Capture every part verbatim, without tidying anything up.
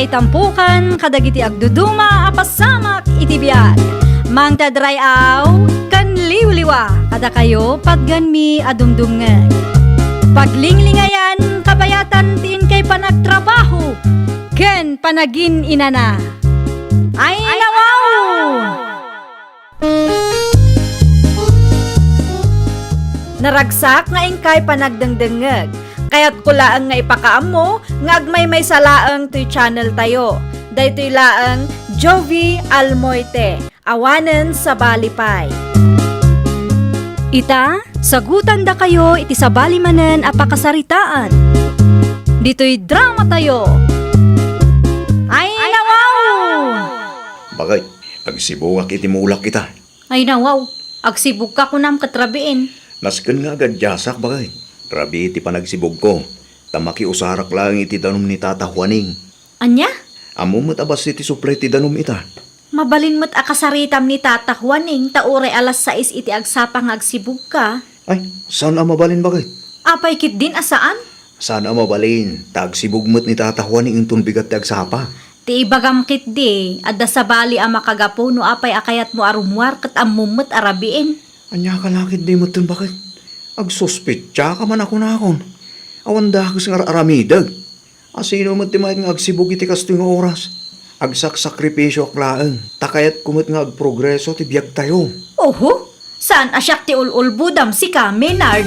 Itampukan kadagiti agduduma a pasamak iti biag. Mangted ray-aw ken liwliwa kadakayo patgenmi a dumdumngeg. Paglinglingayan kabayatan ti inkay panagtrabaho ken panagin-inana. Ay, nawaw! Naragsak nga inkay panagdengdengngeg. Kayatko laeng nga ipakaammo nga agmaymaysa laeng toy channel tayo. Daytoy laeng Jovie Almoite, awanen sabali pay. Ita, sagutandakayo iti sabali manen a pakasaritaan. Ditoy drama tayo. Ay, nawaw! Bakit? Agsibugak iti mulak ita. Ay nawaw, agsibugka kunam ket rabiin. Nasken nga agadiasak, baket. Rabii ti panagsibugko, ta makiusarak laeng iti danum ni Tata Juaning. Ania? Ammom met a bassit ti supli ti danum ita. Mabalin met a kasaritam ni Tata Juaning ta uray alas sais iti agsapa nga agsibugka. Ay, saan a mabalin, baket? Apay ketdin a saan? Saan a mabalin, ta agsibug met ni Tata Juaning inton bigat ti agsapa. Ti ibagam ketdi, adda sabali a makagapu no apay a kayatmo a rummuar ket ammom met a rabiin. Ania ka la ketdi metten, baket? Agsuspetsa ka man a kunakon. Awan dakes nga ar-aramidek. A sino met ti maet nga agsibug iti kastoy nga oras? Agsaksakripisioak laeng, ta kayatko met nga agprogreso ti biagtayo. Oho, saan a siak ti ul-ulbodam, sika, Menard?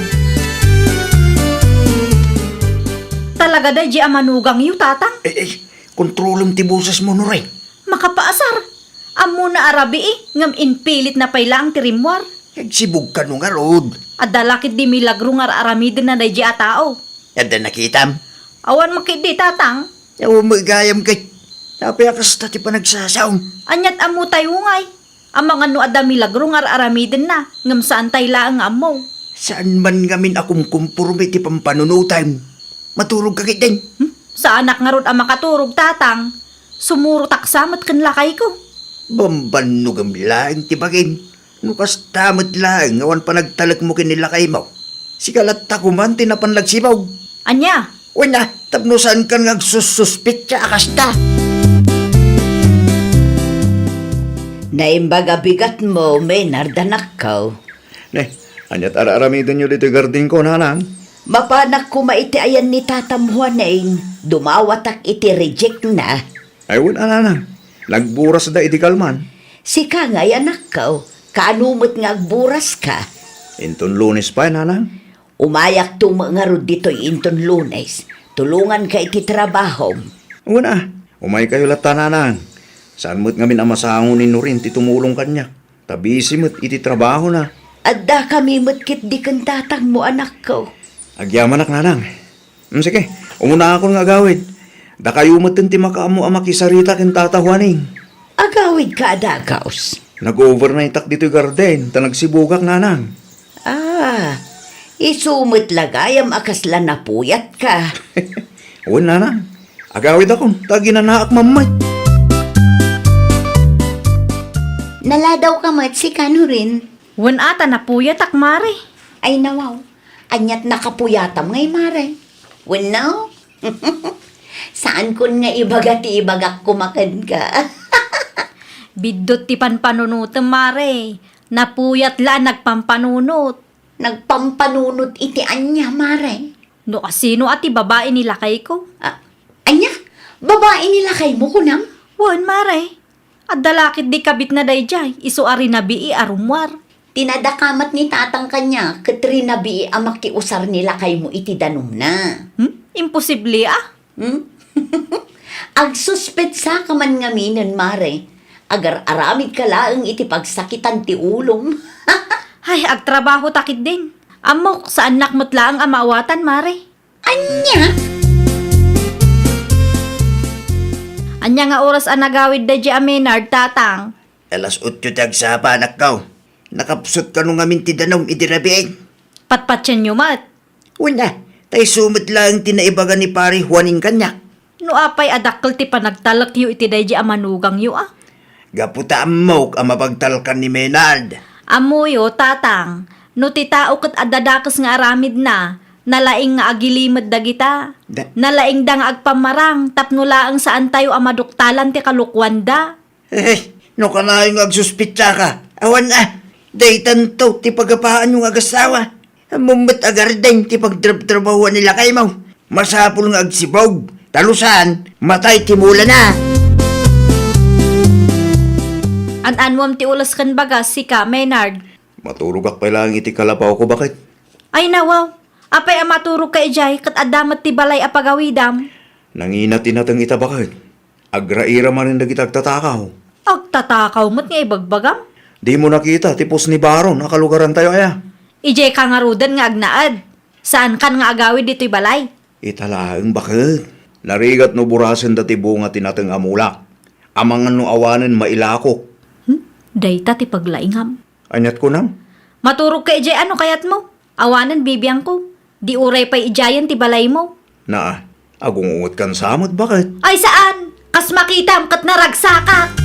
Talaga daydi a manugangyo, Tatang? Eh, eh, kontrolem ti bosesmo, Nuring. Makapaasar. Ammona a rabii, ngem impilitna pay laeng ti rimmuar. Agsibug kano ngarud? Adda la ketdi milagro nga ar-aramidenna daydi a tao. Adda nakitam? Awan met ketdi, Tatang. Awan met gayam ket. Apay a kasta ti panagsasaom? Aniat ammo tayo ngay? Amangan no adda milagro nga ar-aramidenna, ngem saan tay laeng nga ammo. Saan man ngamin a kumkumporme ti pampanunotem. Maturog ka ketdin? Hmm? Saanak ngarud a makaturog, Tatang. Sumurotak sa met ken lakayko. Bambannogem laeng ti bagim. No kasta met laeng nga awan panagtalekmo ken ni lakaymo, sika latta koman ti napan nagsibug. Ania? Wen a, tapno saankan nga agsussuspetsa a kasta. Naimbag a bigatmo, Menard, anakko. Ne, aniat ar-aramidenyo ditoy gardenko, nanang? Mapanak koma iti ayan ni Tatam Juaning, dumawatak iti rejectna. Ay, wen a, nanang. Nagburasda idi kalman. Sika ngay, anakko, kaano met nga agburas ka? Inton Lunes pay, nanang. Umayakto met ngarud ditoy inton Lunes. Tulonganka iti trabahom. Wen a, umaykayo latta, nanang. Saan met ngamin a masango ni Nuring ti tumulong kaniak. Ta busy met iti trabahona. Addakami met ketdi ken tatangmo, anakko. Agyamanak, nanang. Mm, sige, umunakon nga agawid. Dakayo metten ti makaammo a makisarita ken Tata Juaning. Agawidka a dagus? Nag-overnightak ditoy garden, ta nagsibugak, nanang. Ah, isu met la gayam a kasla napuyatka. Wen, nanang. Agawidakon, ta aginanaak man met. Naladawka met, sika, Nuring? Wen a, ta napuyatak, mare. Ay, nawaw. Aniat nakapuyatam ngay, mare? Wenno? Saankon nga ibaga ti ibagak koma kenka. Biddut ti panpanunotem, mare. Napuyat la a nagpampanunot. Nagpampanunot iti ania, mare? No asino a ti babai ni lakayko. Ah, ania? Babai ni lakaymo, kunam? Wen, mare. Adda la ketdi kabitna daydiay, isu a rinabii a rummuar. Tinadakamat ni tatang kaniak ket rinabii a makiusar ni lakaymo iti danumna. Hmm? Imposible, a? Hmm? Agsuspetsaka man ngaminen, mare. Agar-aramidka laeng iti pagsakitan ti ulom. Ay, agtrabaho ta ketdin. Ammok, saannak met laeng a maawatan, mare. Ania? Ania nga oras a nagawid daydiay a Menard, tatang? Alas otso ti agsapa, anakko. Nakapsut kano ngamin ti danum idi rabii? Patpatienyo met. Wen a, ta isu met laeng ti naibaga ni Pari Juaning kaniak. No apay a dakkel ti panagtalekyo iti daydiay a manugangyo, a? Gapu ta ammok a mapagtalkan ni Menard. Ammoyo, tatang, no ti tao ket adda dakes nga aramidna, Nalaing nga agilimed dagita. Da- Nalaingda nga agpammarang tapno laeng saantayo a maduktalan ti kalokuanda. Eh, no kanayon nga agsuspitsaka, awan a, daytanto ti pagapaanyo nga agasawa. Ammom met a garden ti pagtrabtrabahuan ni lakaymo. Masapul nga agsibog, ta no saan, matay ti mulana. An-anwam ti ules ken bagas, sika, Maynard. Maturogak pay laeng iti kalapawko, baket. Ay, nawaw. Apay a maturogka idiay, ket adda met ti balay a pagawidam? Nangina ti nateng ita, baket. Agraira manen dagiti agtatakaw. Agtatakaw met nga ibagbagam? Dimo nakita ti pusni baron a kalugarantayo aya? Idiayka ngaruden nga agnaed. Saankan nga agawid ditoy balay. Ita laeng, baket. Narigat no burasenda ti bunga ti nateng a mulak. Amangan no awanen mailakok. Hmm? Dayta ti paglaingam. Aniat kunam? Maturogka idiay a no kayatmo. Awanen bibiangko. Di uray pay idiayen ti balaymo. Naa, agungungetkan sa met, baket. Ay saan! Kas makitam ket naragsakak!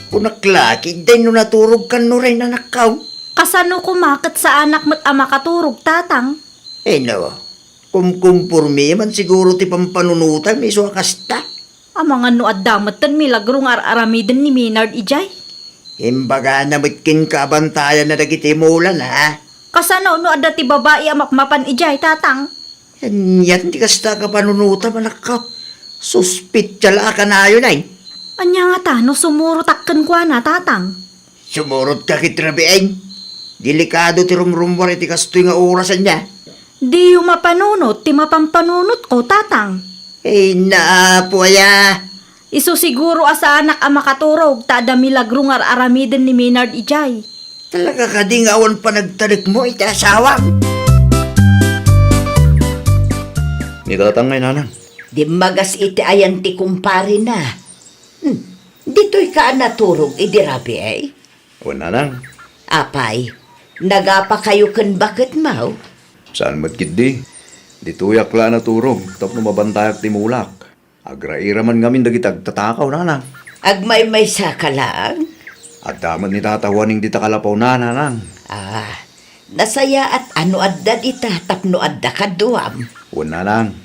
Kunak la, ketdin no naturogkan no ren, anakko. Kasano koma ket saanak met a makaturog, tatang? Eh, no. Kumkumpormi man siguro ti pampanunotam isu a kasta. Amangan no adda metten milagro nga ar-aramiden ni Maynard idiay. Imbagana met kenka a bantayanna dagiti mulana. Kasano no adda ti babai a mapmapan idiay, tatang? Anian ti kasta a kapanunotam, anakko? Suspitsa la a kanayon ay. Ania ngata no sumurotak kenkuana, tatang? Sumurotka ket rabiin. Delikado ti rumrummuar iti kastoy nga oras, ania? Diyo mapanunot ti mapampanunotko, tatang. Ay, naapo aya. Isu siguro a saanak a makaturog ta adda milagro nga ar-aramiden ni Maynard idiay. Talaga kadi nga awan panagtalekmo iti asawam? Ni tatang ngay, nanang. Dimmagas iti ayan ti kumparena. Hmm, ditoyka a naturog idi rabii? Wen, nanang. Apay, nagapakayo ken baketmo? Saan met ketdi. Ditoyak la a naturog tapno mabantayak ti mulak. Agraira man ngamin dagiti agtatakaw, nanang. Agmaymaysaka laeng? Adda met ni Tata Juaning dita kalapawna, nanang. Ah, nasayaat a no adda dita tapno adda kaduam. Wen, nanang.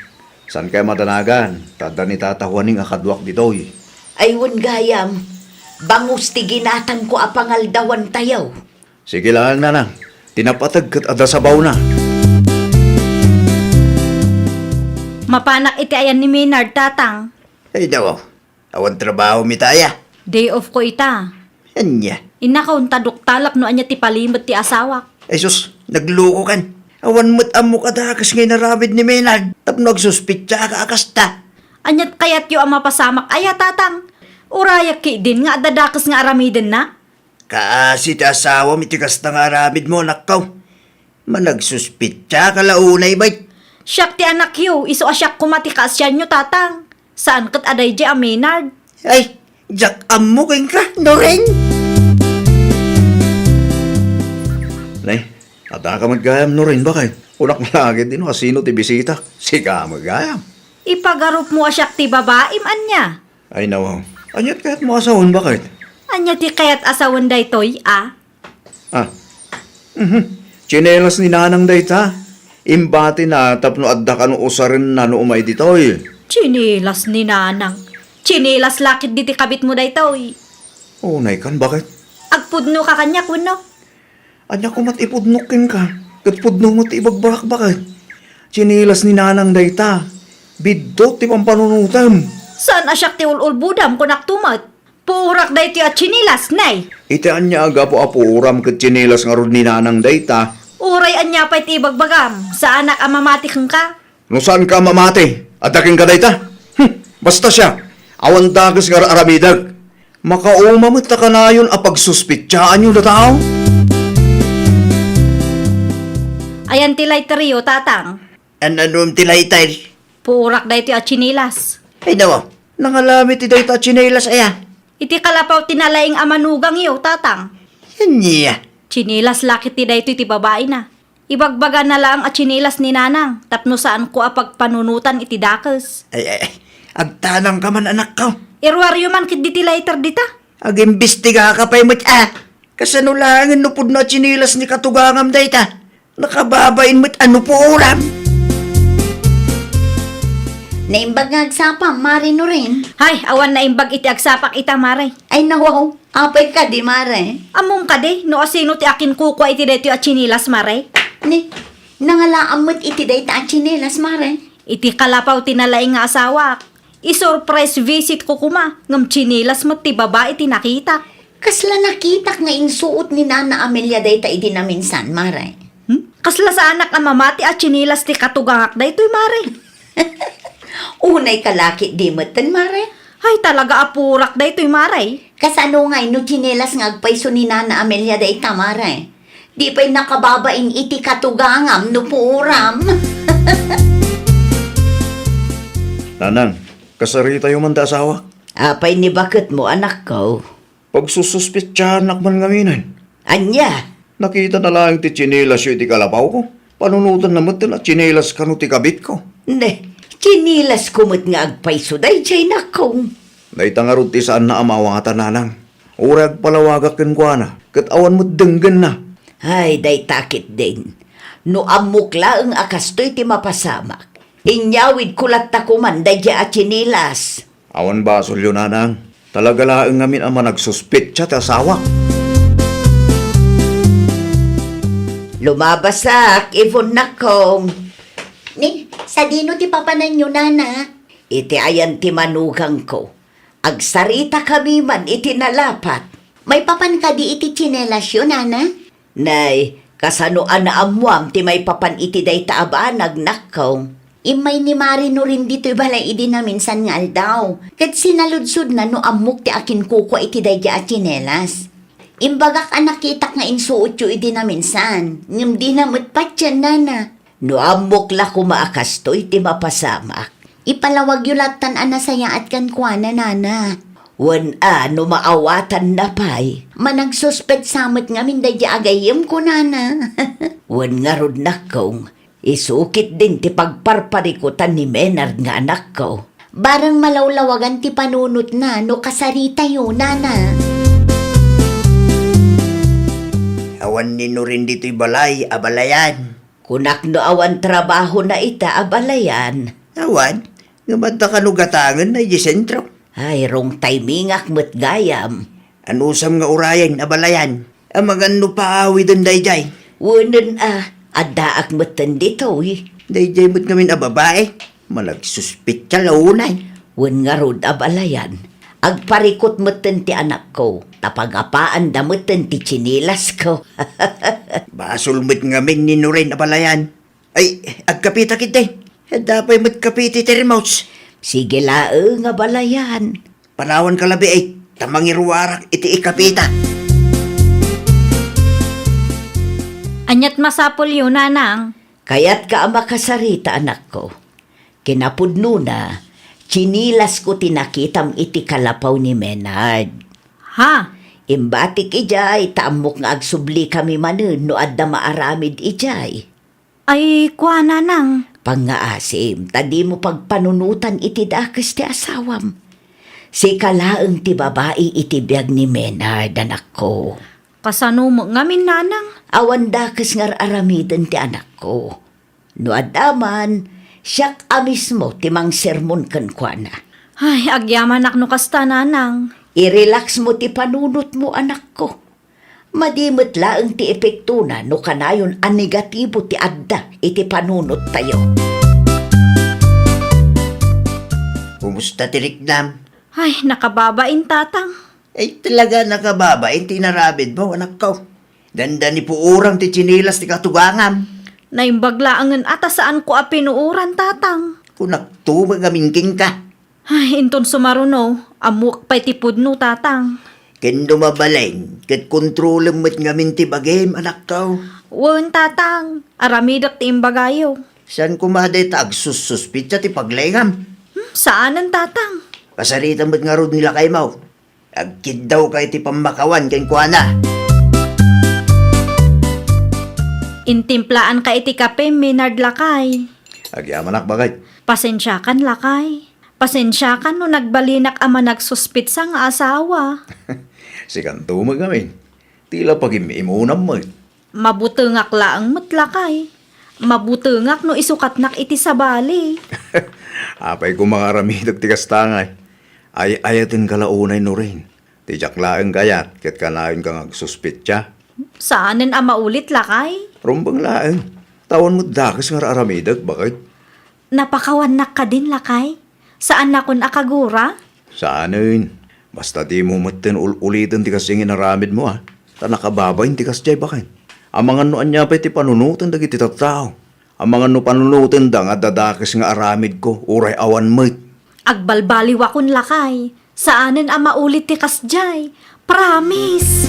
Saan kay madanagan, ta adda ni Tata Juaning a kaduak ditoy. Ay, wen gayam, bangus ti ginatangko a pangaldawantayo. Sige laeng, nanang, ti napateg ket adda sabawna. Mapanak iti ayan ni Maynard, tatang. Ay, daw. Awan trabaho mi ta aya. Day off ko ita. Ania? Innakon ta duktalak no ania ti palimed ti asawak. Ay sus, naglukokan. Awan met ammok a dakes nga inaramid ni Maynard tapno agsuspitsaka a kasta. Aniat kayatyo a mapasamak aya, tatang? Urayak ketdin nga adda dakes nga aramidenna? Kaasi ti asawam iti kasta nga aramidmo, anakko. Managsuspitsaka la unay, bay. Siak ti anakyo, isu a siak koma ti kaasianyo, tatang. Saan ket a daydiay a Maynard? Ay, diak ammo kenka, Noreng. Nay, adda ka met gayam, Noreng, bakay? Kunak la ketdi no asino ti bisita. Sika met gayam. Ipagarupmo a siak ti babaim, ania? Ay, nawaw. Aniat kayatmo a sawen, baket? Ania ti kayat a sawen daytoy, a? Ah. Mhm. Tsinelas ni Nanang dayta. Imbatina tapno adda kano usarenna no umay ditoy. Tsinelas ni Nanang. Tsinelas la ketdi ti kabitmo daytoy. Unay kan, baket? Agpudnoka kaniak wenno? Ania komat ipudnok kenka, ket pudno met ti ibagbagak, baket. Tsinelas ni Nanang dayta. Biddut ti pampanunotem. Saan a siak ti ul-ulbodam, kunakto met. Puorak daytoy a tsinelas, nay. Iti ania a gapu a puoram ket tsinelas ngarud ni Nanang dayta? Uray ania pay ti ibagbagam, saanak a mamati kenka. No saanka a mamati, adda kenka dayta? Hmm, basta siak, awan dakes nga ar-aramidek. Makauma met ta kanayon a pagsuspitsaanyo dataw? Ayan ti lighteryo, tatang. An-anom ti lighter? Puorak daytoy a tsinelas. Ay, nawa, nangalami ti dayta a tsinelas, aya? Iti kalapaw ti nalaing a manugangyo, tatang. Ania? Tsinelas la ketdi daytoy ti babaina. Ibagbagana laeng a tsinelas ni Nanang tapno saanko a pagpanunotan iti dakes. Ay, ay, ay. Agtanangka man, anakko. Iruaryo man ketdi ti lighter dita. Agimbestigaka pay met, a. Kasano laengen no pudno a tsinelas ni katugangam dayta? Nakababain met a nupuoram. Naimbag nga agsapam, Mare Nuren. Hay, awan naimbag iti agsapak ita, Mare. Ay, nawaw. Apay kadi, Mare? Ammom kadi, no asino ti akinkukua iti daytoy a tsinelas, Mare? Ni, nangalaam met iti dayta a tsinelas, Mare. Iti kalapaw ti nalaing nga asawak. I-surprise visit ko koma, ngem tsinelas met ti babai ti nakitak. Kasla nakitak nga insuot ni Nana Amelia dayta idi naminsan, Mare. Hmm? Kasla saanak a mamati a tsinelas ti katugangak daytoy, Mare. Unay ka lakit di metten, Mare. Ay, talaga a purak daytoy, Mare. Kasano ngay no tsinelas nga agpayso ni Nana Amelia dayta, Mare? Di pay nakababain iti katugangam no puoram. Nanang, kasaritayo man ta asawa? Apay ni baketmo, anakko? Pagsususpetsahanak man ngaminen. Ania? Nakitana laeng ti tsinelasyo iti kalapawko. Panunotanna metten a tsinelas kano ti kabitko. Ne, tsinelas ko met nga agpayso daydiay, nakko. Dayta ngarud ti saanna a maawatan, nanang. Uray agpalawagak kenkuana, ket awan met denggenna. Ay, dayta ketdin. No ammok laeng a kastoy ti mapasamak, inyawidko latta koman daydiay a tsinelas. Awan basolyo, nanang. Talaga laeng ngamin a managsuspetsa ti asawak. Lumabasak, Ivon, nakko. Ni, sadino ti papananyo, nana? Iti ayan ti manugangko. Agsaritakami man iti nalapat. Maipapan kadi iti tsinelasyo, nana? Nay, kasano a naammuam ti maipapan iti dayta a banag, nakko? Immay ni Mare Nuren ditoy balay idi naminsan nga aldaw, ket sinaludsodna no ammok ti akinkukua iti daydiay a tsinelas. Imbagak a nakitak nga insuotyo idi naminsan, ngem dina met patien, nana. No ammok la koma a kastoy ti mapasamak, ipalawagyo lattan a nasayaat kenkuana, nana. Wen a, no maawatanna pay, managsuspetsa met ngamin daydiay a gayyemko, nana. Wen ngarud, nakkong, isu ketdin ti pagparparikutan ni Menard nga anakko. Bareng malawlawagan ti panunotna no kasaritayo, nana. Awan ni Nuren ditoy balay, abalayan. Kunak no awan trabahona ita, abalayan. Awan, ngem adda kano gatangenna idiay sentro. Ay, wrong timingak met gayam. Anusam nga urayen, abalayan? Amangan no paawiden daydiay. Wenen a, addaak metten ditoy. Daydiay met ngamin a babai. Managsuspetsa la unay. Wen ngarud, abalayan. Agparikut metten ti anakko, ta pagapaanda metten ti tsinilasko. Basol met ngamin ni Nuren, abalayan. Ay, agkapita ketdi. Adda pay met kape iti termos. Sige laeng, abalayan. Panawanka labi, ay, ta mangiruarak iti ikapita. Aniat masapulyo, nanang? Kayatka a makasarita, anakko. Kinapudnona, tsinilasko ti nakitam iti kalapaw ni Menard. Ha? Imbatik idiay, ta ammok nga agsublikami manen no adda maaramid idiay. Ay, kua, nanang. Pangngaasim, ta dimo pagpanunotan iti dakes ti asawam. Sika laeng ti babai iti biag ni Menard, anakko. Kasano met ngamin, nanang? Awan dakes nga ar-aramiden ti anakko. No adda man, siak a mismo ti mangsermon kenkuana. Ay, agyamanak no kasta, nanang. I-relax mo ti panunotmo, anakko. Madi met laeng ti epektona no kanayon a negatibo ti adda iti panunottayo. Kumusta ti riknam? Ay, nakababain, tatang. Ay, talaga nakababain ti inaramidmo, anakko. Dandani puoram ti tsinilas ti katugangam. Naimbag laengen a ta saanko a pinuoran, tatang. Kunakto met ngamin kenka. Ay, inton sumaruno, ammoak pay ti pudno, tatang. Ken no mabalin, ket kontrolem met ngamin ti bagim, anakko. Wen, tatang, aramidek ti imbagayo. Saan koma dayta agsussuspetsa ti paglaingam? Hmm, saanen, tatang. Kasaritam met ngarud ni lakaymo. Agkiddawka iti pammakawan kenkuana. Intimplaanka iti kape, Menard, lakay. Agyamanak, baket. Pasensiakan, lakay. Pasensiakan no nagbalinak a managsuspetsa nga asawa. Sikanto met ngamin. Ti la pagim-imunam met. Mabutengak laeng met, lakay. Mabutengak no isukatnak iti sabali. Apay koma nga aramidek ti kasta ngay? Ay-ayatenka la unay no rin. Ti diak laeng kayat ket kanayon ka nga agsuspetsa. Saanen a maulit, lakay. Rumbeng laeng. Tawan met dakes nga ar-aramidek, baket. Napakawannak kadin, lakay? Saannakon a kagura? Saanen. Basta dimo metten ul-uliten ti kasdiay nga inaramidmo, a. Ta nakababain ti kasdiay, baket. Amangan no ania pay ti panunoten dagiti tattao. Amangan no panunotenda nga adda dakes nga aramidko, uray awan met. Agbalbaliwakon, lakay. Saanen a maulit ti kasdiay. Promise!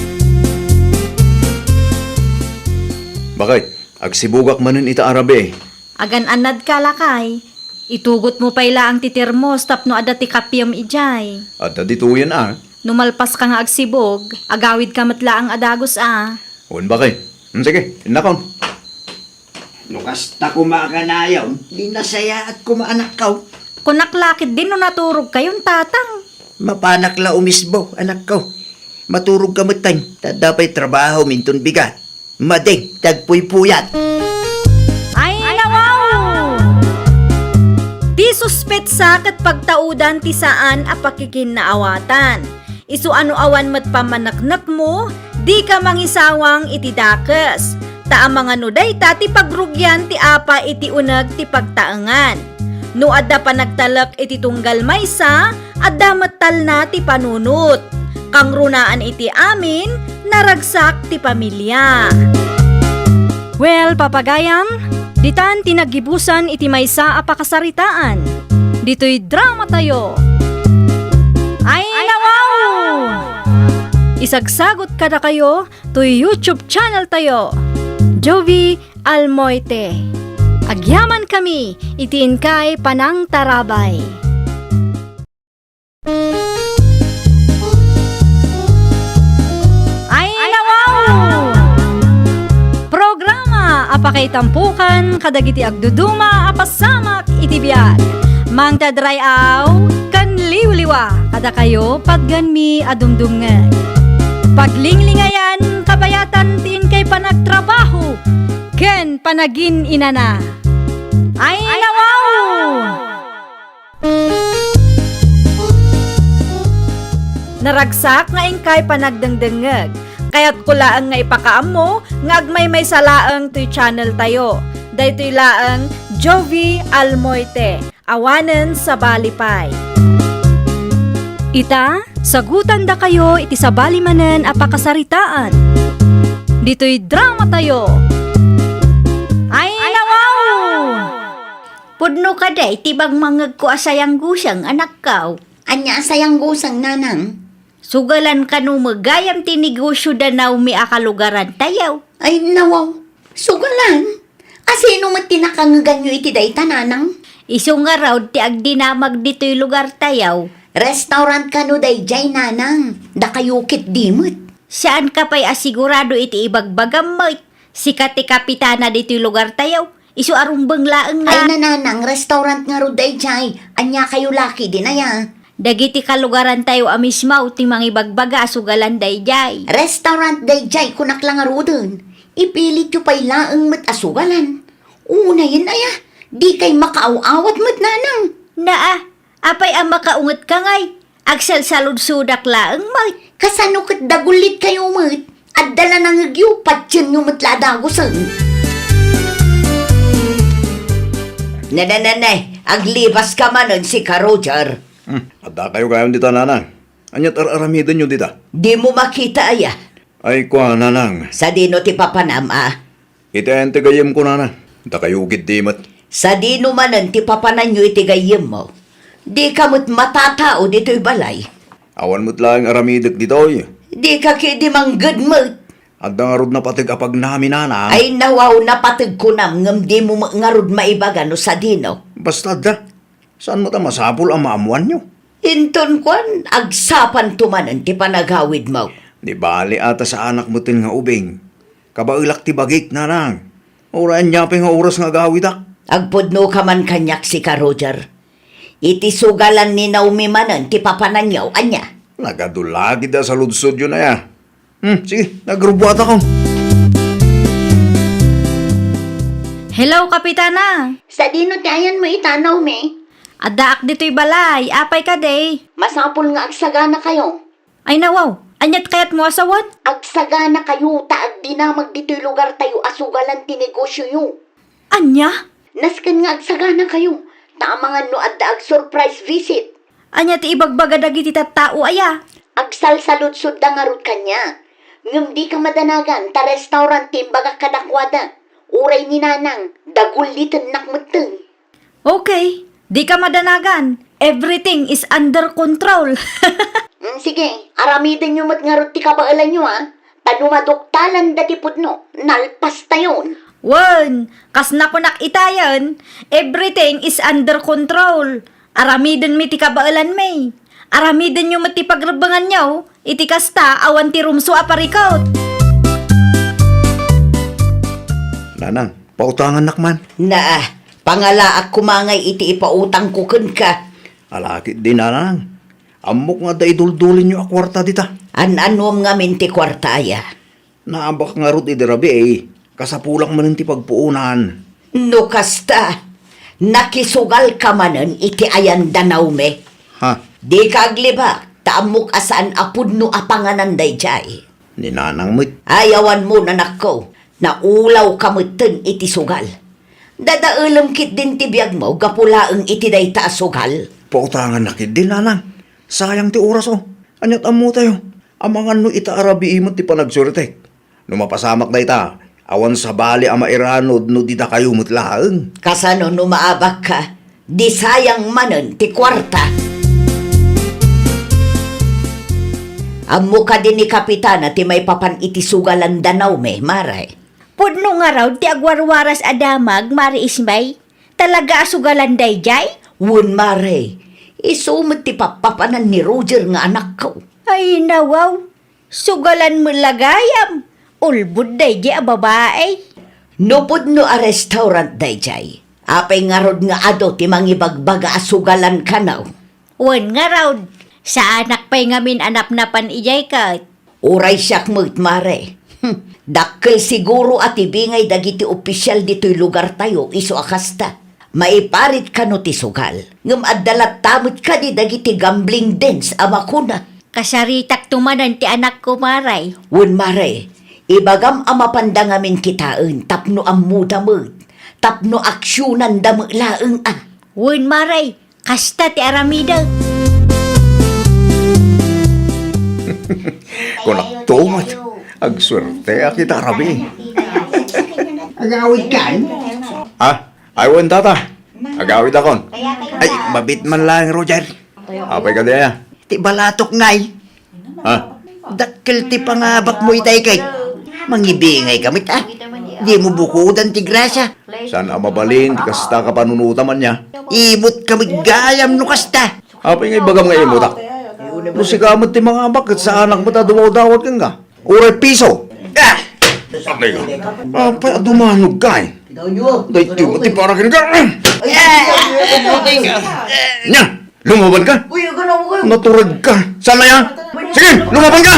Baket, agsibugak manen ita a rabii. Agan-annadka, lakay. Itugotmo pay laeng ti termos tapno adda ti kapiem idiay. Adda ditoyen, a. No malpaska nga agsibug, agawidka met laeng a dagus, a. Wen, baket. Hmm, sige, innakon. No kasta koma a kanayon, di nasayaat koma, anakko. Kunak la ketdin no naturogkayon, tatang. Mapanak la umisbo, anakko. Maturogka metten, ta adda pay trabahom inton bigat. Madeng ti agpuypuyat. Ay, nawaw! Ti suspetsa ket pagtaudan ti saan a pakikinnaawatan. Isu a no awan met pammaneknekmo, dika mangisawang iti dakes. Ta amangan no dayta ti pagrugian ti apa iti uneg ti pagtaengan. No adda panagtalek iti tunggal maysa, adda met talna ti panunot. Kangrunaan iti amin, naragsak ti pamilia. Well, papagayam, ditan ti naggibusan iti maysa a pakasaritaan. Ditoy dramatayo. Ay, nawaw! Isagsagot kadakayo toy YouTube channel tayo, Jovi Almoite. Agyaman kami iti inkay panangtarabay. Ay, nawaw! Programa a pakaitampukan kadagiti agduduma a pasamak iti biag. Mangted ray-aw ken liwliwa kadakayo patgenmi a dumdumngeg. Paglinglingayan, kabayatan ti inkay panagtrabaho ken panagin-inana. Ay, nawaw! Naragsak nga inkay panagdengdengngeg. Kayatko laeng nga ipakaammo nga agmaymaysa laeng toy channel tayo. Daytoy laeng Jovi Almoite, awanen sabali pay. Ita, sagutandakayo iti sabali manen a pakasaritaan. Ditoy dramatayo. Ay, nawaw! Pudno kadi ti bangmangegko a sayangguseng, anakko. Ania a sayangguseng, nanang? Sugalan kano met gayam ti negosio da Naomi a kalugarantayo. Ay, nawaw. Sugalan? A sino met ti nakangeganyo iti dayta, nanang? Isu ngarud ti agdinamag ditoy lugartayo. Restaurant kano daydiay, nanang? Dakayo ketdi met. Saanka pay a sigurado iti ibagbagam met. Sika ti kapitana ditoy lugartayo. Isu a rumbeng laeng nga. Ay, nanang, restaurant ngarud daydiay. Ania kayo la ketdin aya? Dagiti kalugarantayo a mismo ti mangibagbaga a sugalan daydiay. Restaurant daydiay, kunak la ngaruden. Ipilityo pay laeng met a sugalan. Unayen aya, dikay makaaw-awat met, nanang. Naa, apay a makaungetka ngay? Agsalsaludsodak laeng met. Kasano ket dagullit kayo met? Adda la nangegyo, patienyo met la a dagusen. Nene, nene, aglipaska manen, sika Roger. Hmm, adda kayo gayam dita, nanang. Aniat ar-aramidenyo dita? Dimo makita aya? Ay, kua, nanang. Sadino ti papanam, a? Iti ayan ti gayyemko, nanang. Dakayo ketdi met. Sadino manen ti papananyo iti gayyemmo? Dika met matatao ditoy balay. Awan met laeng aramidek ditoy. Dika ketdi mangged met. Adda ngarud napateg a pagnami, nanang. Ay, nawaw, napateg kunam, ngem dimo met ngarud maibaga no sadino. Basta adda. Saan met a masapul a maammoanyo? Inton kuan, agsapanto manen ti panagawidmo. Di bali a ta saanak metten nga ubing. Kabaelak ti bagik, nanang. Uray ania pay nga oras nga agawidak? Agpudnoka man kaniak, sika Roger. Iti sugalan ni Naomi manen ti papananyo, ania? Nagadu la ketdi a saludsodyo aya. Hmm, sige, nagrubuatakon. Hello, Kapitana! Sadino ti ayanmo ita, Naomi? Addaak ditoy balay. Apay kadi? Masapul nga agsaganakayo. Ay, nawaw. Aniat kayatmo a sawen? Agsaganakayo ta agdinamag ditoy lugartayo a sugalan ti negosioyo. Ania? Nasken nga agsaganakayo, ta amangan no adda ag-surprise visit. Ania ti ibagbaga dagiti tattao aya? Agsalsaludsodda ngarud kaniak. Ngem dika madanagan ta restaurant ti imbagak kadakuada. Uray ni Nanang, dagullitennak metten. Okay, dika madanagan. Everything is under control. Mm, sige, aramidenyo met ngarud ti kabaelanyo, a. Ta no maduktalanda ti pudno, nalpastayon. Wen, kas nakunak itayen, everything is under control. Aramidenmi ti kabaelanmi. Aramidenyo met ti pagrebbenganyo, iti kasta, awan ti rumso a parikut. Nanang, pautangannak man. Naa, pangalaak koma ngay iti ipautangko kenka. Alakit di, Nanang. Ammok nga adda iduldulinyo a kuarta dita. An-annuam ngamin ti kuarta aya? Naabak ngarud idi rabii, kasapulak manen ti pagpuonan. No kasta, nakisugalka manen iti ayan da Naomi. Ha? Dika aglibak, ta ammok a saan a pudno a panganan daydiay. Ni Nanang met. Ay, awanmo, anakko, naulawka metten iti sugal. Dadaelem ketdin ti biagmo gapu laeng iti dayta a sugal. Pautangannak ketdi, Nanang. Sayang ti oras, o. Aniat ammotayo? Amangan no ita a rabii met ti panagsuertek. No mapasamak dayta, awan sabali a mairanod no didakayo met laeng. Kasano no maabakka, di sayang manen ti kuarta? Ammo kadi ni Kapitana ti maipapan iti sugalan da Naomi, Mare? Pudno ngarud ti agwarwaras a damag, Mare Ismay. Talaga a sugalan daydiay? Wen, Mare. Isu met ti pappapanan ni Roger nga anakko. Ay, nawaw. Sugalan met la gayam. Ulbod daydiay a babai. No pudno a restaurant daydiay, apay ngarud nga adu ti mangibagbaga a sugalan kano? Wen ngarud, saanak pay ngamin a napnapan idiay ket. Uray siak met, Mare. Hm, dakkel siguro a ti bingay dagiti opisial ditoy lugartayo isu a kasta. Maiparit kano ti sugal, ngem adda latta met kadi dagiti gambling dens a makuna. Kasaritakto manen ti anakko, Mare. Wen, Mare, ibagam a mapanda ngamin kitaen tapno ammoda met, tapno aksionanda met laeng a. Wen, Mare, kasta ti aramidek. Kunakto met, agsuerteak ita a rabii. Agawidkan? Ah, ay, wen, tata. Agawidakon. Ay, mabit man laeng, Roger. Apay kadi aya? Ti balatok ngay. Ha? Dakkel ti pangabakmo itay ket mangibingayka met, a. Dimo bukodan ti grasya. Saan a mabalin ti kasta kapanunotam ania? Ibutka met gayam no kasta. Apay nga ibagam nga imutak? No sika met ti mangabak ket saanak met a dumawdawat kenka. Uray piso. Ah! Apay ka. Apay a dumanogka, e. Daytoy met ti para kenka. Nia, lumabanka. Uy, aganaw kayo. Naturedka. Saan aya? Sige, lumabanka.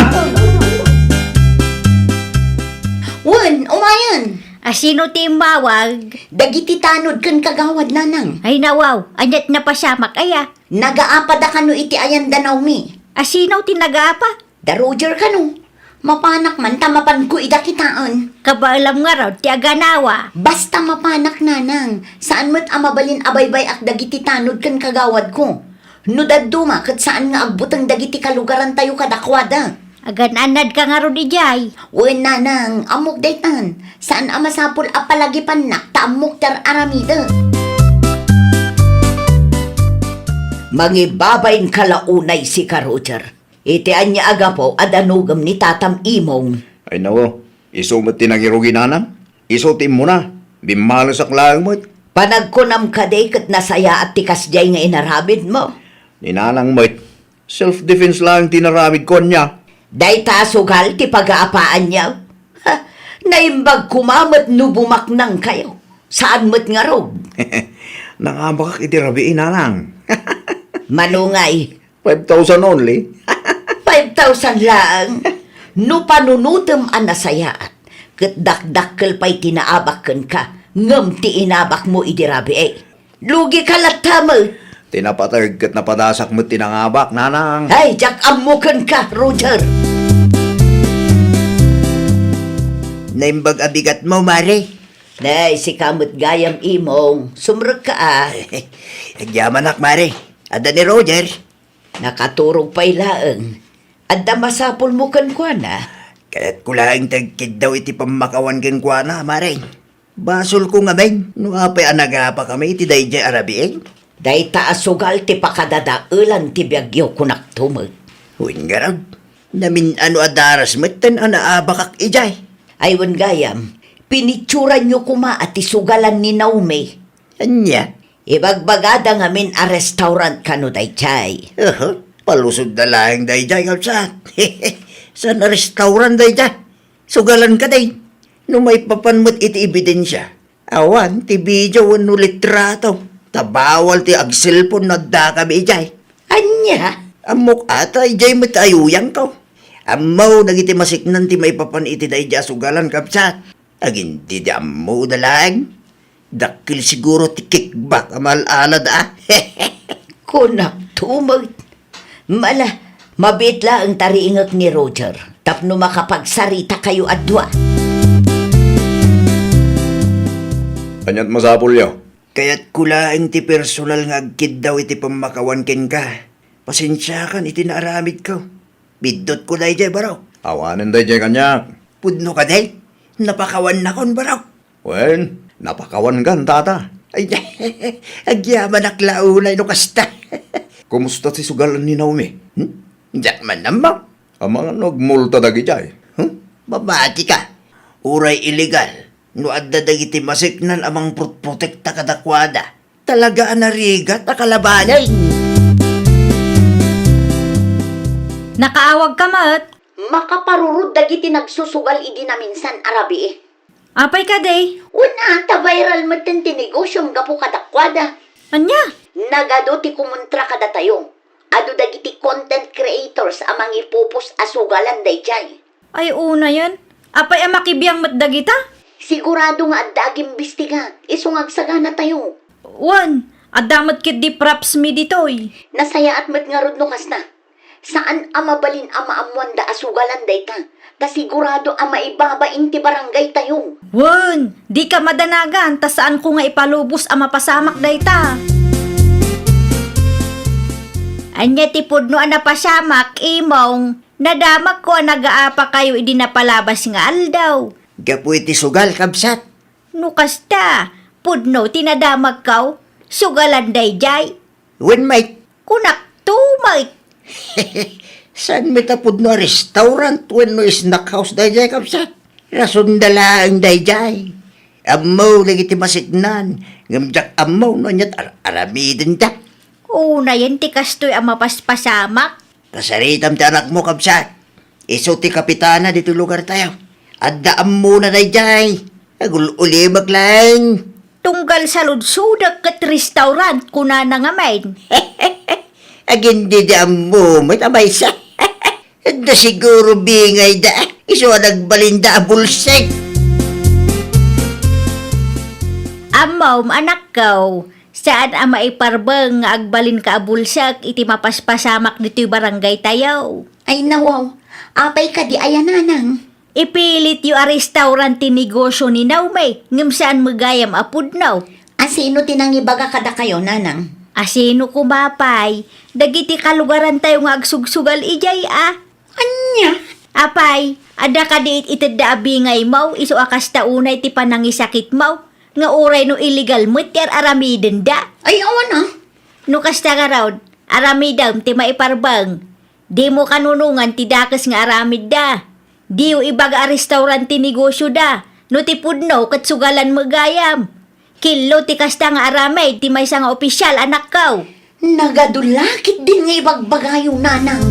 Wen, umayen. A, sino ti immawag? Dagiti tanod ken kagawad, Nanang. Ay, nawaw. Aniat napasamak aya? Nagaapada kano iti ayan da Naomi. A, sino ti nagaapa? Da Roger kano. Mapanak man ta mapanko ida kitaen. Kabaelam ngarud ti aganawa. Basta mapanak, Nanang. Saan met a mabalin a baybay-ak dagiti tanod ken kagawadko. No dadduma ket saan nga agbuteng dagiti kalugarantayo kadakuada. Agan-annadka ngarud idiay. Wen, Nanang, ammok daytan. Saan a masapul a palagipannak ta ammok ti ar-aramidek. Mangibabain ka la unay sika, Roger. Iti ania a gapu a danogem ni Tatam Imong? Ay, nawaw, isu met ti nangirugi, Nanang. Isu ti immuna. Bimmalesak laeng met. Panagkunam kadi ket nasayaat ti kasdiay nga inaramidmo? Ni Nanang met, self-defense laeng ti inaramidko, ania? Dayta a sugal ti pagaapaanyo? Ha, naimbag koma met no bumaknangkayo. Saan met ngarud? Nangabakak iti rabii, Nanang. Mano ngay? Five thousand only. Five thousand laeng. No panunotem a nasayaat, ket dakdakkel pay ti naabak kenka, Ngem ti inabakmo idi rabii, lugika latta met. Ti napaterg ket napadasak met ti nangabak, nanang. Ay, diak ammo kenka, Roger. Naimbag a bigatmo, Mare. Nay, sika met gayam, Imong. Sumrekka, a. Agyamanak, Mare. Adda ni Roger? Nakaturog pay laeng. Adda masapulmo kenkuana? Kayatko laeng ti agkiddaw iti pammakawan kenkuana, Mare. Basolko ngamin no apay a nagapakami iti daydiay a rabii. Dayta a sugal ti pakadadaelan ti biagyo, kunakto met. Wen ngarud, namin-ano a daras metten a naabakak idiay. Ay, wen gayam, pinitsuranyo koma a ti sugalan ni Naomi. Ania? Ibagbagada ngamin a restaurant kano daydiay. Aha, palusodda laeng daydiay, kabsat. Saan a restaurant daydiay? Sugalan kadi. No maipapan met iti ebidensia, awan ti video wenno litrato, ta bawal ti agselpon no addakami idiay. Ania? Ammok ata idiay met ayuyangko. Ammo dagiti masiknan ti maipapan iti daydiay a sugalan, kabsat. Agin didi ammo da laeng. Dakkel siguro ti kickback a maal-alada, a. Kunakto met. Mala, mabiit laeng ta riingek ni Roger tapno makapagsaritakayo a dua. Ania't masapulyo? Kayatko laeng ti personal nga agkiddaw iti pammakawan kenka. Pasensiakan iti naaramidko. Biddutko daydiay, baro. Awanen daydiay kaniak. Pudno kadi? Napakawannakon, baro. Wen, napakawankan, tata. Ay, agyamanak la unay no kasta. Kumusta ti sugalan ni Naomi? Hmm? Diak man ammo. Amangan no agmulta dagidiay. Hmm? Mamatika. Uray illegal, no adda dagiti masiknan a mangprotprotekta kadakuada, talaga a narigat a kalabanen. Nakaawagka met? Makaparurod dagiti nagsusugal idi naminsan a rabii. Apay kadi? Wen a, ta viral metten ti negosiom gapu kadakuada. Ania? Nagadu ti kumontra kadatayo. Adu dagiti content creators a mangipupos a sugalan daydiay. Ay, unayen. Apay a makibiang met dagita? Sigurado nga adda agimbistiga, isu nga agsaganatayo. Wen, adda met ketdi props mi ditoy. Nasayaat met ngarud no kasta. Saan a mabalin a maammoanda a sugalan dayta, ta sigurado a maibabain ti barangaytayo. Wen, dika madanagan, ta saanko nga ipalubos a mapasamak dayta. Ania ti pudno a napasamak, Imong? Nadamagko a nagaapakayo idi napalabas nga aldaw. Gapu iti sugal, kabsat. No kasta, pudno ti nadamagko, sugalan daydiay. Wen met. Kunakto met. Saan met a pudno a restaurant wenno snack house daydiay, kabsat? Rasonda laeng daydiay. Ammo dagiti masiknan, ngem diak ammo no ania't ar-, aramidenda. Unayen ti kastoy a mapaspasamak. Kasaritam ti anakmo, kabsat. Isu ti kapitana ditoy lugartayo. Adda ammona daydiay. Agul-ulimek laeng. Tunggal saludsodek ket restaurant, kunana ngamin. Agin didi ammo met a maysa. Adda siguro bingayda. Isu a nagbalinda a bulsek. Ammom, anakko, saan a maiparbeng nga agbalinka a bulsek iti mapaspasamak ditoy barangaytayo. Ay, nawaw. Apay kadi aya, nanang? Ipilityo a restaurant ti negosio ni Naomi, ngem saan met gayam a pudno. A sino ti nangibaga kadakayo, nanang? A sino koma pay? Dagiti kalugarantayo nga agsugsugal idiay, a. Ania? Apay, adda kadi it-itedda a bingaymo, isu a kasta unay ti panangisakitmo, nga uray no illegal met ti ar-aramidenda? Ay, awan, a. No kasta ngarud, aramidem ti maiparbeng. Dimo kanunongan ti dakes nga aramidda. Diyo ibaga a restaurant ti negosioda. No ti pudno ket sugalan met gayam. Killo ti kasta nga aramid ti maysa nga opisial, anakko. Nagadu la ketdin nga ibagbagayo, nanang.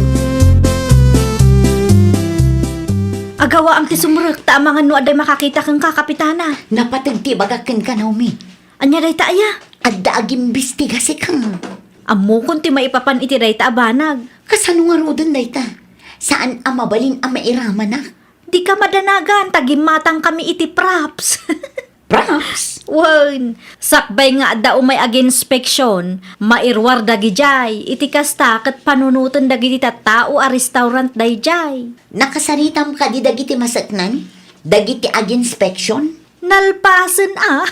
Agawaam ti sumrek, ta amangan no adda makakita kenka, Kapitana. Napateg ti ibagak kenka, Naomi. Ania dayta aya? Adda agimbistiga sika. Ammokon ti maipapan iti dayta a banag. Kasano ngaruden dayta? Saan a mabalin a mairamanak. Dika madanagan, ta gimmatangkami iti props. Props! Wen, sakbay nga adda umay aginspeksion, mairuar dagidiay, iti kasta ket panunoten dagiti tattao a restaurant daydiay. Nakasaritam kadi dagiti maseknan? Dagiti aginspeksion? Nalpasen a!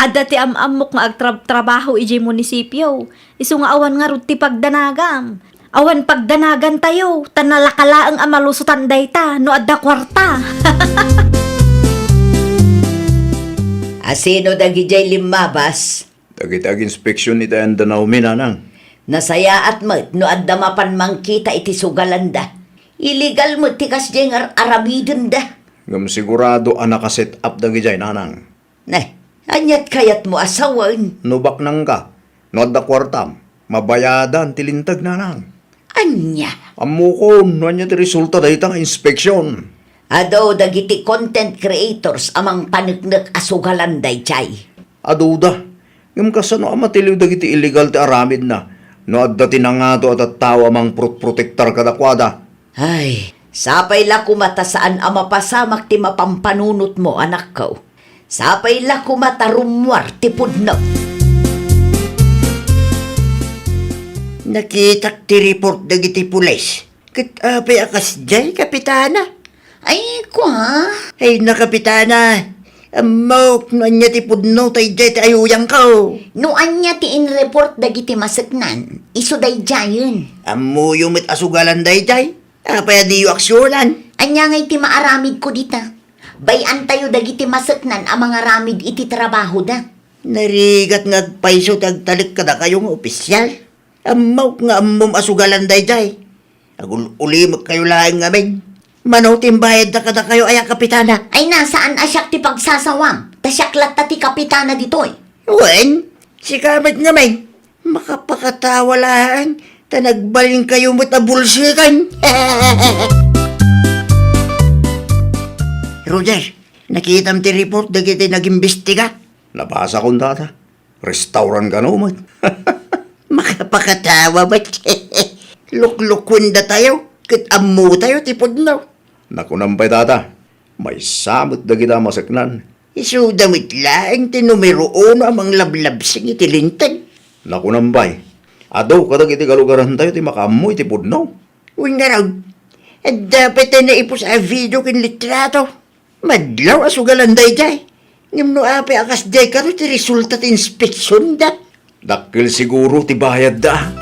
Adda ti am-ammok nga agtrab-trabaho idiay munisipio. Isu nga awan ngarud ti pagdanagam. Awan pagdanagantayo, ta nalaka laeng a malusotan dayta no adda kuarta. Asino dagidiay limmabas? Dagiti aginspeksion iti ayan da Naomi, nanang. Nasayaat met no adda mapan mangkita iti sugalanda. Illegal met ti kasdiay nga ar-, aramidenda. Ngem sigurado a nakaset up dagidiay, nanang. Ne, aniat kayatmo a sawen? No baknangka, no adda kuartam, mabayadan ti linteg, nanang. Ania? Ammokon no ania ti resulta dayta nga inspeksion. Adu dagiti content creators a mangpaneknek a sugalan daydiay. Aduda. Ngem kasano a matiliw dagiti illegal ti aramidna no adda ti nangato a tattao a mangprotprotektar kadakuada? Ay, sapay la koma ta saan a mapasamak ti mapampanunotmo, anakko. Sapay la koma ta rummuar ti pudno. Nakitak ti report dagiti pulis. Ket apay a kasdiay, Kapitana? Ay, kua? Ay, na, Kapitana. Ammok no ania ti pudno ta idiay ti ayuyangko. No ania ti inreport dagiti maseknan, isu daydiayen. Ammoyo met a sugalan daydiay? Apay a diyo aksionan? Ania ngay ti maaramidko dita? Bay-antayo dagiti maseknan a mangaramid iti trabahoda. Narigat nga agpayso ti agtalek kadakayo nga opisyal. Ammok nga ammom a sugalan daydiay. Agul-ulimekkayo laeng ngamin. Mano ti imbayadda kadakayo aya, Kapitana? Ay na, saan a siak ti pagsasawam, ta siak latta ti kapitana ditoy. Wen, sika met ngamin. Makapakatawa laeng, ta nagbalinkayo met a bulseken. Roger, nakitam ti report dagiti nagimbestiga? Nabasakon, tata. Restaurant kano met. Makapakatawa met. Luklukuendatayo, ket ammotayo ti pudno. Nakunam pay, tata, maysa met dagita maseknan. Isuda met laeng ti numero uno a manglablabsing iti linteg. Nakunam pay, adu kadagiti kalugarantayo ti makaammo iti pudno. Wen ngarud, adda pay ti naipus a video ken litrato. Madlaw a sugalan daydiay. Ngem no apay a kasdiay kano ti resulta ti inspeksionda? Dakkel siguro ti bayadda.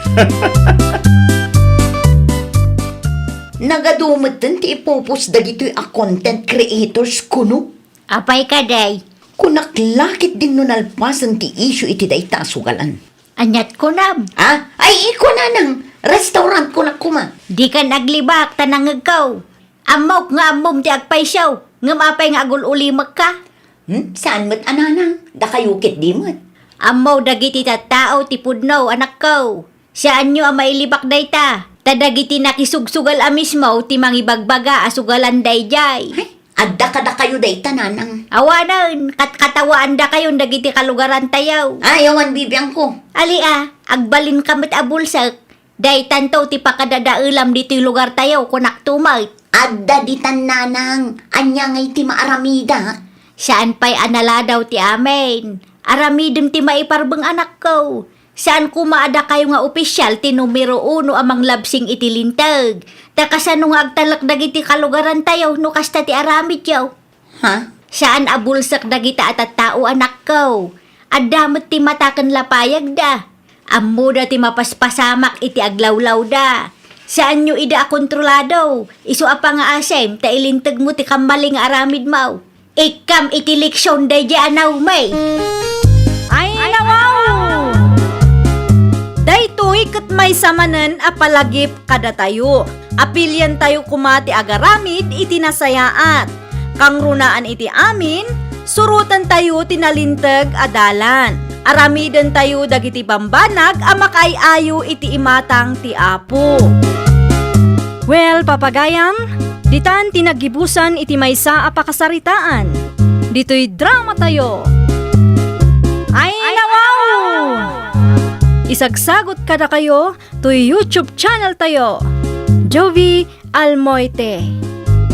Nagadu metten ti ipupos dagitoy a content creators kuno. Apay kadi? Kunak la ketdin no nalpasen ti issue iti dayta a sugalan. Aniat kunam? Ah? Ay, iko nanang. Restaurant kunak koma. Dikan aglibak ta nangngegko. Ammok nga ammom ti agpayso, ngem apay nga agul-ulimekka? Hmm, saan met a nanang? Dakayo ketdi met. Ammo dagiti tattao ti pudno, anakko. Saanyo a mailibak dayta, ta dagiti nakisugsugal a mismo ti mangibagbaga a sugalan daydiay. Ay, adda kadakayo dayta, nanang. Awanen, katkatawaandakayon dagiti kalugarantayo. Ay, awan bibiangko. Ali a, agbalinka met a bulsek. Daytanto ti pakadadaelam ditoy lugartayo, kunak tumet. Adda ditan, nanang. Ania ngay ti maaramida? Saan pay a naladaw ti amin. Aramidem ti maiparbeng, anakko. Saan koma a dakayo nga opisyal ti numero uno a manglabsing iti linteg. Ta kasano nga agtalek dagiti kalugarantayo no kasta ti aramidyo? Ha? Saan a bulsek dagita a tattao, anakko. Adda met ti mata ken lapayagda. Ammoda ti mapaspasamak iti aglawlawda. Saanyo ida a kontrolado. Isu a pangaasem ta ilintegmo ti kammalin nga aramidmo. Ikkam iti leksion daydiay a Naomi. Ay, nawaw! Daytoy ket maysa manen a palagip kadatayo. Apiliantayo koma ti agaramid iti nasayaat. Kangrunaan iti amin, surotentayo ti nalinteg a dalan. Aramidentayo dagiti bambanag a makaay-ayo iti imatang ti Apo. Well, papagayam, ditan ti naggibusan iti maysa a pakasaritaan. Ditoy dramatayo. Ay, nawaw! Isagsagot kadakayo toy YouTube channel tayo, Jovie Almoite.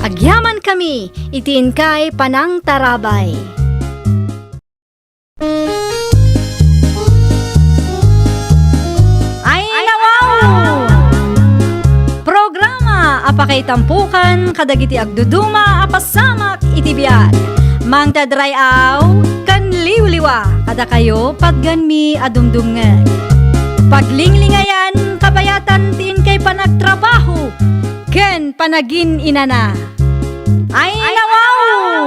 Agyamankami iti inkay panangtarabay. Ay, nawaw! Programa a pakaitampukan kadagiti agduduma a pasamak iti biag. Mangted ray-aw ken liwliwa kadakayo, patganmi a dumdumngeg. Paglinglingayam, kabayatan ti inkay panagtrabaho ken panagin-inana. Ay, nawaw!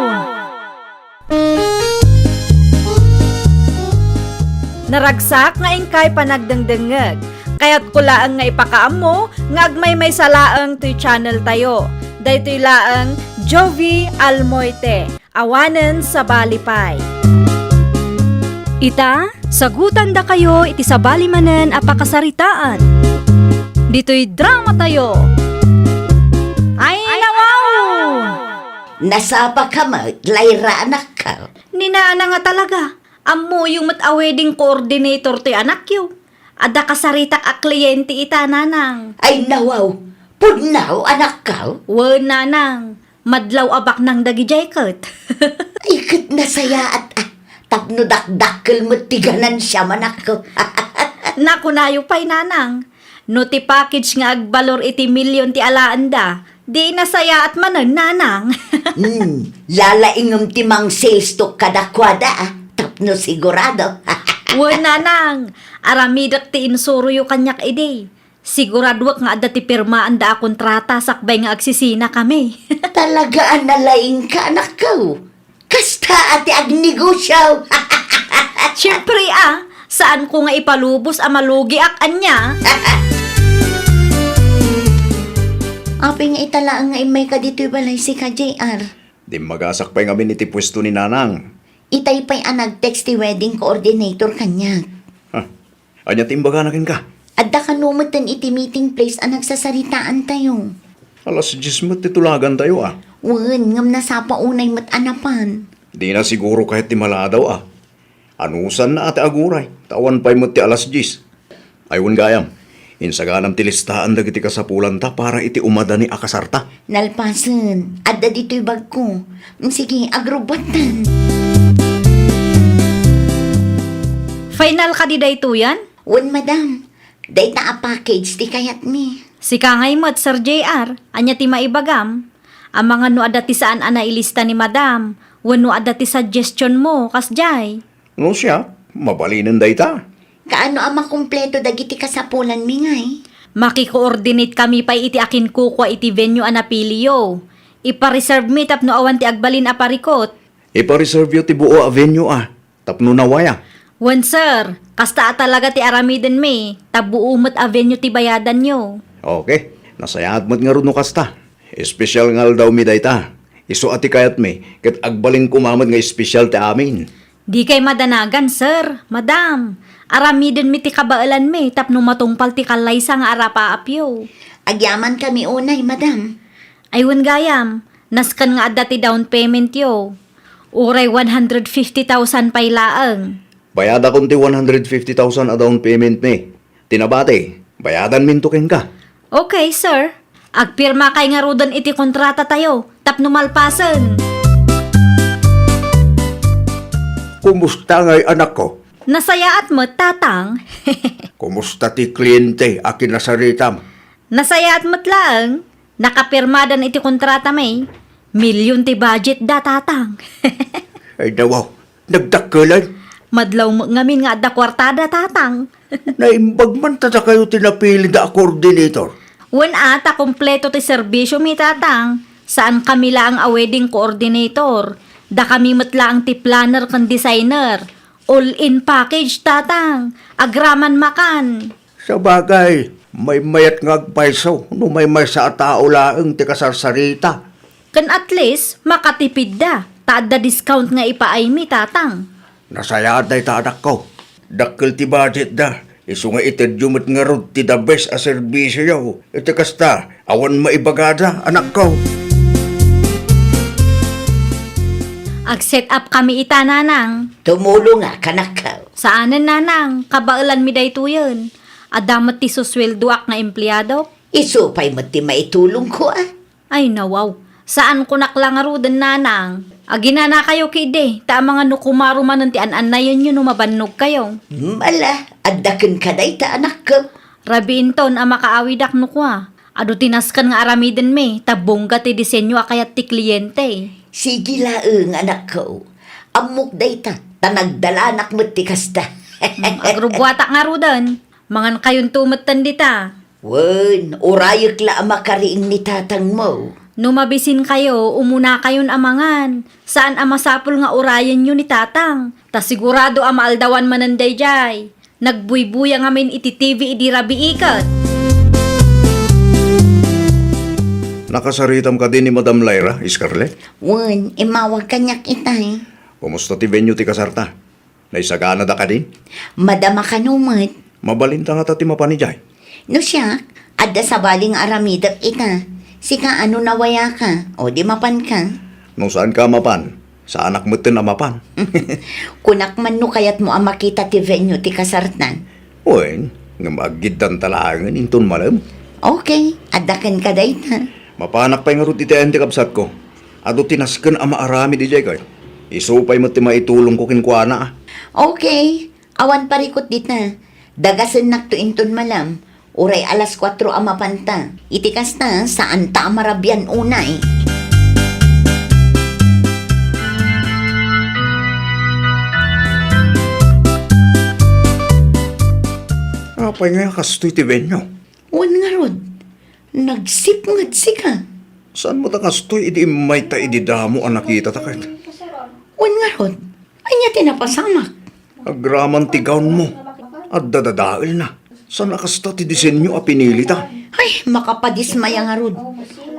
Naragsak nga inkay panagdengdengngeg. Kayatko laeng nga ipakaammo nga agmaymaysa laeng toy channel tayo. Daytoy laeng Jovie Almoite, awanen sabali pay. Ita, sagutandakayo iti sabali manen a pakasaritaan. Ditoy drama tayo. Ay, nawaw! Nasapaka met, Lyra, anakko. Ni Nanang a talaga. Ammoyo met a wedding coordinator ti anakyo. Adda kasaritak a kliyente ita, Nanang. Ay, nawaw. Pudno, anakko? Wen, Nanang. Madlaw a baknang dagidiay ket. Ay, ket nasayaat, a. Tapno dakdakkel met ti ganansiam, anakko. Nakunayo pay, Nanang. No ti package nga agbalor iti milyon ti alaenda, di nasayaat manen, Nanang. Hmm, lalaingem ti mang-sales talk kadakuada, a, tapno sigurado. Wen, Nanang, aramidek ti insuroyo kaniak idi. Siguraduek nga adda ti pirmaanda a kontrata sakbay nga agsisinakami. Talaga a nalaingka, anakko. Kasta a ti agnegosio. Siempre, a, saanko nga ipalubos a malugiak ania. Apay nga ita laeng nga immayka ditoy balay, sika, J R? Dimmagasak pay ngamin iti puesto ni Nanang. Itay pay a nag-text ti wedding coordinator kaniak. Ha? Ania ti imbagana kenka? Adda kano metten iti meeting place a nagsasaritaantayo. Alas dies met ti tulagantayo, a. Wen, ngem nasapa unay met a napan. Dina siguro kayat ti maladaw, a. Anusanna a ti aguray, ta awan pay met ti alas dies. Ay, wen gayam, insaganam ti listaan dagiti kasapulanta para iti umadani a kasarta. Nalpasen, adda ditoy bagko. Sige, agrubbuattan. Final kadi daytoyen? Wen, madam. Dayta a package ti kayatmi. Sika ngay met, Sir J R, ania ti maibagam? Amangan no adda ti saan a nailista ni madam, wenno adda ti suggestion mo, kasdiay. No siak, mabalinen dayta. Kaano a makumpleto dagiti kasapulanmi ngay? Makikoordinate kami pay iti akinkukua iti venue a napiliyo. Ipareserve mi tapno awan ti agbalin a parikut. Ipareserve yo ti buo a venue a, tapno nawaya. Wen, sir, kasta a talaga ti aramidenmi, ta buo met a venue ti bayadanyo. Okay, nasayaat met ngarud no kasta. Espesyal nga aldawmi dayta. Isu a ti kayatmi, ket agbalin koma met nga espesyal ti amin. Dikay madanagan, sir, madam. Aramidenmi ti kabaelanmi tapno matungpal ti kallaysa nga arapaapyo. Agyamankami unay, madam. Ay, wen gayam, nasken nga adda ti down paymentyo. Uray one hundred fifty thousand pay laeng. Bayadakon ti one hundred fifty thousand a down paymentmi. Ti nabati, bayadanminto kenka. Okay, sir. Agpirmakay ngaruden iti kontratatayo tapno malpasen. Kumusta ngay, anakko? Nasayaat met, tatang. Kumusta ti kliente a kinasaritam? Nasayaat met laeng. Nakapirmadan iti kontratami. Milyon ti budgetda, tatang. Ay, nawaw. Nagdakkelan? Madlaw met ngamin nga adda kuartada, tatang. Naimbag man ta dakayo ti napilida a coordinator. Wen a, ta kompleto ti serbisiomi, tatang. Saankami laeng a wedding coordinator. Dakami met laeng ti planner ken designer. All-in package, tatang. Agraman makan. Sabagay, maymayat nga agpayso no maymaysa a tao laeng ti kasarsarita. Ken at least, makatipidda, ta adda discount nga ipaaymi, tatang. Nasayaat dayta, anakko. Dakkel ti budgetda, isu nga itedyo met ngarud ti the best a serbisioyo. Iti kasta, awan maibagada, anakko. Ag-set up kami ita, nanang. Tumulongak, anakko. Saanen, nanang, kabaelanmi daytoyen. Adda met ti susueldoak nga empleado. Isu pay met ti maitulongko, a. Ay, nawaw. Saanko nak la ngaruden, nanang. Aginanakayo ketdi, ta amangan no kumaro manen ti an-annayenyo no mabannogkayo. Ala, adda kenka dayta, anakko. Rabiinton a makaawidak no kua. Adu ti nasken nga aramidenmi, ta bongga ti disenyo a kayat ti kliente. Sige laeng, anakko. Ammok dayta, ta nagdalanak met ti kasta. Hmm, agrubbuatak ngaruden. Mangankayonto metten dita. Wen, urayek la a makariing ni tatangmo. No mabisinkayo, umunakayon a mangan. Saan a masapul nga urayenyo ni tatang. Ta sigurado a maaldawan manen daydiay. Nagbuybuya ngamin iti T V idi rabii ket. Nakasaritam kadi ni Madam Lyra, Scarlett? Wen, immawag kaniak itay. Kumusta ti venue ti kasarta? Naisaganada kadi? Madama kano met. Mabalinta ngata ti mapan idiay? No siak, adda sabali nga aramidek ita. Sika ano nawayaka, o di mapanka? No saanka a mapan, saanak metten a mapan. Kunak man no kayatmo a makita ti venue ti kasartan. Wen, ngem aggiddanta laengen inton malem. Okay, adda kenka dayta. Mapanak pay ngarud iti ayan ti kabsatko. Adu ti nasken a maaramid idiay kay. Isu pay met ti maitulongko kenkuana, a. Okay, awan parikut dita. Dagasennakto inton malem. Uray alas kuatro a mapanta. Iti kasta, saanta a marabian unay. Apay nga kastoy ti venue? Wen ngarud, nagsipnget sika. Saan met a kastoy idi immayta idi damo a nakitata ket? Wen ngarud, ania ti napasamak? Agraman ti gownmo. Adda dadaelna. Saan a kasta ti disenyo a pinilita? Ay, makapadismaya ngarud.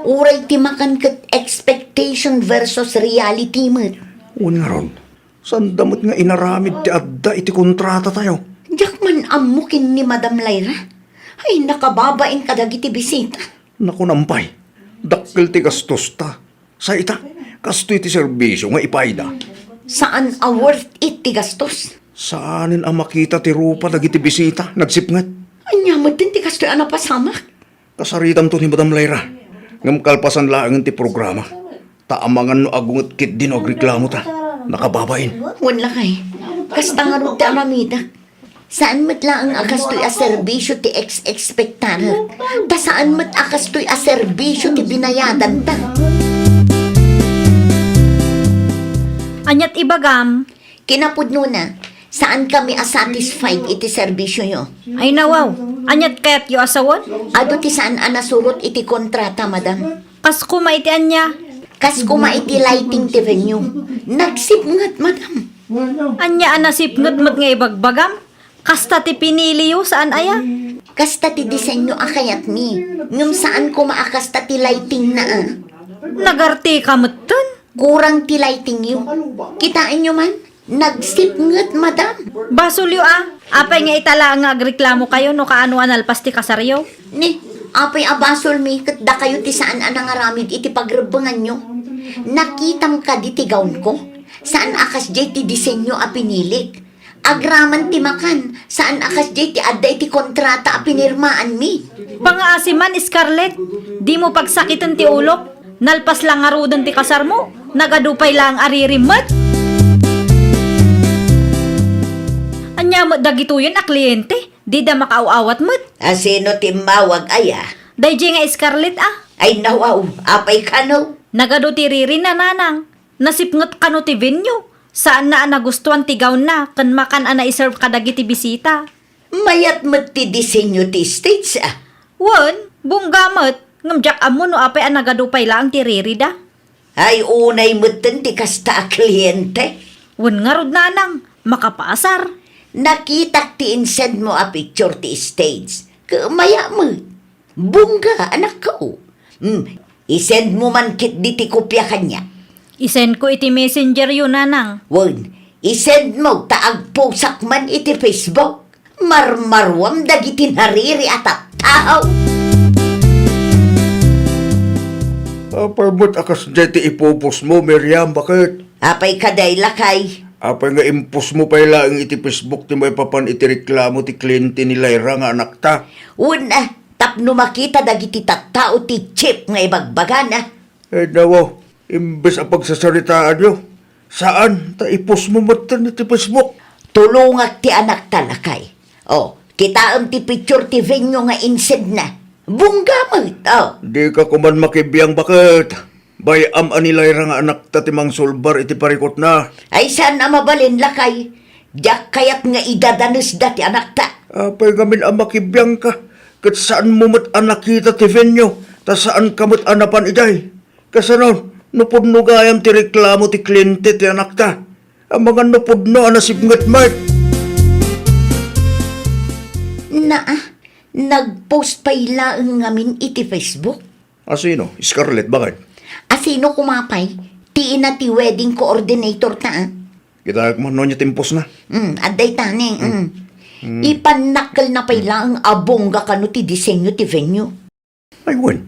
Uray ti makan ket expectation versus reality met. Wen ngarud, saanda met nga inaramid ti adda iti kontratatayo. Diak man ammo ken ni Madam Lyra. Ay, nakababain kadagiti bisita. Nakunam pay, dakkel ti gastosta. Sa ita, kastoy ti serbisio nga ipayda. Saan a worth it ti gastos? Saanen a makita ti rupa dagiti bisita, nagsipnget. Ania met ti kastoy a napasamak? Kasaritamto ni Madam Lyra, ngem kalpasan laengen ti programa. Ta amangan no agunget ketdi no agreklamota. Nakababain. Wen lakay, kasta ngarud ti aramidek. Saan met laeng a kastoy a serbisio ti ex-expectarek. Ta saan met a kastoy a serbisio ti binayadanta. Aniat ibagam? Kinapudnona, saankami a satisfied iti serbisioyo. Ay nawaw, aniat kayatyo a sawen? Adu ti saan a nasurot iti kontrata, madam. Kas koma iti ania? Kas koma iti lighting ti venue. Nagsipnget, madam. Ania a nasipnget met nga ibagbagam? Kasta ti piniliyo, saan aya? Kasta ti disenyo a kayatmi, ngem saan koma a kasta ti lightingna, a. Nagartika metten? Kurang ti lightingyo. Kitaenyo man? Nagsipnget, madam. Basolyo, a. Apay nga ita laeng nga agreklamokayo no kaano a nalpas ti kasaryo? Ni, apay a basolmi ket dakayo ti saan a nangaramid iti pagrebbenganyo? Nakitam kadi ti gownko? Saan a kasdiay ti disenyo a pinilik. Agraman ti makan, saan a kasdiay ti adda iti kontrata a pinirmaanmi. Pangaasi man, Scarlett, dimo pagsakiten ti ulok. Nalpas la ngaruden ti kasarmo, nagadu pay laeng a ririmmet. Ania met dagitoyen a kliente? Dida makaaw-awat met. A sino ti immawag aya? Daydiay nga Scarlett, a. Ay nawaw, apay kano? Nagadu ti ririna, nanang. Nasipnget kano ti venue? Saanna a nagustuan ti gownna ken makan a naiserve kadagiti bisita. Mayat met ti disenyo ti stage, a. Wen, bongga met, ngem diak ammo no apay a nagadu pay laeng ti ririda. Ay, unay metten ti kasta a kliente. Wen ngarud, nanang, makapaasar. Nakitak ti insendmo a picture ti stage. Ket maya met. Bongga, anakko. Hmm, isendmo man ketdi ti kopia kaniak. Isendko iti messengeryo, nanang. Wen, isendmo ta agposak man iti Facebook. Marmaruam dagiti nariri a tattao. Apay met a kasdiay ti ipupostmo, Miriam, baket? Apay kadi, lakay? Apay nga impostmo pay laeng iti Facebook ti maipapan iti reklamo ti kliente ni Lyra nga anakta? Wen, a, tapno makita dagiti tattao ti cheap nga ibagbagana. Ay, nawaw. Imbes a pagsasaritaanyo, saan ta i-post mo metten iti Facebook. Tulongak ti anakta, lakay. O, kitaem ti picture ti venue nga insedna. Bongga met, o. Dika koman makibiang, baket. Bay-am a ni Lyra nga anakta ti mangsulbar iti parikutna. Ay, saan a mabalin, lakay. Diak kayat nga idadanesda ti anakta. Apay ngamin a makibiangka, ket saanmo met a nakita ti venue, ta saanka met a napan idiay. Kasano, no pudno gayam ti reklamo ti kliente ti anakta? Amangan no pudno a nasipnget met. Naa, nag-post pay laeng ngamin iti Facebook. Asino? Scarlett, baket? Asino koma pay? Ti ina ti wedding coordinator ta, a? Kitaek man no ania ti impostna. Mm, adda itani, mm. Mm. Ipannakkelna pay laeng a bongga kano ti disenyo ti venue. Ay, wen.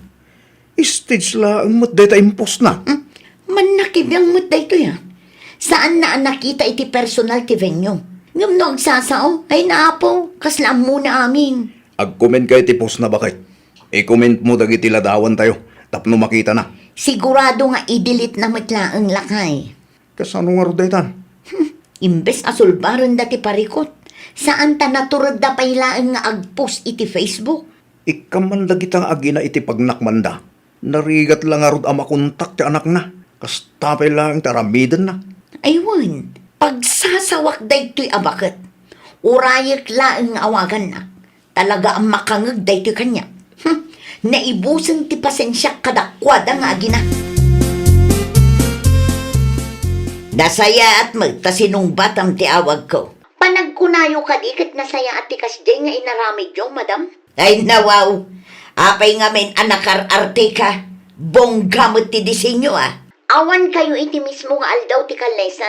Stage laeng met dayta impostna. Mm. Mannakibiang met daytoy, a. Saanna a nakita iti personal ti venue. Ngem no agsasao, ay naapo, kasla ammona amin. Agkomenka iti postna, baket. I-comment mo dagiti ladawantayo tapno makitana. Sigurado nga i-delete na met laeng, lakay. Kasano ngarud daytan? Hmm, imbes a sulbarenda ti parikut, saan ta naturedda pay laeng nga ag-post iti Facebook. Ikkan man dagita nga agina iti pagnakmanda. Narigat la ngarud a makontak ti anakna. Kasta pay laeng ti aramidenna. Ay wen, pagsasawak daytoy a baket. Urayek laeng nga awagannak. Talaga a makangeg daytoy kaniak. Hmm, naibusen ti pasensiak kadakuada nga agina. Nasayaat met ta sinungbatam ti awagko. Panagkunayo kadi ket nasayaat ti kasdiay nga inaramidyo, madam? Ay, nawaw. Apay ngamin a nakar-arteka? Bongga met ti disenyo, a. Awan kayo iti mismo nga aldaw ti kallesa.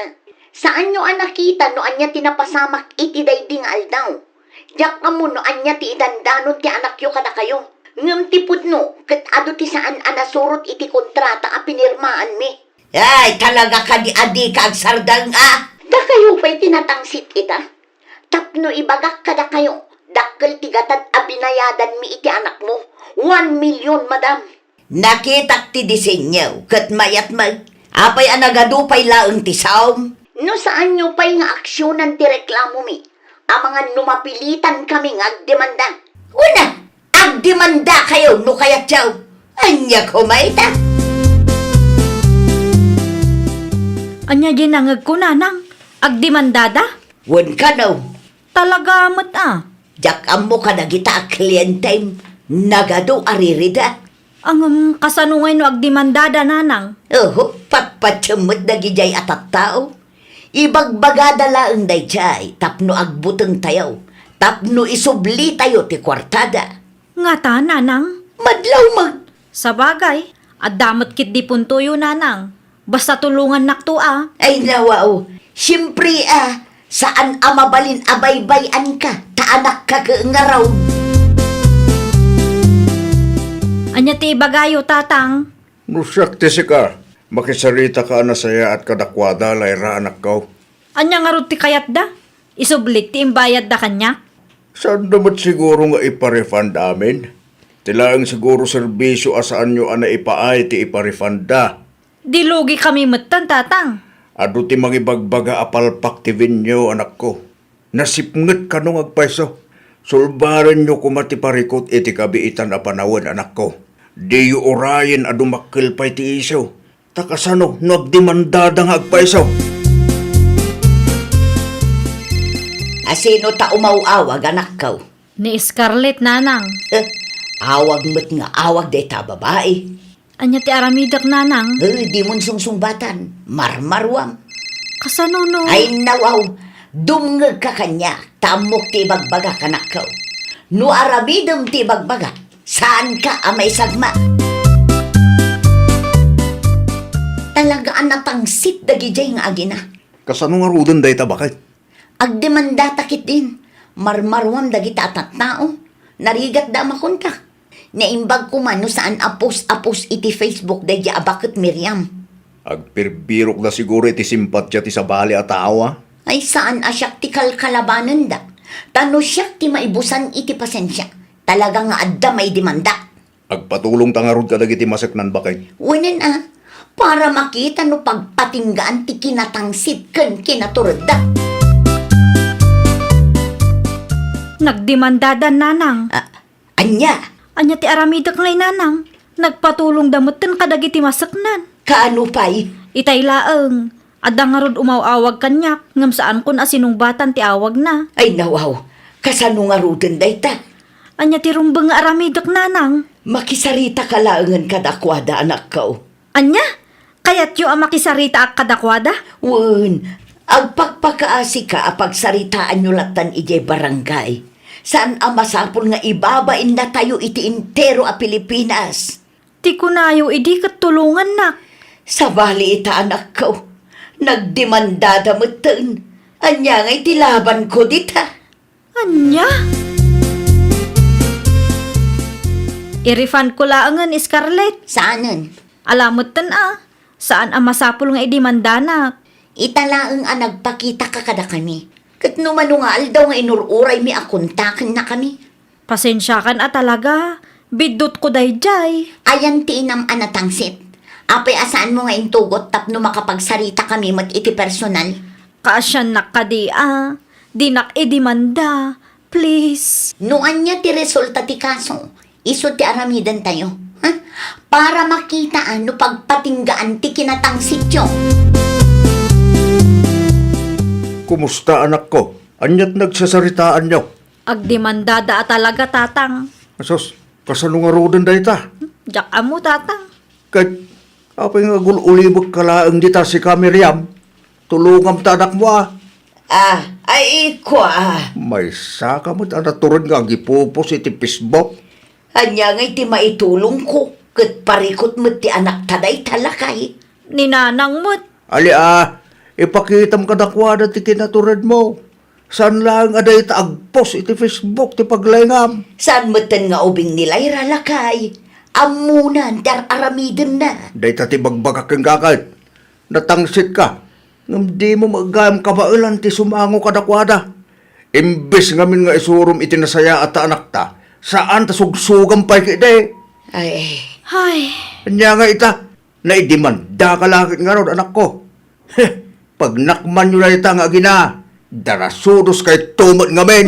Saanyo a nakita no ania ti napasamak iti daydi nga aldaw. Diak ammo no ania ti idandanon ti anakyo kadakayo. Ngem ti pudno ket adu ti saan a nasurot iti kontrata a pinirmaanmi. Ay, talaga kadi a dika agsardeng, a? Dakayo pay ti natangsit ita. Tapno ibagak kadakayo, dakkel ti gatad a binayadanmi iti anakmo. One million, madam. Nakitak ti disenyo ket mayat met. Apay a nagadu pay laeng ti saom? No saanyo pay nga aksionan ti reklamomi, amangan no mapilitan kami nga agdemanda. Una, agdemandakayo no kayatyo. Ania koma ita? Ania diay nangegko, nanang? Agdemandada? Wen kano. Talaga met, a. Diak ammo kadagita a klientem, nagadu a ririda. Ngem kasano ngay no agdemandada, nanang? Oho, patpatiem met dagidiay a tattao. Ibagbagada laeng daydiay tapno agbutengtayo, tapno isublitayo ti kuartada. Ngata, nanang? Madlaw met. Sabagay, adda met ketdi puntoyo, nanang. Basta tulongannakto, a. Ay, nawaw. Siempre, a, saan a mabalin a baybay-anka, ta anakka ket ngarud. Ania ti ibagayo, tatang? No siak ti sika, makisaritaka a nasayaat kadakuada, Lyra, anakko. Ania ngarud ti kayatda? Isublit ti imbayadda kaniak? Saanda met siguro nga ipa-refund amin? Ti laeng siguro serbisio a saanyo a naipaay ti ipa-refundda. Di lugi kami metten, tatang. Adu ti mangibagbaga a palpak ti venue, anakko. Nasipnget kano nga agpayso. Sulbarenyo koma ti parikut iti kabiitan a panawen, anakko. Diyo urayen a dumakkel pay ti isu. Ta kasano no agdemandada nga agpayso? Asino ta umaw-awag, anakko? Ni Scarlett, nanang. Eh, awag met nga awag dayta a babai. Ania ti aramidek, nanang? Eh, dimon sungsungbatan. Marmaruam. Kasano no? Ay, nawaw. Dumngegka kaniak, ta ammok ti ibagbagak, anakko. No aramidem ti ibagbagak, saanka a maisagma. Talaga a natangsit dagidiay nga agina. Kasano ngaruden dayta, baket? Agdemandata ketdin. Marmaruam dagita a tattao. Narigatda a makontak. Naimbag koma no saan a post a post iti Facebook daydiay a baket, Miriam. Agbirbirokda siguro iti simpatia ti sabali a tao, a? Ay, saan a siak ti kalkalabanenda. Ta no siak ti maibusan iti pasensia, talaga nga adda maidemandak. Agpatulongta ngarud kadagiti maseknan, baket. Wen a, para makita no pagpatinggaan ti kinatangsit ken kinaturedda. Nagdemandadan, Nanang. Ah, ania? Ania ti aramidek ngay, Nanang? Nagpatulongda metten kadagiti maseknan. Kaano pay? Itay laeng, adda ngarud umaw-awag kaniak, ngem saankon a sinungbatan ti awagna. Ay, nawaw. Kasano ngaruden dayta? Ania ti rumbeng nga aramidek, Nanang? Makisaritaka laengen kadakuada, anakko. Ania? Kayatyo a makisaritaak kadakuada? Wen, agpakpakaasika a pagsaritaanyo lattan idiay barangay. Saan a masapul nga ibabain natayo iti entero a Pilipinas. Ti kunayo idi ket tulongannak. Sabali ita, anakko. Nagdemandada metten. Ania ngay ti labanko dita? Ania? I-refund ko laengen, Scarlett. Saanen? Ala metten a, saan a masapul nga idemandanak. Ita laeng a nagpakitaka kadakami. Ket no mano nga aldaw nga inur-uraymi a kontakennakami. Pasensiakan a talaga. Biddutko daydiay. Ayan ti inam a natangsit. Apay a saanmo nga intugot tapno makapagsaritakami met iti personal? Kaasiannak kadi a dinak idemanda, please. No ania ti resulta ti kaso, isu ti aramidentayo, ha? Para makita a no pagpatinggaan ti kinatangsityo. Kumusta, anakko? Aniat nagsasaritaanyo? Agdemandada a talaga, Tatang. Asus, kasano ngaruden dayta? Diak ammo, Tatang. Ket apay nga agul-ulibek ka laeng dita sika, Miriam? Tulongam ta, anakmo a. Ah, ay, kua. Maysa ka met a natured nga agipupos iti Facebook. Ania ngay ti maitulongko? Ket parikut met ti anakta dayta, lakay. Ni Nanang met. Ali a, ipakitam kadakuada ti kinaturedmo. Saan laeng a dayta agpost iti Facebook ti paglaingam. Saan metten nga ubing ni Lyra, lakay. Ammonan ti ar-aramidenna. Dayta ti ibagbagak kenka ket. Natangsitka. Ngem dimo met gayam kabaelan ti sumango kadakuada. Imbes ngamin nga isurom iti nasayaat a anakta, saan ta sugsugam pay ketdi. Ay. Ay. Ania nga ita? Naidemandaka la ket ngarud, anakko. Heh, pagnakmanyo dayta nga agina, darasudoskayto met ngamin.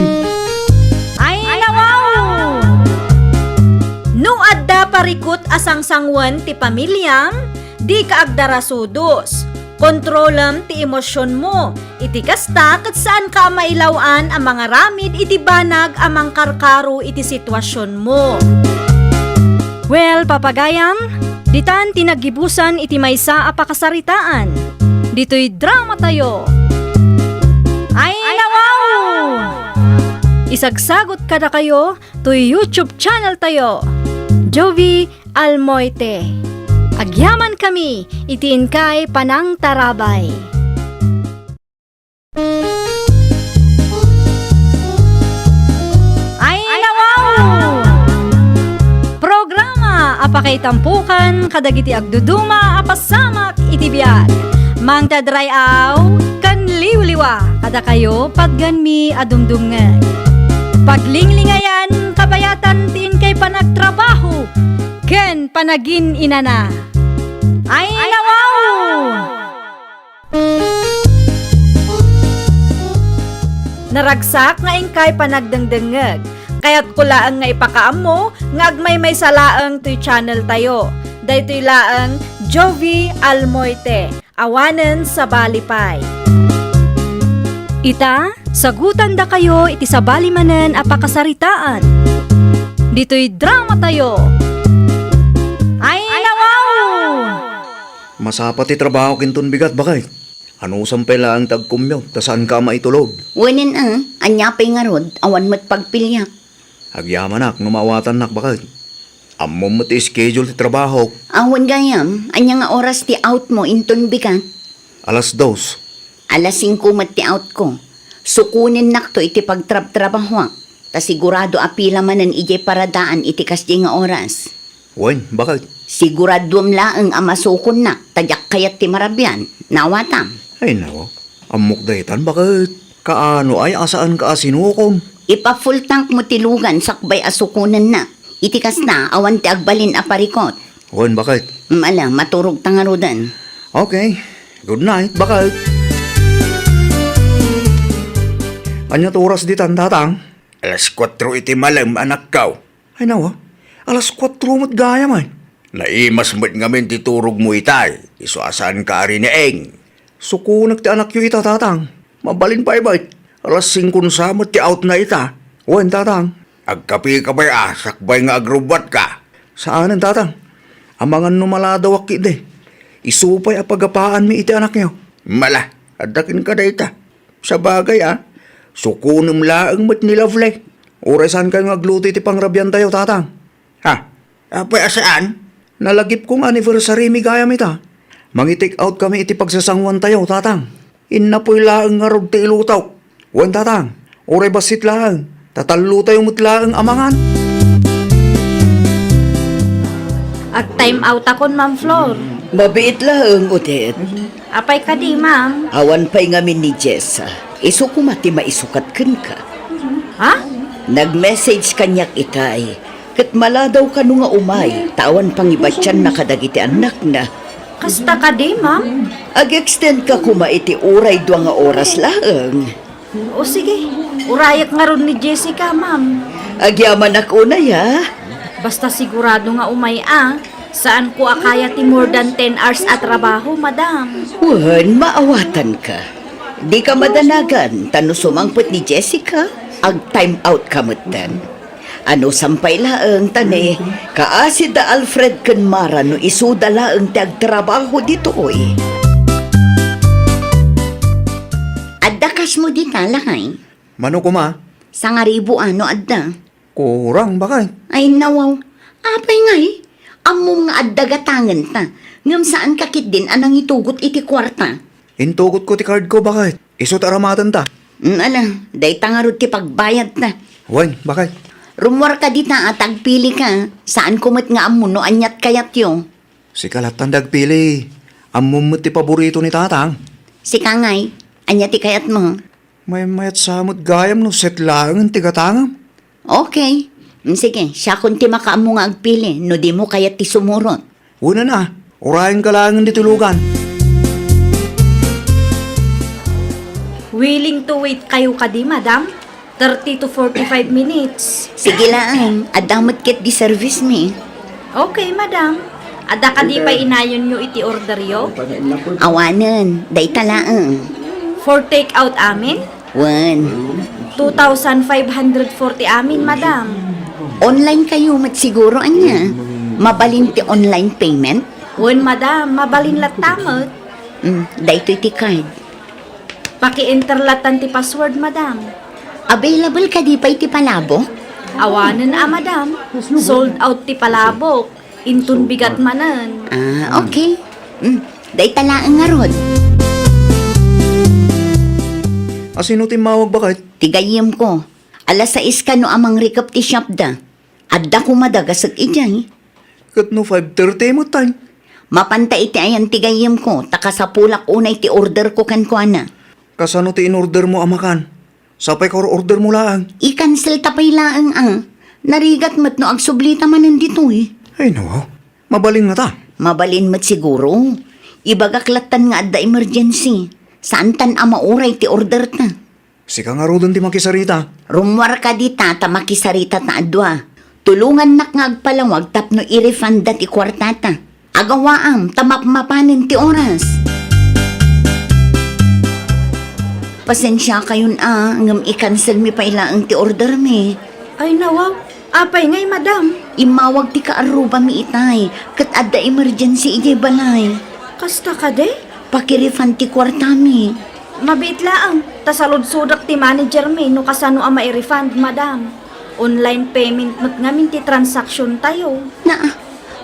Ay, nawaw! No adda parikut a sangsangoen ti pamiliam, dika agdarasudos. Kontrolem ti emosionmo. Iti kasta, ket saanka a mailaw-an a mangaramid iti banag a mangkarkaro iti situasionmo. Well, papagayam, ditan ti naggibusan iti maysa a pakasaritaan. Ditoy dramatayo. Ay, nawaw! Isagsagot kadakayo toy YouTube channel tayo, Jovie Almoite. Agyamankami iti inkay panangtarabay. Ay, nawaw! Programa a pakaitampokan kadagiti agduduma a pasamak iti biag. Mangted ray-aw ken liwliwa kadakayo, patganmi a dumdumngeg. Paglinglingayan, kabayatan ti inkay panagtrabaho ken panagin-inana. Ay, nawaw! Naragsak nga inkay panagdengdengngeg. Kayatko laeng nga ipakaammo nga agmaymaysa laeng toy channel tayo. Daytoy laeng Jovie Almoite, awanen sabali pay. Ita, sagutandakayo iti sabali manen a pakasaritaan. Ditoy dramatayo. Ay, nawaw! Masapa ti trabahok inton bigat, baket. Anusam pay laeng ti agkummiaw, ta saanka a maitulod. Wenen a, ania pay ngarud, awan met pagpiliak. Agyamanak no maawatannak, baket. Ammom met ti schedule ti trabahok. Awan gayam, ania nga oras ti outmo inton bigat? Alas dos. Alas singko met ti outko. Sukonennakto iti pagtrabtrabahoak, ta sigurado a pila manen idiay paradaan iti kasdiay nga oras. Wen, baket? Siguraduem laeng a masukonnak, ta diak kayat ti marabian. Naawatam? Ay, nako. Ammok daytan, baket? Kaano ay a saanka a sinukon? Ipa-full tankmo ti lugan sakbay a sukonennak. Iti kasta, awan ti agbalin a parikut. Wen, baket. Mala, maturog ta ngaruden. Okay. Good night, baket. Ania ti oras ditan, Tatang? Alas kuatro iti malem, anakko. Ay, nawa. Alas kuatro met gayam, ay. Naimas met ngamin ti turogmo itay. Isu a saanka a riniing. Sukonek ti anakyo ita, Tatang. Mabalin pay met. Alas singko sa met ti outna ita. Wen, Tatang. Agkapika pay a, sakbay nga agrubbuatka. Saanen, Tatang. Amangan no maladawak ketdi. Isu pay a pagapaanmi iti anakyo. Mala, adda kenka dayta. Sabagay a, sukonem laeng met ni Lovely. Uray saankayo nga agluto iti pangrabiantayo, Tatang. Ha? Apay a saan? Nalagipko nga anniversary mi gayam ita. Mangi-take out kami iti pagsasanguantayo, Tatang. Innapoy laeng ngarud ti ilutok. Wen, Tatang, uray bassit laeng, ta tallotayo met laeng a mangan. Ag-time out akon, Ma'am Flor. Mabiit laeng, Odette. Apay kadi, ma'am? Awan pay ngamin ni Jessa. Isu koma ti maisukat kenka. Ha? Nag-message kaniak itay. Ket maladaw kano nga umay, ta awan pangibatianna kadagiti annakna. Kasta kadi, ma'am? Ag-extend ka koma iti uray dua nga oras laeng. O sige, urayek ngarud ni Jessica, ma'am. Agyamanak unay, a. Basta sigurado nga umay a, saanko a kaya ti more than ten hours a trabaho, madam. Wen, maawatanka. Dika madanagan, ta no sumangpet ni Jessica, ag-time out ka metten. Anusam pay laeng ta ne, kaasi da Alfred ken Mara no isuda laeng ti agtrabaho ditoy. Adda cashmo dita, lakay? Mano koma? Sangaribu a no adda. Kurang, baket. Ay, nawaw. Apay ngay? Ammom nga adda gatangenta, ngem saanka ketdin a nangitugot iti kuarta. Intugotko ti cardko, baket. Isu ti aramatenta. Mm, ala, dayta ngarud ti pagbayadta. Wen, baket. Rummuarka dita a ta agpilika. Saanko met nga ammo no aniat kayatyo. Sika lattan ti agpili. Ammom met ti paborito ni Tatang. Sika ngay, ania ti kayatmo? Maymayat sa met gayam no set laengen ti gatangam. Okay. Mm, sige, siakon ti makaammo nga agpili no dimo kayat ti sumurot. Wen a, urayenka laengen ditoy lugan. Willing to wait kayo kadi, madam? Thirty to forty-five minutes. Sige laeng, adda met ketdi service mi. Okay, madam. Adda kadi pay inayonyo iti orderyo? Awanen, dayta laeng. For take out amin? Wen. Two thousand five hundred forty amin, madam. Online kayo met siguro, ania? Mabalin ti online payment? Wen, madam, mabalin latta met. Mm, daytoy ti card. Paki-enter lattan ti password, madam. Available kadi pay ti palabok? Awanen a, madam. Sold out ti palabok. Inton bigat manen. Ah, okay. Mm, dayta laeng ngarud. Asino ti immawag, baket? Ti gayyemko. Alas sais kano a mangrikep ti shopda. Adda koma dagasek idiay. Ket no five thirty met, tay? Mapanta iti ayan ti gayyemko, ta kasapulak unay ti orderko kenkuana. Kasano ti inordermo a makan? Sapay ka or-ordermo laeng. I-cancel ta pay laeng a. Narigat met no agsublita manen ditoy. Ay, no. Mabalin ngata? Mabalin met siguro. Ibagak lattan nga adda emergency. Saantan a mauray ti orderta. Sika ngaruden ti makisarita. Rummuarka dita ta makisarita ta a dua. Tulongannak nga agpalawag tapno i-refunda ti kuartata. Agawaam ta mapmapanen ti oras. Pasensiakayon a, ngem i-cancel mi pay laeng ti order mi. Ay, nawaw. Apay ngay, madam? Immawag ti kaarrubami itay, ket adda emergency idiay balay. Kasta kadi? Pakirefund ti kuartami. Mabiit laeng, ta saludsodak ti manager mi no kasano a mairefund, madam. Online payment met ngamin ti transaction tayo. Naa,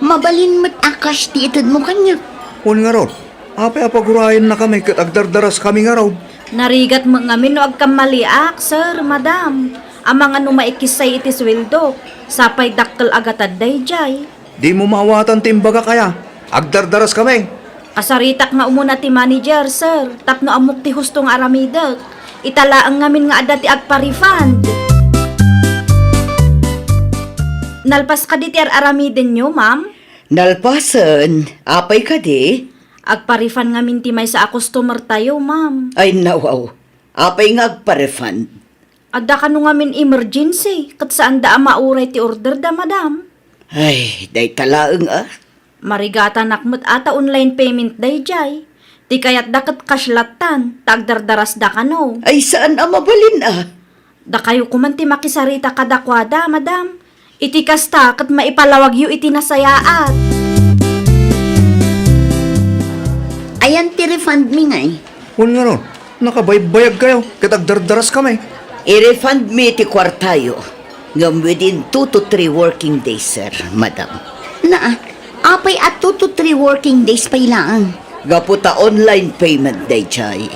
mabalin met a cash ti itedmo kaniak. Wen ngarud, apay a pagurayennakami ket agdardaraskami ngarud? Narigat met ngamin no agkammaliak, sir, madam. Amangan no maikissay iti sueldok, sapay dakkel a gatad daydiay. Dimo maawatan ti imbagak aya. Agdardaraskami. Kasaritak nga umuna ti manager, sir, tapno ammok ti husto nga aramidek. Ita laeng ngamin nga adda ti agpa-refund. Nalpas kadi ti ar-aramidenyo, ma'am? Nalpasen, apay kadi? Agpa-refund ngamin ti maysa a customer tayo, ma'am. Ay, nawaw. Apay nga agpa-refund? Adda kano ngamin emergency, ket saanda a mauray ti order da, madam. Ay, dayta laeng a. Marigatanak met a ta online payment dayjay. Ti kayatda ket cash lattan, ta agdardarasda kano. Ay, saan a mabalin a. Dakayo koman ti makisarita kadakuada, madam. Iti kasta, ket maipalawagyo iti nasayaat. Ayan ti refund mi ngay? Wen ngarud, nakabaybayag kayo, ket agdardaras kami. I-refund mi ti kuartayo, ngem within two to three working days, sir, madam. Naa, apay a two to three working days pay laeng? Gapu ta online payment dayjay.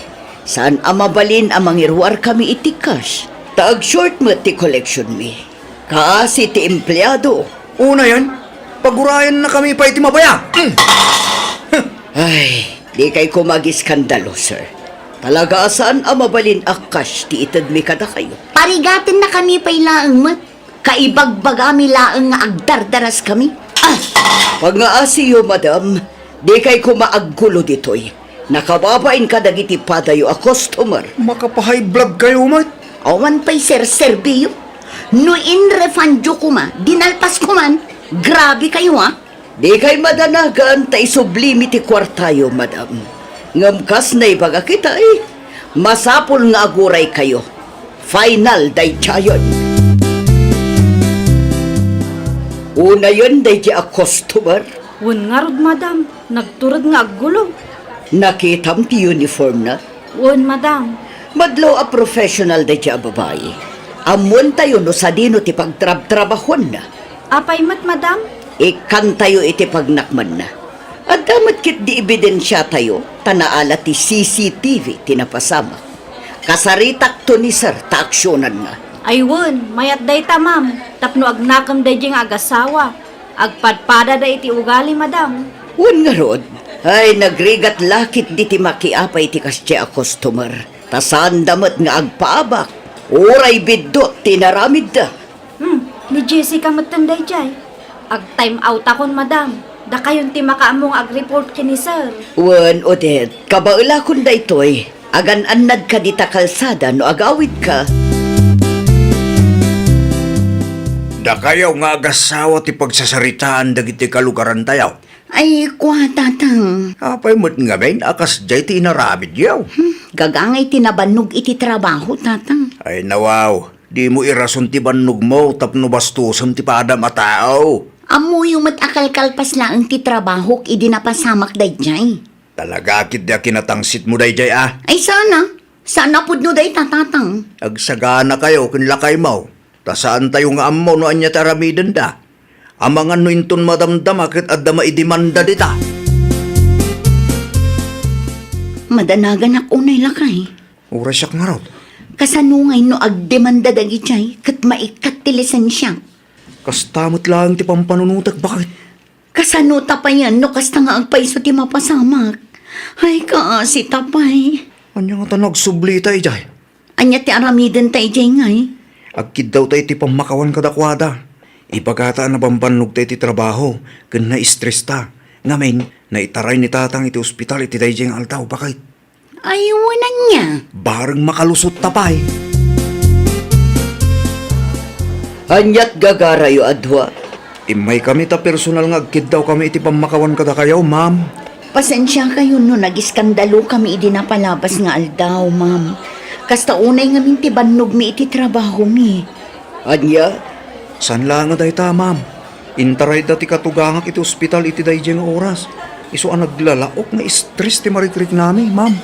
Saan a mabalin a mangiruar kami iti cash, ta ag-short met ti collection mi. Kaasi ti empleado. Unayen, pagurayenna kami pay ti mabaya. Mm. Ay, dikay koma agiskandalo, sir. Talaga a saan a mabalin a cash ti itedmi kadakayo. Parigatennakami pay laeng met. Kaibagbagami laeng nga agdardaras kami. Ah! Pangaasiyo, madam. Dikay koma aggulo ditoy. Nakababain kadagiti padayo a customer. Makapahay blood kayo met. Awan pay serserbiyo. No in-refundyo koma, dinalpas koman. Grabe kayo, ah. Dikay madanagan ta isublimi ti kuartayo, madam. Ngem kas naibaga kitay, masapul nga aguray kayo. Final daydiayen. Unayen daydi a customer. Wen ngarud, madam, nagtured nga aggulo. Nakitam ti uniform na? Wen, madam. Madlaw a professional daydi a babai. Ammoentayo no sadino ti pagtrabtrabahuanna. Apay met, madam? Ikkantayo iti pagnakmanna. Adda met ketdi ebidensiatayo, ta naala ti C C T V ti napasamak. Kasaritakto ni sir ta aksionanna. Ay wen, mayat dayta, ma'am, tapno agnakem daydi nga agasawa. Agpadpadada iti ugali, madam. Wen ngarud, ay nagrigat la ketdi ti makiapay ti kasdiay a customer. Ta saanda met nga agpaabak, uray biddut ti inaramidda. Hmm, ni Jessica metten dayjay. Ag-time outakon, madam. Dakayon ti makaammo nga ag-report ken ni sir. Wen, Odette, kabaelakon daytoy. Agan-annad ka dita kalsada no agawidka. Dakayo nga agasawa ti pagsasaritaan dagiti kalugarantayo. Ay, kua, tatang. Apay met ngamin a kasdiay ti inaramidyo? Hmm, gagangay ti nabannog iti trabaho, tatang. Ay, nawaw, dimo irason ti bannogmo tapno bastosem ti padam a tao. Ammoyo met a kalkalpas laeng ti trabahok idi napasamak daydiay. Talaga ketdi a kinatangsitmo daydiay a? Ay, sana. Saan a pudno dayta, tatang. Agsaganakayo ken lakaymo. Ta saantayo nga ammo no ania ti aramidenda. Amangan no inton madamdama ket adda maidemanda dita. Madanaganak unay, lakay. Uray siak ngarud. Kasano ngay no agdemanda dagijay ket maikkat ti lisensiak? Kasta met laeng ti pampanunotek, baket. Kasano ta payen no kasta nga agpayso ti mapasamak? Ay, kaasi ta pay. Ania ngata no agsublita idiay? Ania ti aramidenta idiay ngay? Agkiddawta iti pammakawan kadakuada. Ibagata a nabambannogta iti trabaho ken na-stresta. Ngamin, naitaray ni Tatang iti ospital iti daydiay nga aldaw, baket. Ay, wen ania? Bareng makalusotta pay. Aniat gagarayo a dua? Immaykami ta personal nga agkiddawkami iti pammakawan kadakayo, ma'am. Pasensiakayo no nagiskandalokami idi napalabas nga aldaw, ma'am. Kasta unay ngamin ti bannogmi iti trabahomi. Ania? Saan laeng a dayta, ma'am. Intarayda ti katugangak iti ospital iti daydiay nga oras. Isu a naglalaok nga stress ti marikriknami, ma'am.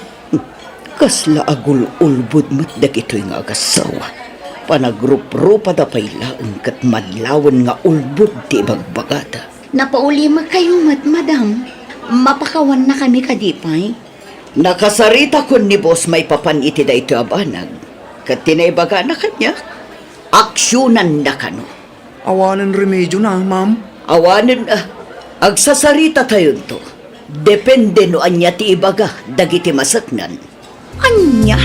Kasla agul-ulbod met dagitoy nga agasawa. Panagrupropada pay laeng ket manlawen nga ulbod ti ibagbagada. Napaulimekayo met, madam. Mapakawannakami kadi pay? Nakasaritakon ni boss maipapan iti daytoy a banag. Ket ti naibagana kaniak, aksionanna kano. Awanen remedyona, ma'am? Awanen a. Agsasaritatayon to. Depende no ania ti ibaga dagiti maseknan. Ania?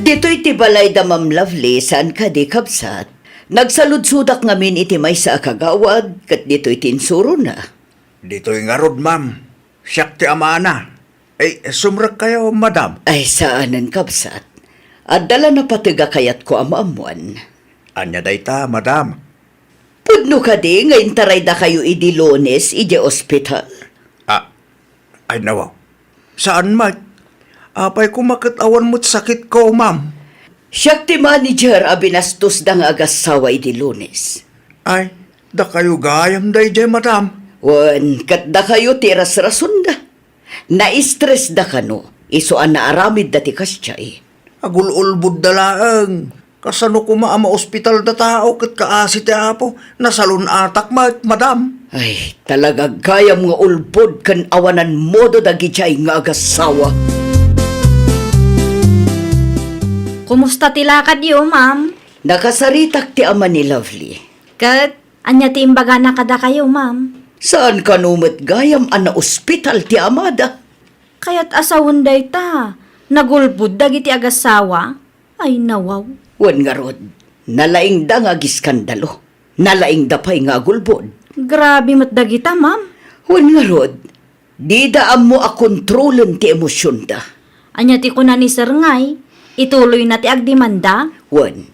Ditoy ti balay da Ma'am Lovely, saan kadi, kabsat? Nagsaludsodak ngamin iti maysa a kagawad, ket ditoy ti insurona. Ditoy ngarud, ma'am. Siak ti amana. Ay, sumrekkayo, madam. Ay, saanen, kabsat. Adda la napateg a kayatko a maammuan. Ania dayta, madam? Pudno kadi nga intaraydakayo idi Lunes idiay ospital? Ah, ay, nawaw. Saan met? Apay koma ket awan met sakitko, ma'am? Siak ti manager a binastosda nga agassawa idi Lunes. Ay, dakayo gayam daydiay, madam. Wen, ket dakayo ti irasrasonda. Naistressda kano, isu a naaramidda ti kasdiay. Agul-ulbodda laeng. Kasano koma a maospitalda tao ket kaasi ti Apo? Nasalun-atak met, madam. Ay, talaga gayam nga ulbod ken awanan modo dagidiay nga agassawa. Kumusta ti lakadyo, ma'am? Nakasaritak ti ama ni Lovely. Ket ania ti imbagana kadakayo, ma'am? Saan kano met gayam a naospital ti amada? Kayat a sawen dayta, nagulbod dagiti agassawa. Ay, nawaw. Wen ngarud, nalaingda nga agiskandalo. Nalaingda pay nga agulbod. Grabe met dagita, ma'am. Wen ngarud, dida ammo a kontrolen ti emosionda. Ania ti kuna ni Sir Ngay? Ituloyna ti agdemanda? Wen,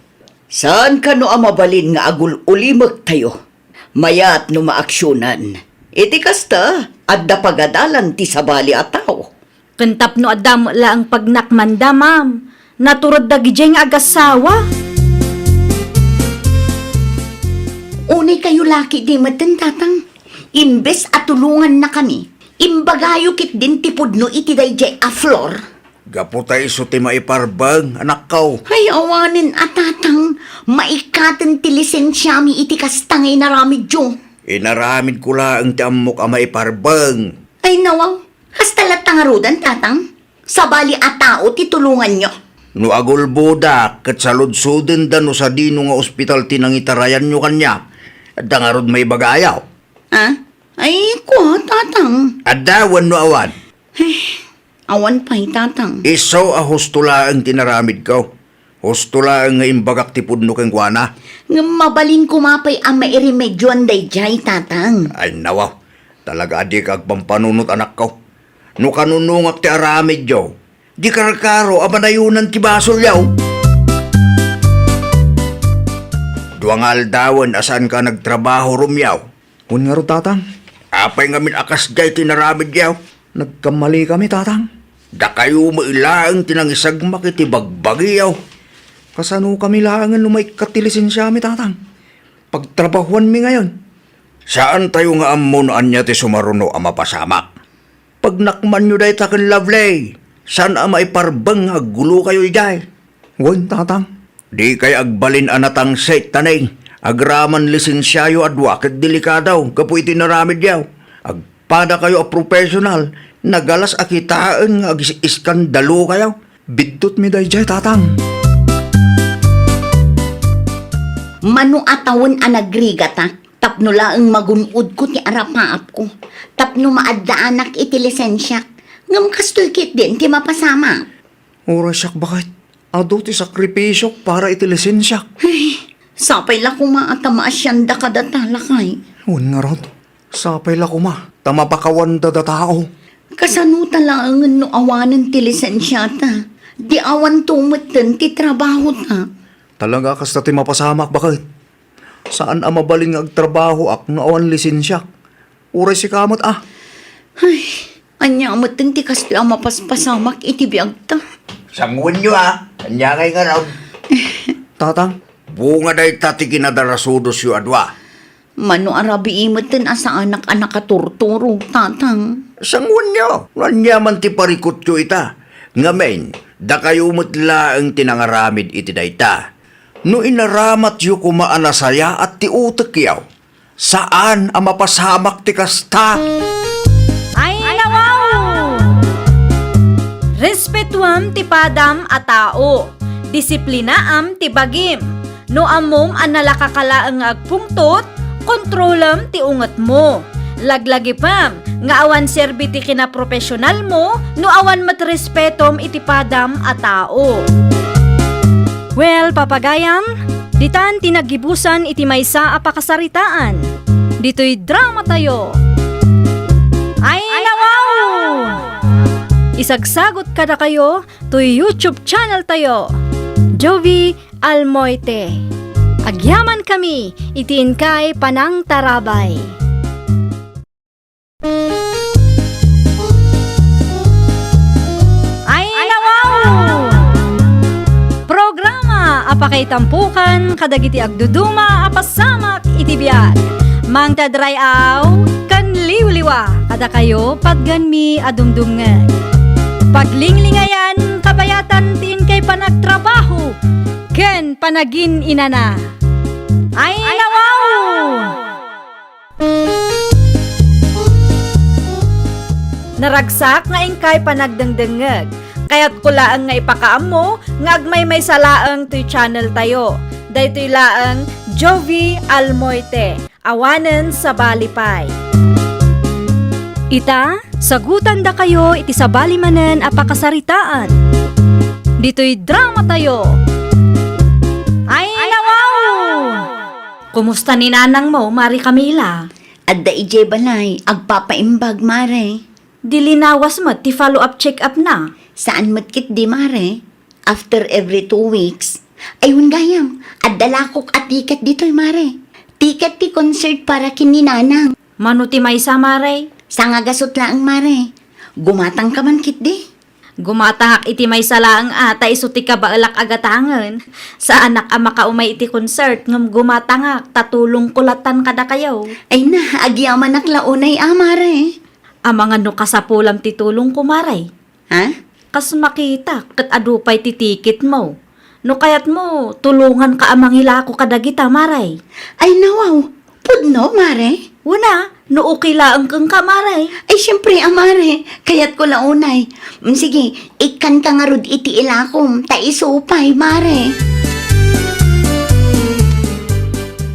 saan kano a mabalin nga agul-ulimektayo? Mayat no maaksionan. Iti kasta, adda pagadalan ti sabali a tao. Ken tapno adda met laeng pagnakmanda, ma'am, natured dagidiay nga agassawa. Unay kayo laki di metten, Tatang. Imbes a tulongannakami, imbagayo ketdin ti pudno iti daydiay a floor. Gapu ta isu ti maiparbeng, anakko. Ay, awanen a, Tatang, maikkaten ti lisensiami iti kasta nga inaramidyo. Inaramidko laeng ti ammok a maiparbeng. Ay, nawaw. Kasta latta ngaruden, Tatang? Sabali a tao ti tulonganyo. No agulbodak, ket saludsodenda no sadino nga ospital ti nangitarayanyo kaniak. Adda ngarud maibagayo? Ah? Ay, kua, Tatang. Adda wenno awan? Ay, awan pay, Tatang. Isu a husto laeng ti inaramidko. Husto laeng nga imbagak ti pudno kenkuana. Ngem mabalin koma pay a mairemedioan daydiay, Tatang. Ay, nawa. Talaga a dika agpampanunot, anakko. No kanunongak ti aramidyo, di karkaro a manayonan ti basolyo. Dua nga aldawen a saanka nagtrabaho, Romeo. Wen ngarud, Tatang. Apay ngamin a kasdiay ti inaramidyo? Nagkammalikami, Tatang. Dakayo met laeng ti nangisagmak iti bagbagiyo. Kasanokami laengen no maikkat ti lisensiami, Tatang? Pagtrabahuanmi ngayon. Saantayo nga ammo no ania ti sumaruno a mapasamak. Pagnakmanyo dayta ken Lovely, saan a maiparbeng nga aggulokayo idiay. Wen, Tatang. Dikay agbalin a natangsit, Taneng. Agraman lisensiayo a dua ket delikado gapu iti inaramidyo. Agpadakayo a professional, nagalas a kitaen nga agis-iskandalokayo. Biddutmi daydiay, Tatang. Mano a tawen a nagrigata, tapno laeng magun-odko ti arapaapko, tapno maaddaanak iti lisensiak, ngem kastoy ketdin ti mapasamak. Uray siak, baket, adu ti sakripisiok para iti lisensiak. Ay, sapay la koma a ta maasianda kadata, lakay. Wen ngarud, sapay la koma ta mapakawanda datao. Kasano ta laengen no awanen ti lisensiata? Di awanto metten ti trabahota. Talaga kasta ti mapasamak, baket. Saan a mabalin nga agtrabahoak no awan lisensiak. Uray sika met a. Ay, ania metten ti kastoy a mapaspasamak iti biagta? Sanguenyo a, ania ngay ngarud? Tatang. Bunga dayta ti kinadarasudosyo a dua. Mano a rabii metten a saanak a nakaturturo, Tatang. Sanguenyo, no ania man ti parikutyo ita. Ngamin, dakayo met laeng ti nangaramid iti dayta. No inaramatyo koma a nasayaat ti utekyo, saan a mapasamak ti kasta. Ay, nawaw! Respetuam ti padam a tao. Disiplinaam ti bagim. No ammom a nalaka ka laeng nga agpungtot, kontrolem ti ungetmo. Laglagipem nga awan serbi ti kinaprofesionalmo no awan met respetom iti padam a tao. Well, papagayam, Ditan ti naggibusan iti maysa a pakasaritaan. Ditoy dramatayo. Ay, nawaw! Isagsagot kadakayo toy YouTube channel tayo, Jovie Almoite. Agyamankami iti inkay panangtarabay. Ay, nawaw! Programa a pakaitampukan kadagiti agduduma a pasamak iti biag. Mangted ray-aw ken liwliwa kadakayo patgenmi a dumdumngeg. Paglinglingayan kabayatan ti inkay panagtrabaho ken panagin-inana. Ay, nawaw! Naragsak nga inkay panagdengdengngeg. Kayatko laeng nga ipakaammo nga agmaymaysa laeng toy channel tayo. Daytoy laeng Jovie Almoite, awanen sabali pay. Ita, sagutandakayo iti sabali manen a pakasaritaan. Ditoy dramatayo. Ay, nawaw! Kumusta ni nanangmo, Mari Camila? Adda idiay balay, agpapaimbag, Mare. Di linawas met ti follow-up check-up na? Saan met ketdi, Mare. After every two weeks. Ay, wen gayam, adda lakok a ticket ditoy, Mare. Ticket ti concert para ken ni Nanang. Mano ti maysa, Mare? Sangagasut laeng, Mare. Gumatangka man ketdi? Gumatangak iti maysa laeng a, ta isu ti kabaelak a gatangen. Saanak a makaumay iti concert, ngem gumatangak, ta tulongko lattan kadakayo. Ay na, agyamanak la unay a, Mare. Amangan no kasapulam ti tulongko, Mare. Ha? Kas makitak, ket adu pay ti tikitmo. No kayatmo, tulonganka a mangilako kadagita, Mare. Ay, nawaw. Pudno, Mare? Wen a, no okay laeng kenka, Mare. Ay, siyempre a, Mare. Kayatko la unay. Mm, sige, ikkanka ngarud iti ilakom, ta isu pay, Mare.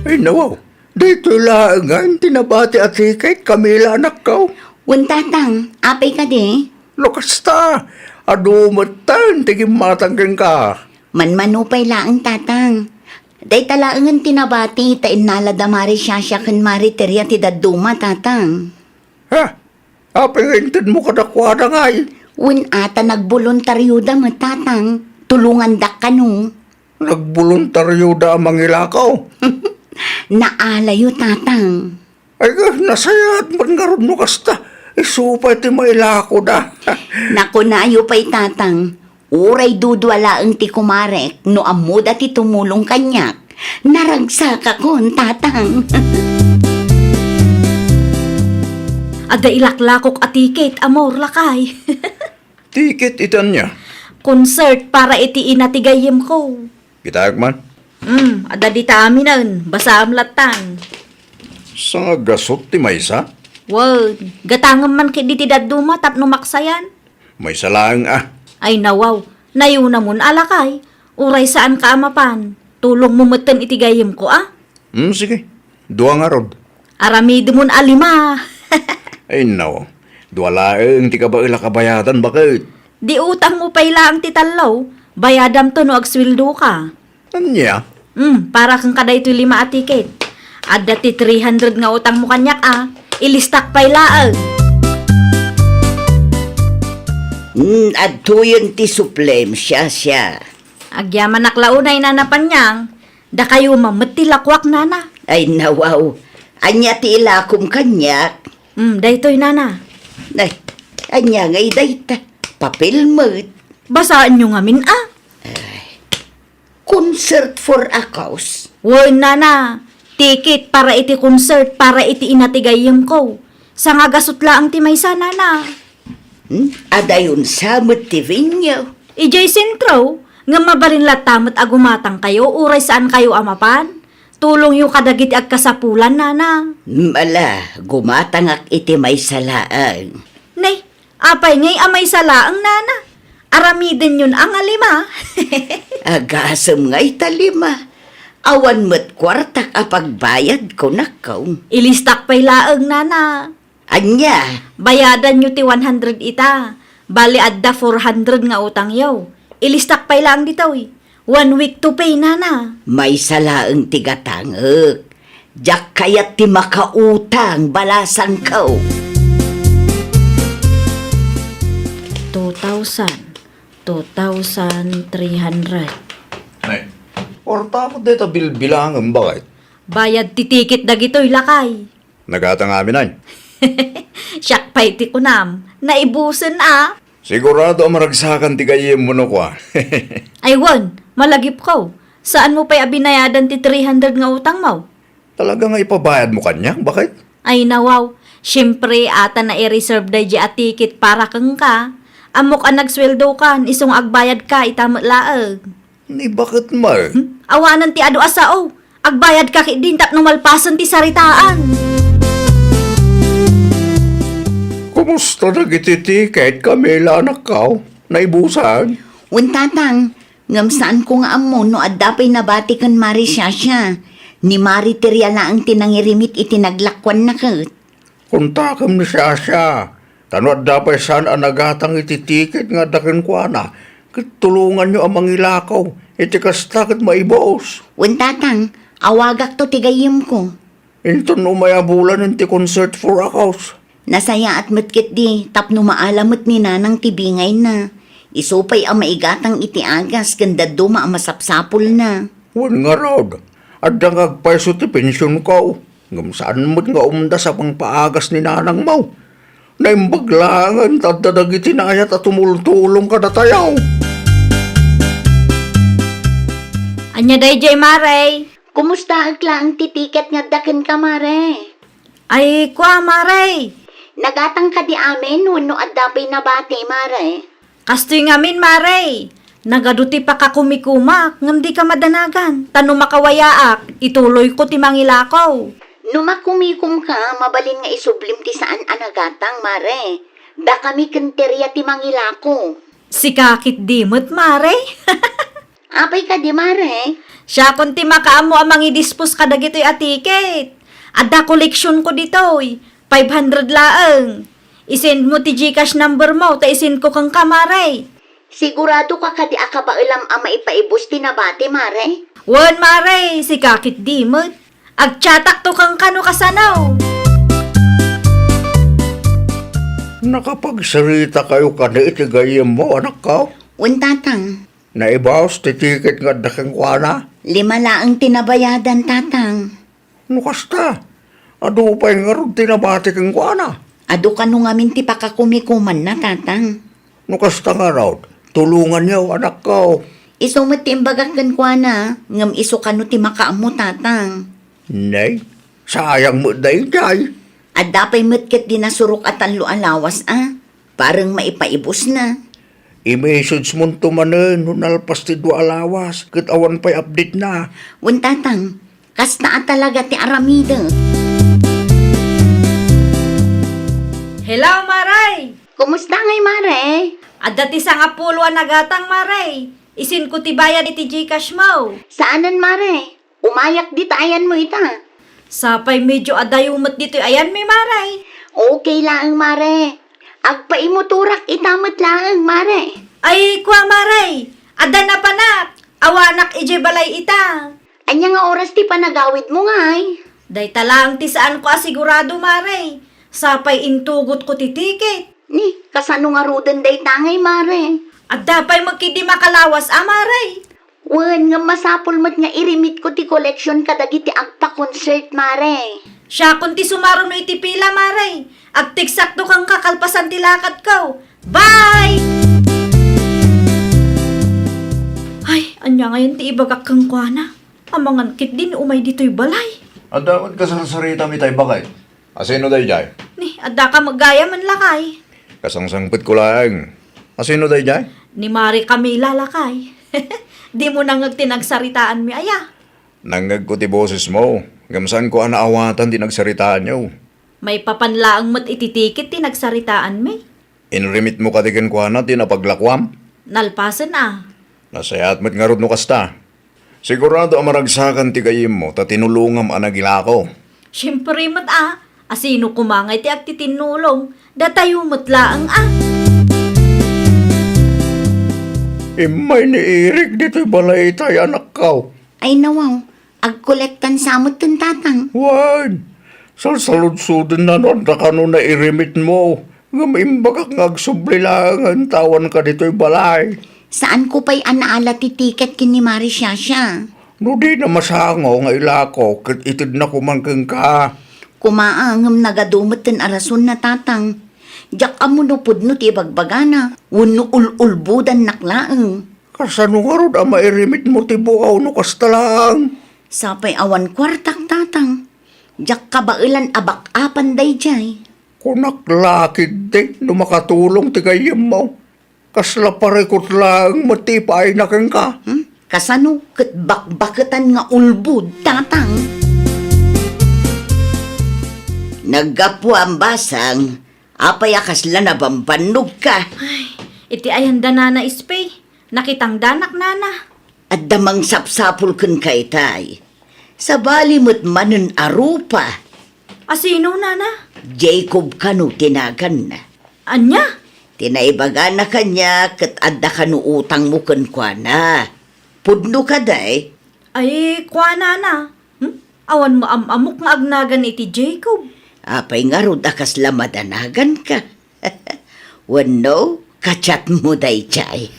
Ay, nawaw. Daytoy laengen ti nabati a ticket, Camila, anakko. Wen, Tatang, apay kadi? No kasta, adu metten ti gimmatang kenka. Manmano pay laeng, Tatang. Dayta laengen ti nabati ta innala da Mari Shasha ken Mari Teria ti dadduma, Tatang. Ha? Apay nga intedmo kadakuada ngay? Wen a, ta nagboluntarioda met, Tatang. Tulongandak kano. Nagboluntarioda a mangilako? Naalayo, Tatang. Ay, nasayaat met ngarud no kasta. Isu pay ti mailakoda. Nakunayo pay, Tatang. Uray dudua laeng ti kumarek, no ammoda ti tumulong kaniak. Naragsakakon, Tatang. Adda ilaklakok a ticket, amor, lakay. Ticket iti ania? Concert para iti ina ti gayyemko. Kitaek man. Hmm, adda dita aminen, basaem lattan. Sangagasut ti maysa? Wen, gatangem man ketdi ti dadduma tapno maksayan. Maysa laeng a. Ay, nawaw, nayunamon a, lakay. Uray saanka a mapan, tulongmo metten iti gayyemko a. Hmm, sige. Dua ngarud. Aramidemon a lima. Ay, nawaw. Dua laeng ti kabaelak a bayadan, baket. Di utangmo pay laeng ti tallo, bayadamto no agsueldoka. Ania? Hmm, para kenka daytoy lima a ticket. Adda ti three hundred nga utangmo kaniak a. Ilistak pay laeng. Hmm, adtoyen ti suplem, Shasha. Agyamanak la unay, Nana Panyang. Dakayo man met ti lakuak, Nana. Ay, nawaw. Ania ti ilakom kaniak? Hmm, daytoy, Nana. Ay, ania ngay dayta? Papel met. Basaenyo ngamin a. Ay. Concert for a cause? Wen, Nana. Ticket para iti concert para iti ina ti gayyemko. Sangagasut laeng ti maysa, Nana. Hmm? Adayon sa met ti venue? Idiay sentro, ngem mabalin latta met a gumatangkayo uray saankayo a mapan. Tulongyo kadagiti agkasapulan, Nana. Hmm, ala, gumatangak iti maysa laeng. Nay, apay ngay a maysa laeng, Nana? Aramidenyon a nga lima. Agasem ngay ta lima. Awan met kuartak a pagbayad, kunakko. Ilistak pay laeng, Nana. Ania? Bayadanyo ti one hundred ita. Bali, adda four hundred nga utangyo. Ilistak pay laeng ditoy. One week to pay, nana. Maysa laeng ti gatangek. Diak kayat ti makautang, balasangko. Two thousand, two thousand three hundred. Nay, kwarta mo deta bilbilangem, bakit? Bayad ti ticket dagitoy, lakay. Nagatang amin, ay. Siak pay ti kunam, naibusen a. Sigurado a maragsakan ti gayyemmo no kua. Ay wen, malagipko. Saanmo pay a binayadan ti three hundred nga utangmo? Talaga nga ipabayadmo kaniak, bakit? Ay nawaw, siempre, ata nai-reserve daydi a ticket para kenka. Ammok a nagsueldokan, isu nga agbayadka ita met laeng. Ni bakit man? Hmm? Awanen ti adu a sao. Agbayadka ketdin tapno malpasen ti saritaan. Kumusta dagiti ticket, Camila, anakko? Naibusan? Wen, tatang, ngem saanko nga ammo no adda pay nabati ken Mari Shasha. Ni Mari Teria laeng ti nangirimit iti naglakuanna ket. Kontakem ni Shasha, ta no adda pay saan a nagatang iti ticket nga adda kenkuana, ket tulonganyo a mangilako, iti kasta ket maibus. Wen, tatang, awagakto ti gayyemko. Inton umay a bulanen ti concert for a cause. Nasayaat met ketdi tapno maala met ni Nanang ti bingayna. Isu pay a maigatang iti agas ken dadduma a masapsapulna. Wen ngarud, adda nga agpayso ti pensionko. Ngem saan met nga umdas a pangpaagas ni nanangmo. Naimbag laengen ta adda dagiti naayat a tumultulong kadatayo. Ania daydiay, Mare? Kumustaek laeng ti ticket nga adda kenka, Mare? Ay, kua, Mare. Nagatang kadi amin wenno adda pay nabati, Mare? Kastoy ngamin, Mare. Nagadu ti pakakumikumak ngem dika madanagan, ta no makawayaak, ituloyko ti mangilako. No makumikomka, mabalin nga isublim ti saan a nagatang, Mare. Dakami ken Teria ti mangilako. Sika ketdi met, Mare. Apay kadi, Mare? Siakon ti makaammo a mangidispos kadagitoy a ticket. Adda koleksionko ditoy. Five hundred laeng. I-send mo ti GCash number mo, ta i-send ko kenka, Mare. Sigurado ka kadi a kabaelam a maipaibus ti nabati, Mare? Wen, Mare, sika ketdi met. Agchatakto kenka no kasano. Nakapagsarita kayo kadi iti gayyemmo, anakko? Wen, tatang. Naibus ti ticket nga adda kenkuana? Lima laeng ti nabayadan, tatang. No kasta, adu pay ngarud ti nabati kenkuana? Adu kano ngamin ti pakakumikumanna, tatang. No kasta ngarud, tulonganyo, anakko. Isu met ti imbagak kenkuana, ngem isu kano ti makaammo, tatang. Nay, sayang met daydiay. Adda pay met ketdi nasurok a tallo a lawas a. Parang maipaibusna. I-message monto manen no nalpas ti dua a lawas ket awan pay update na. Wen, tatang, kasta a talaga ti aramidek. Hello, Mare! Kumusta ngay, Mare? Adda ti sangapulo a nagatang, Mare. I-send ko ti bayad iti GCash mo. Saanen, Mare? Umayak dita ayanmo ita. Sapay medyo adayo met ditoy ayanmi, Mare. Okay laeng, Mare. Agpaimotorak ita met laeng, Mare. Ay, kua, Mare. Adda napanak. Awanak idiay balay ita. Ania nga oras ti panagawidmo ngay? Dayta laeng ti saanko a sigurado, Mare. Sapay intugotko ti ticket. Ni, kasano ngaruden dayta ngay, Mare? Adda pay met ketdi makalawas a, Mare. Wen, ngem masapul met nga irimitko ti collection kadagiti agpa-concert, Mare. Siakon ti sumaruno iti pila, Mare. Agtekstakto kenka kalpasan ti lakadko. Bye! Ay, ania ngayen ti ibagak kenkuana? Amangan ketdi ni umay ditoy balay. Adda met kasarsaritami tay, bakit? Asino daydiay? Ni, adda ka met gayamen, lakay. Kasangsangpetko laeng. Asino daydiay? Ni Mare Camila, lakay. Dimo nangngeg ti nagsaritaanmi aya? Nangngegko ti bosesmo, ngem saanko a naawatan ti nagsaritaanyo. Maipapan laeng met iti ticket ti nagsaritaanmi. Inremitmo kadi kenkuana ti napaglakuam? Nalpasen a. Nasayaat met ngarud no kasta. Sigurado a maragsakan ti gayyemmo ta tinulongam a nagilako. Siempre met a, asino koma ngay ti agtitinnulong? Datayo met laeng a. Immay ni Eric ditoy balay itay, anakko. Ay nawaw, agkolektan sa met ken tatang. Wen, salsaludsodenna no adda kano nairimit mo. Ngem imbagak nga agsubli laengen ta awanka ditoy balay. Saanko pay a naala ti tiket ken ni Mari Shasha. No dina masango nga ilako ket itednako man kenka. Koma a, ngem nagadu met ti arasonna, tatang. Diak ammo no pudno ti ibagbagana, wenno ul-ulbodannak laeng. Kasano ngarud a mairimit mo ti bukaw no kasta laeng? Sapay awan kuartak, tatang. Diak kabaelan a bak-apan daydiay. Kunak la ketdi no makatulong ti gayyemmo. Kasla parikut laeng met ti ipaayna kenka. Hmm? Kasano ket bakbaketan nga ulbod, tatang? Naggapuam, basang. Apay a kasla nabambannogka? Ay, iti ayan da Nana Espey, nakitangdanak, Nana. Adda mangsapsapul kenka itay. Sabali met manen a rupa. A sino, Nana? Jacob kano ti naganna. Ania? Ti naibagana kaniak ket adda kano utangmo kenkuana. Pudno kadi? Ay, kua, Nana. Hmm? Awan maam-amok nga agnagan iti Jacob. Apay ngarud a kasla madanaganka? Wenno, ka-chat mo daydiay?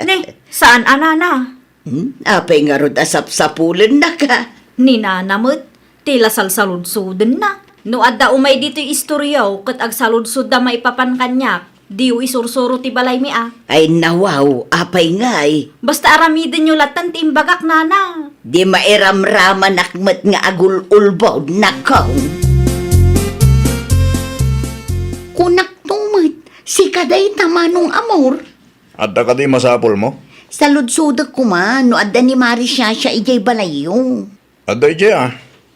Ne, saan a, Nana. Hmm? Apay ngarud a sapsapulennaka? Ni Nana met, ti la salsaludsodenna. No adda umay ditoy istoryaw ket agsaludsodda maipapan kaniak, diyo isursuro ti balaymi a. Ay nawaw, apay ngay? Basta aramidenyo lattan ti imbagak, Nana. Di mairamramanak met nga agul-ulbod, nakong. Kunakto met, sika dayta, Manong Amor. Adda kadi masapulmo? Saludsodek koma no adda ni Mari Shasha idiay balayyo. Adda idiay a.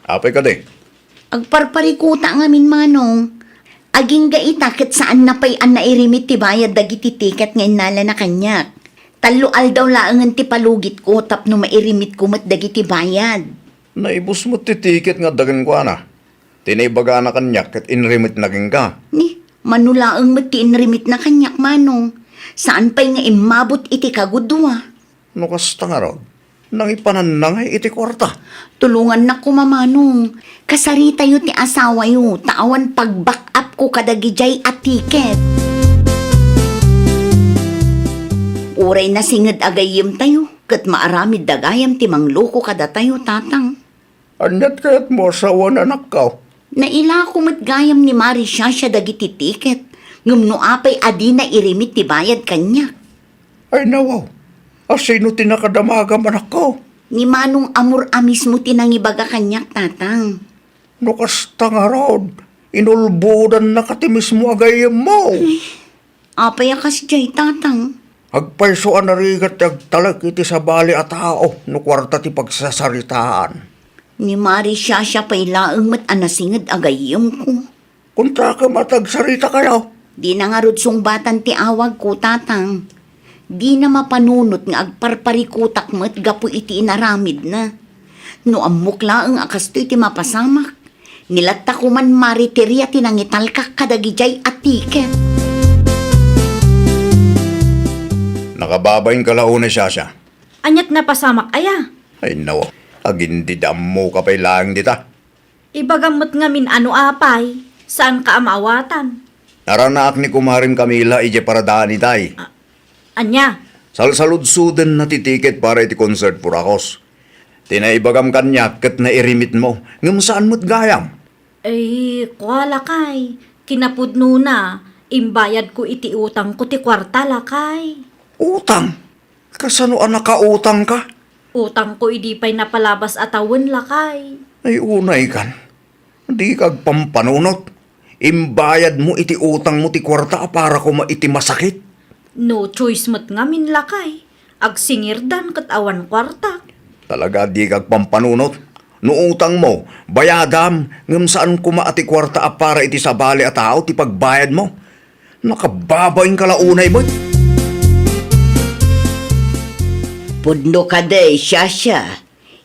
Apay kadi? Agparparikuta ngamin, Manong. Agingga ita ket saanna pay a nairimit ti bayad dagiti tiket nga innalana kaniak. Tallo aldaw laengen ti palugitko tapno mairimitko met dagiti bayad. Naibus met ti tiket nga adda kenkuana. Ti naibagana kaniak ket inrimitna kenka. Ni, mano laeng met ti inrimitna kaniak, Manong. Saan pay nga immabot iti kagudua. No kasta ngarud, nangipananna ngay iti kuarta? Tulongannak koma, Manong. Kasaritayo ti asawayo, ta awan pag-back up ko kadagidiay a tiket. Uray nasinged a gayyemtayo, ket maaramidda gayam ti mangloko kadatayo, Tatang. Aniat kayatmo a sawen, anakko? Nailako met gayam ni Mari Shasha dagiti tiket, ngem no apay a dina irimit ti bayad kaniak. Ay nawaw, a sino ti nakadamagam, anakko? Ni Manong Amor a mismo ti nangibaga kaniak, Tatang. No kasta ngarud, inulbodannaka ti mismo a gayyemmo. Ay, apay a kasdiay, Tatang? Agpayso a narigat ti agtalek iti sabali a tao no kuarta ti pagsasaritaan. Ni Mari Shasha pay laeng met a nasinged a gayyemko. Kuntakem a ti agsaritakayo. Dina ngarud sungbatan ti awagko, Tatang. Dina mapanunot nga agparparikutak met gapu iti inaramidna. No ammok laeng a kastoy ti mapasamak, ni latta koman mariteria ti nangitalkak kadagidiay a tiket. Nakababainka la unay, Shasha. Aniat napasamak aya? Ay, nawa. Agindidammoka pay laeng dita. Ibagam met ngamin a no apay, saanka a maawatan. Naranaak ni Kumarem Camila idiay paradaan itay. A-, ania? Salsaludsodenna ti tiket para iti concert, Purakos. Ti naibagam kaniak ket nairimitmo, ngem saan met gayam. Ay, kua, lakay. Kinapudnona, imbayadko iti utangko ti kuarta, lakay. Utang? Kasano a nakautangka? Utangko idi pay napalabas a tawen, lakay. Ay, unaykan. Dika agpampanunot. Imbayadmo iti utangmo ti kuarta a para koma iti masakit. No choice met ngamin, lakay. Agsingirdan ket awan kuarta. Talaga dika agpampanunot. No utangmo, bayadam, ngem saan koma a ti kuarta a para iti sabali a tao ti pagbayadmo. Nakababainka la unay met. Pudno kadi, Shasha.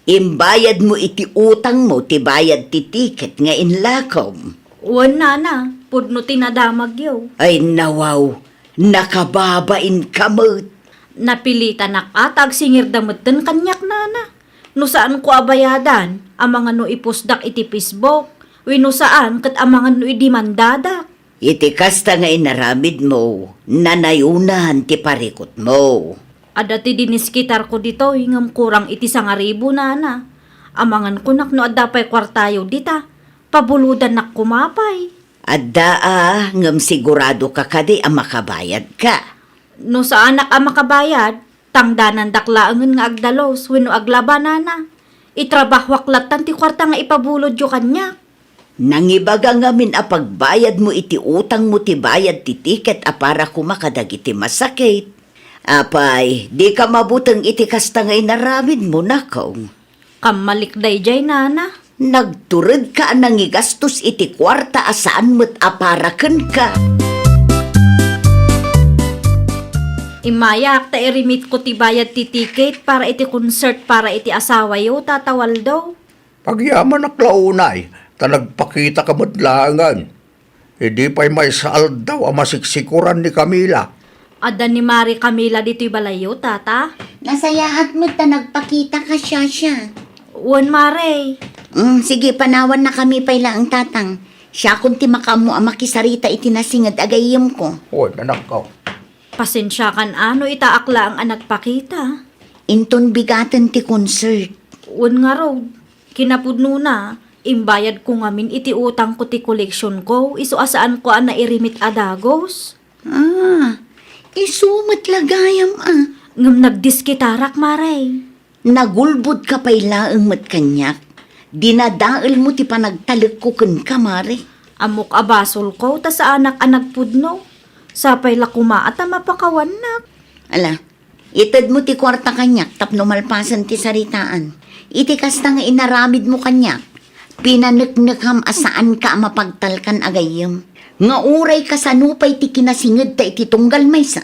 Imbayadmo iti utangmo ti bayad ti tiket nga inlakom. Wen, nana, pudno ti nadamagyo. Ay, nawaw, nakababainka met. Napilitanak a ta agsingirda metten kaniak, nana. No saanko a bayadan, amangan no ipostdak iti Facebook, wenno saan ket amangan no idimandadak. Iti kasta nga inaramidmo, nanayonan ti parikutmo. Adda ti diniskitarko ditoy ngem kurang iti sangaribu, nana. Amangan kunak no adda pay kuartayo dita, pabulodannak koma pay. Adda a, ngem siguradoka kadi a makabayadka? No saanak a makabayad, tangdanandak laengen nga agdalus wenno aglaba, nana. Itrabahoak lattan ti kuarta nga ipabulodyo kaniak. Nangibaga ngamin a pagbayadmo iti utangmo ti bayad ti tiket a para koma kadagiti masakit. Apay, dika mabuteng iti kasta nga inaramidmo, nakong? Kammalik daydiay, nana. Nagturedka a nangigastos iti kuarta a saan met a para kenka. Immayak ta i-remit ko ti bayad ti tiket para iti concert para iti asawayo, Tata Waldo. Agyamanak la unay, ta nagpakitaka met laengen. Idi pay maysa aldaw a masiksikuran ni Camila. Adda ni Mare Camila ditoy balayyo, Tata? Nasayaat met ta nagpakitaka, Shasha. Wen, Mare. Mm, sige, panawannakami pay laeng, Tatang. Siakon ti makaammo a makisarita iti nasinged a gayyemko. Wen, anakko. Pasensiakan a no itaak laeng a nagpakita. Inton bigaten ti concert. Wen ngarud, kinapudnona, imbayadko ngamin iti utangko ti koleksionko, isu a saanko a nairimit a dagus. Ah, isu met la gayam a. Ngem nagdiskitarak, Mare. Nagulbodka pay laeng met kaniak. Dinadaelmo ti panagtalekko kenka, Mare. Ammok a basolko ta saanak a nagpudno. Sapay la koma a ta mapakawannak. Ala, itedmo ti kuarta kaniak tapno malpasen ti saritaan. Iti kasta nga inaramidmo kaniak, pinaneknekam a saanka a mapagtalkan a gayyem. Nga uray kasano pay ti kinasingedta iti tunggal maysa,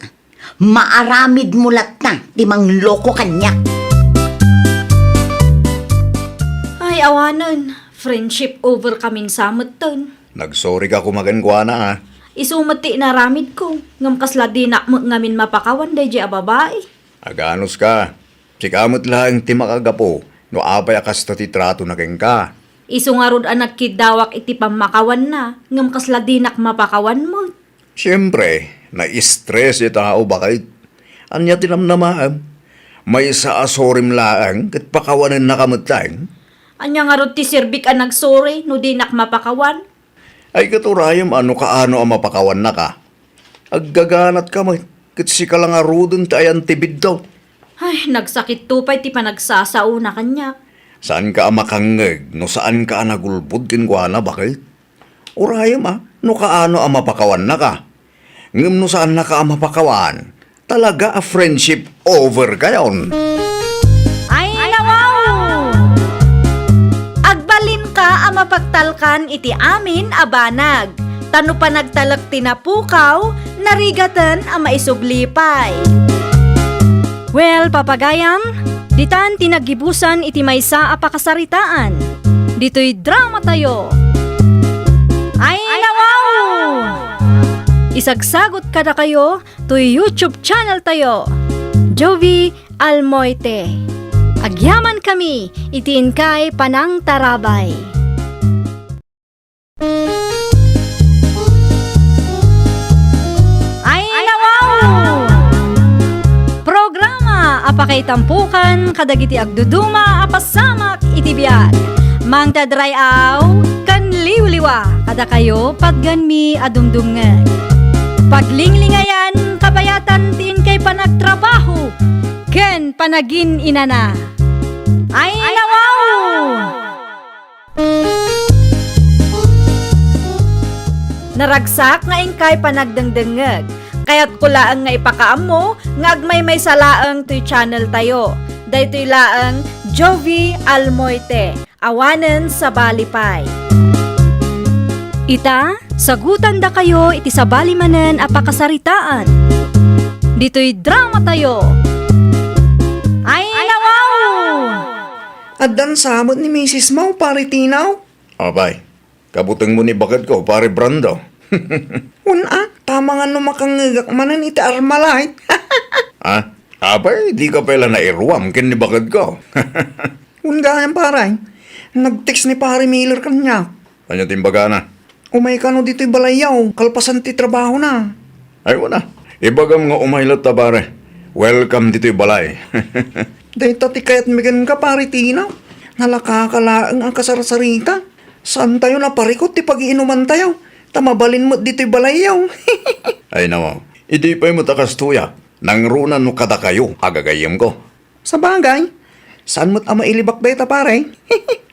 maaramidmo latta ti mangloko kaniak. Ay, awanen. Friendship over kamin sa metten. Nagsorry ka koma kenkuana, a. Isu met ti inaramidko, ngem kasla dinak met ngamin mapakawan daydiay a babai. Aganuska. Sika met laeng ti makagapu no apay a kasta ti tratona kenka. Isu ngarud a nagkiddawak iti pammakawanna, ngem kasla dinak mapakawan met. Siempre, na-stress ti tao, baket. Ania ti namnamaem? Maysa a sorrym laeng ket pakawanennaka metten. Ania ngarud ti serbik a nagsorry no dinak mapakawan? Ay, ket urayem a no kaano a mapakawannaka. Aggaganatka met, ket sika la ngaruden ti ayan ti biddaw. Ay, nagsakitto pay ti panagsasaona kaniak. Saanka a makangngeg no saanka a nagulbod kenkuana, baket? Urayem a, no kaano a mapakawannaka. Ngem no saannaka a mapakawan, talaga a friendship over kayon. Ay, nawaw! Agbalinka a mapagtalkan iti amin a banag, ta no panagtalek ti napukaw, narigaten a maisubli pay. Well, papagayam, ditan ti naggibusan iti maysa a pakasaritaan. Ditoy dramatayo. Ay, nawaw! Isagsagot kadakayo toy YouTube channel tayo, Jovi Almoite. Agyamankami iti inkay panangtarabay. Ay, nawaw! Programa a pakaitampukan kadagiti agduduma a pasamak iti biag. Mangted ray-aw ken liwliwa kadakayo patgenmi a dumdumngeg. Paglinglingayan, kabayatan ti inkay panagtrabaho ken panagin-inana. Ay, nawaw! Naragsak nga inkay panagdengdengngeg. Kayatko laeng nga ipakaammo nga agmaymaysa laeng toy channel tayo. Daytoy laeng Jovi Almoite, awanen sabali pay. Ita, sagutandakayo iti sabali manen a pakasaritaan. Ditoy dramatayo. Ay, nawaw! Addan sa met ni misis mo, Pare Tinaw? Apay, kabutengmo ni baketko, Pare Brando. Wen a, ta amangan no makangngegak manen iti Armalite. Ah, Apay, dika pay la nairuam ken ni baket ko. Wen gayam, pare. Nag-text ni Pare Miller kaniak. Ania ti imbagana? Umay kano ditoy balayyo, kalpasan ti trabahona. Ay, wen a. Ibagam nga umay latta, pare. Welcome ditoy balay. Dayta ti kayatmi kenka, Pare Tino. Nalakaka laeng a kasarsarita. Saantayo naparikut ti pagiinumantayo, ta mabalin met ditoy balayyo. Ay, nawaw. Idi pay met a kastoy a, nangruna no kadakayo a gagayyemko. Sabagay, saan met a mailibak dayta, pare?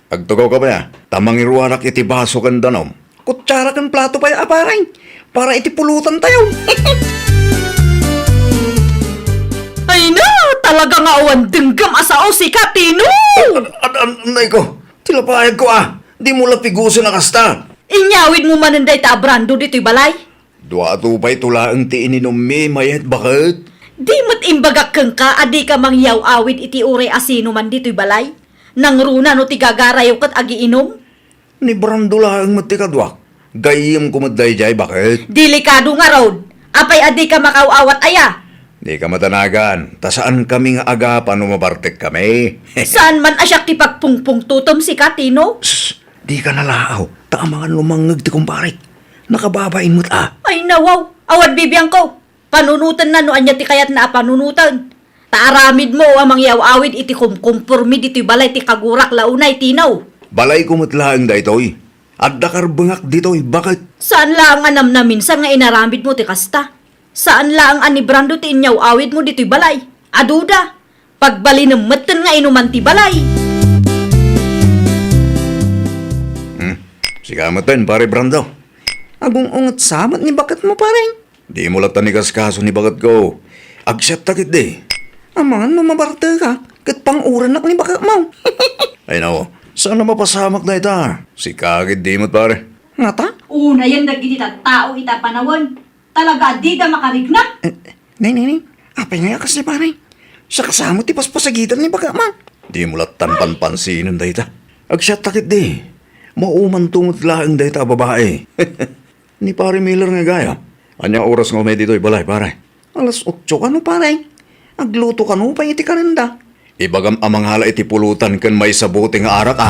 Agtugaw ka pay a, ta mangiruarak iti baso ken danum. Kutsara ken plato pay a, pare, para iti pulutantayo. Ay na, talaga nga awan denggem a sao sika, Tino! An-, an-, anay ko, ti lapayag ko a, di mo la pigusen a kasta. Inyawid mo manen dayta a brando ditoy balay? Dua a tupay to laeng ti ininummi, mayat baket. Di met imbagak kenka a dika mangyaw-awid iti uray a sino man ditoy balay? Nangruna no ti gagarayo ket agiinum? Ni Brando laeng met ti kaduak. Gayyemko met daydiay, baket. Delikado ngarud. Apay a dika makaaw-awat aya? Dika madanagan, ta saankami nga agapa no mabartekkami. Saan man a siak ti pagpungpungtotem sika, Tino? Sus, dika nalaaw, ta amangan lumangngeg ti kumparek. Nakababain met a. Ay, nawaw, awan bibiangko. Panunotenna no ania ti kayatna a panunoten. Ta aramidmo a mangyaw-awid iti kumkumpormi ditoy balay ti kagurak la unay, Tino. Balayko met laeng daytoy. Adda karbengak ditoy, baket. Saan laeng a namnaminsan nga inaramidmo ti kasta. Saan laeng a ni Brando ti inyaw-awidmo ditoy balay. Aduda. Pagbalinem metten nga inuman ti balay. Hmm. Sika metten, Pare Brando. Agung-unget sa met ni baketmo, pare. Dimo latta inkaskaso ni baketko. Agsiatta ketdi. Amangan no mabarteka, ket pang-urannak ni baketmo. Ay, nao, saan a mapasamak dayta? Sika ketdi met, pare. Ngata? Unayen dagiti tattao ita panawen. Talaga a dida makarikna? Eh, nay, nay, nay. Apay ngay a kasdi, pare? Siak sa met ti paspasagitan ni baketmo. Dimo lattan panpansinen dayta. Agsiatta ketdi. Maumanto met laeng dayta a babai. Ni Pare Miller nga gayam. Ania oras nga umay ditoy balay, pare? Alas otso kano, pare. Agluto kano pay iti kanenda. Ibagam a mangala iti pulutan ken maysa bote nga arak, a.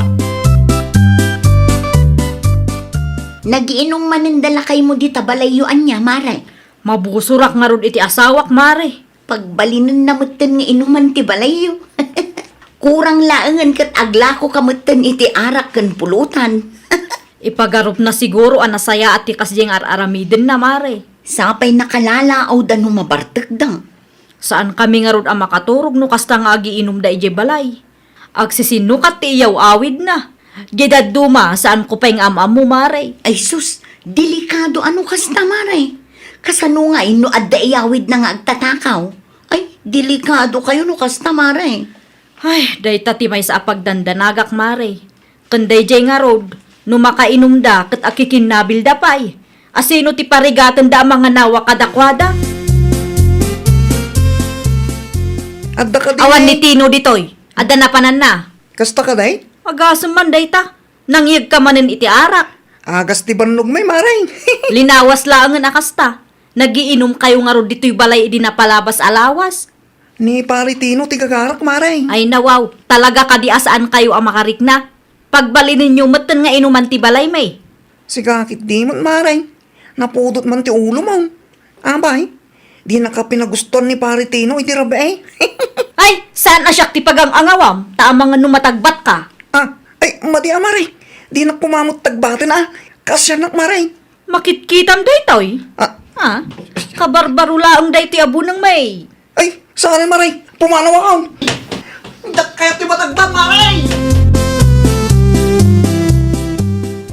Nagiinum manenda lakaymo dita balayyo ania, mare? Mabusorak ngarud iti asawak, mare. Pagbalinenna metten nga inuman ti balayyo. Kurang laengen ket aglakoka metten iti arak ken pulutan. Ipagarupna siguro a nasayaat ti kasdiay nga ar-aramidenna, mare. Sapay nakalalaawda no mabartekda. Saankami ngarud a makaturog no kasta nga agiinumda idiay balay. Agsisinnukat ti iyaw-awidna. Diay dadduma, saanko pay nga am-ammo, mare. Ay sus, delikado a no kasta, mare. Kasano ngay no adda iyawidna nga agtatakaw? Ay, delikadokayo no kasta, mare. Ay, dayta ti maysa a pagdandanagak, mare. Ken daydiay ngarud, no makainumda ket akikinnabilda pay, asino ti parigatenda a manganawa kadakuada? Adda kadi. Awan ni Tino ditoy. Adda napananna. Kasta kadi? Agasem man dayta. Nangyegka manen iti arak. Agas ti bannogmi, mare. Linawas laengen a kasta. Nagiinumkayo ngarud ditoy balay idi napalabas a lawas. Ni Pare Tino ti gagarak, mare. Ay, nawaw. Talaga kadi a saankayo a makarikna? Pagbalinenyo metten nga inuman ti balaymi. Sika ketdi met, mare. Napudot man ti ulomo. Apay, dinaka pinagustuan ni Pare Tino iti rabii. Ay, saan a siak ti pagang-angawam, ta amangan no matagbatka. Ah, ay, madi a, mare. Dinak koma met tagbaten a. Kaasiannak, mare. Makitkitam daytoy? Ah. Ah, kabarbaro laeng daytoy a buneng, may. Ay, saan, mare? Pumanaw ako. Dakkayo ti matagbat, mare!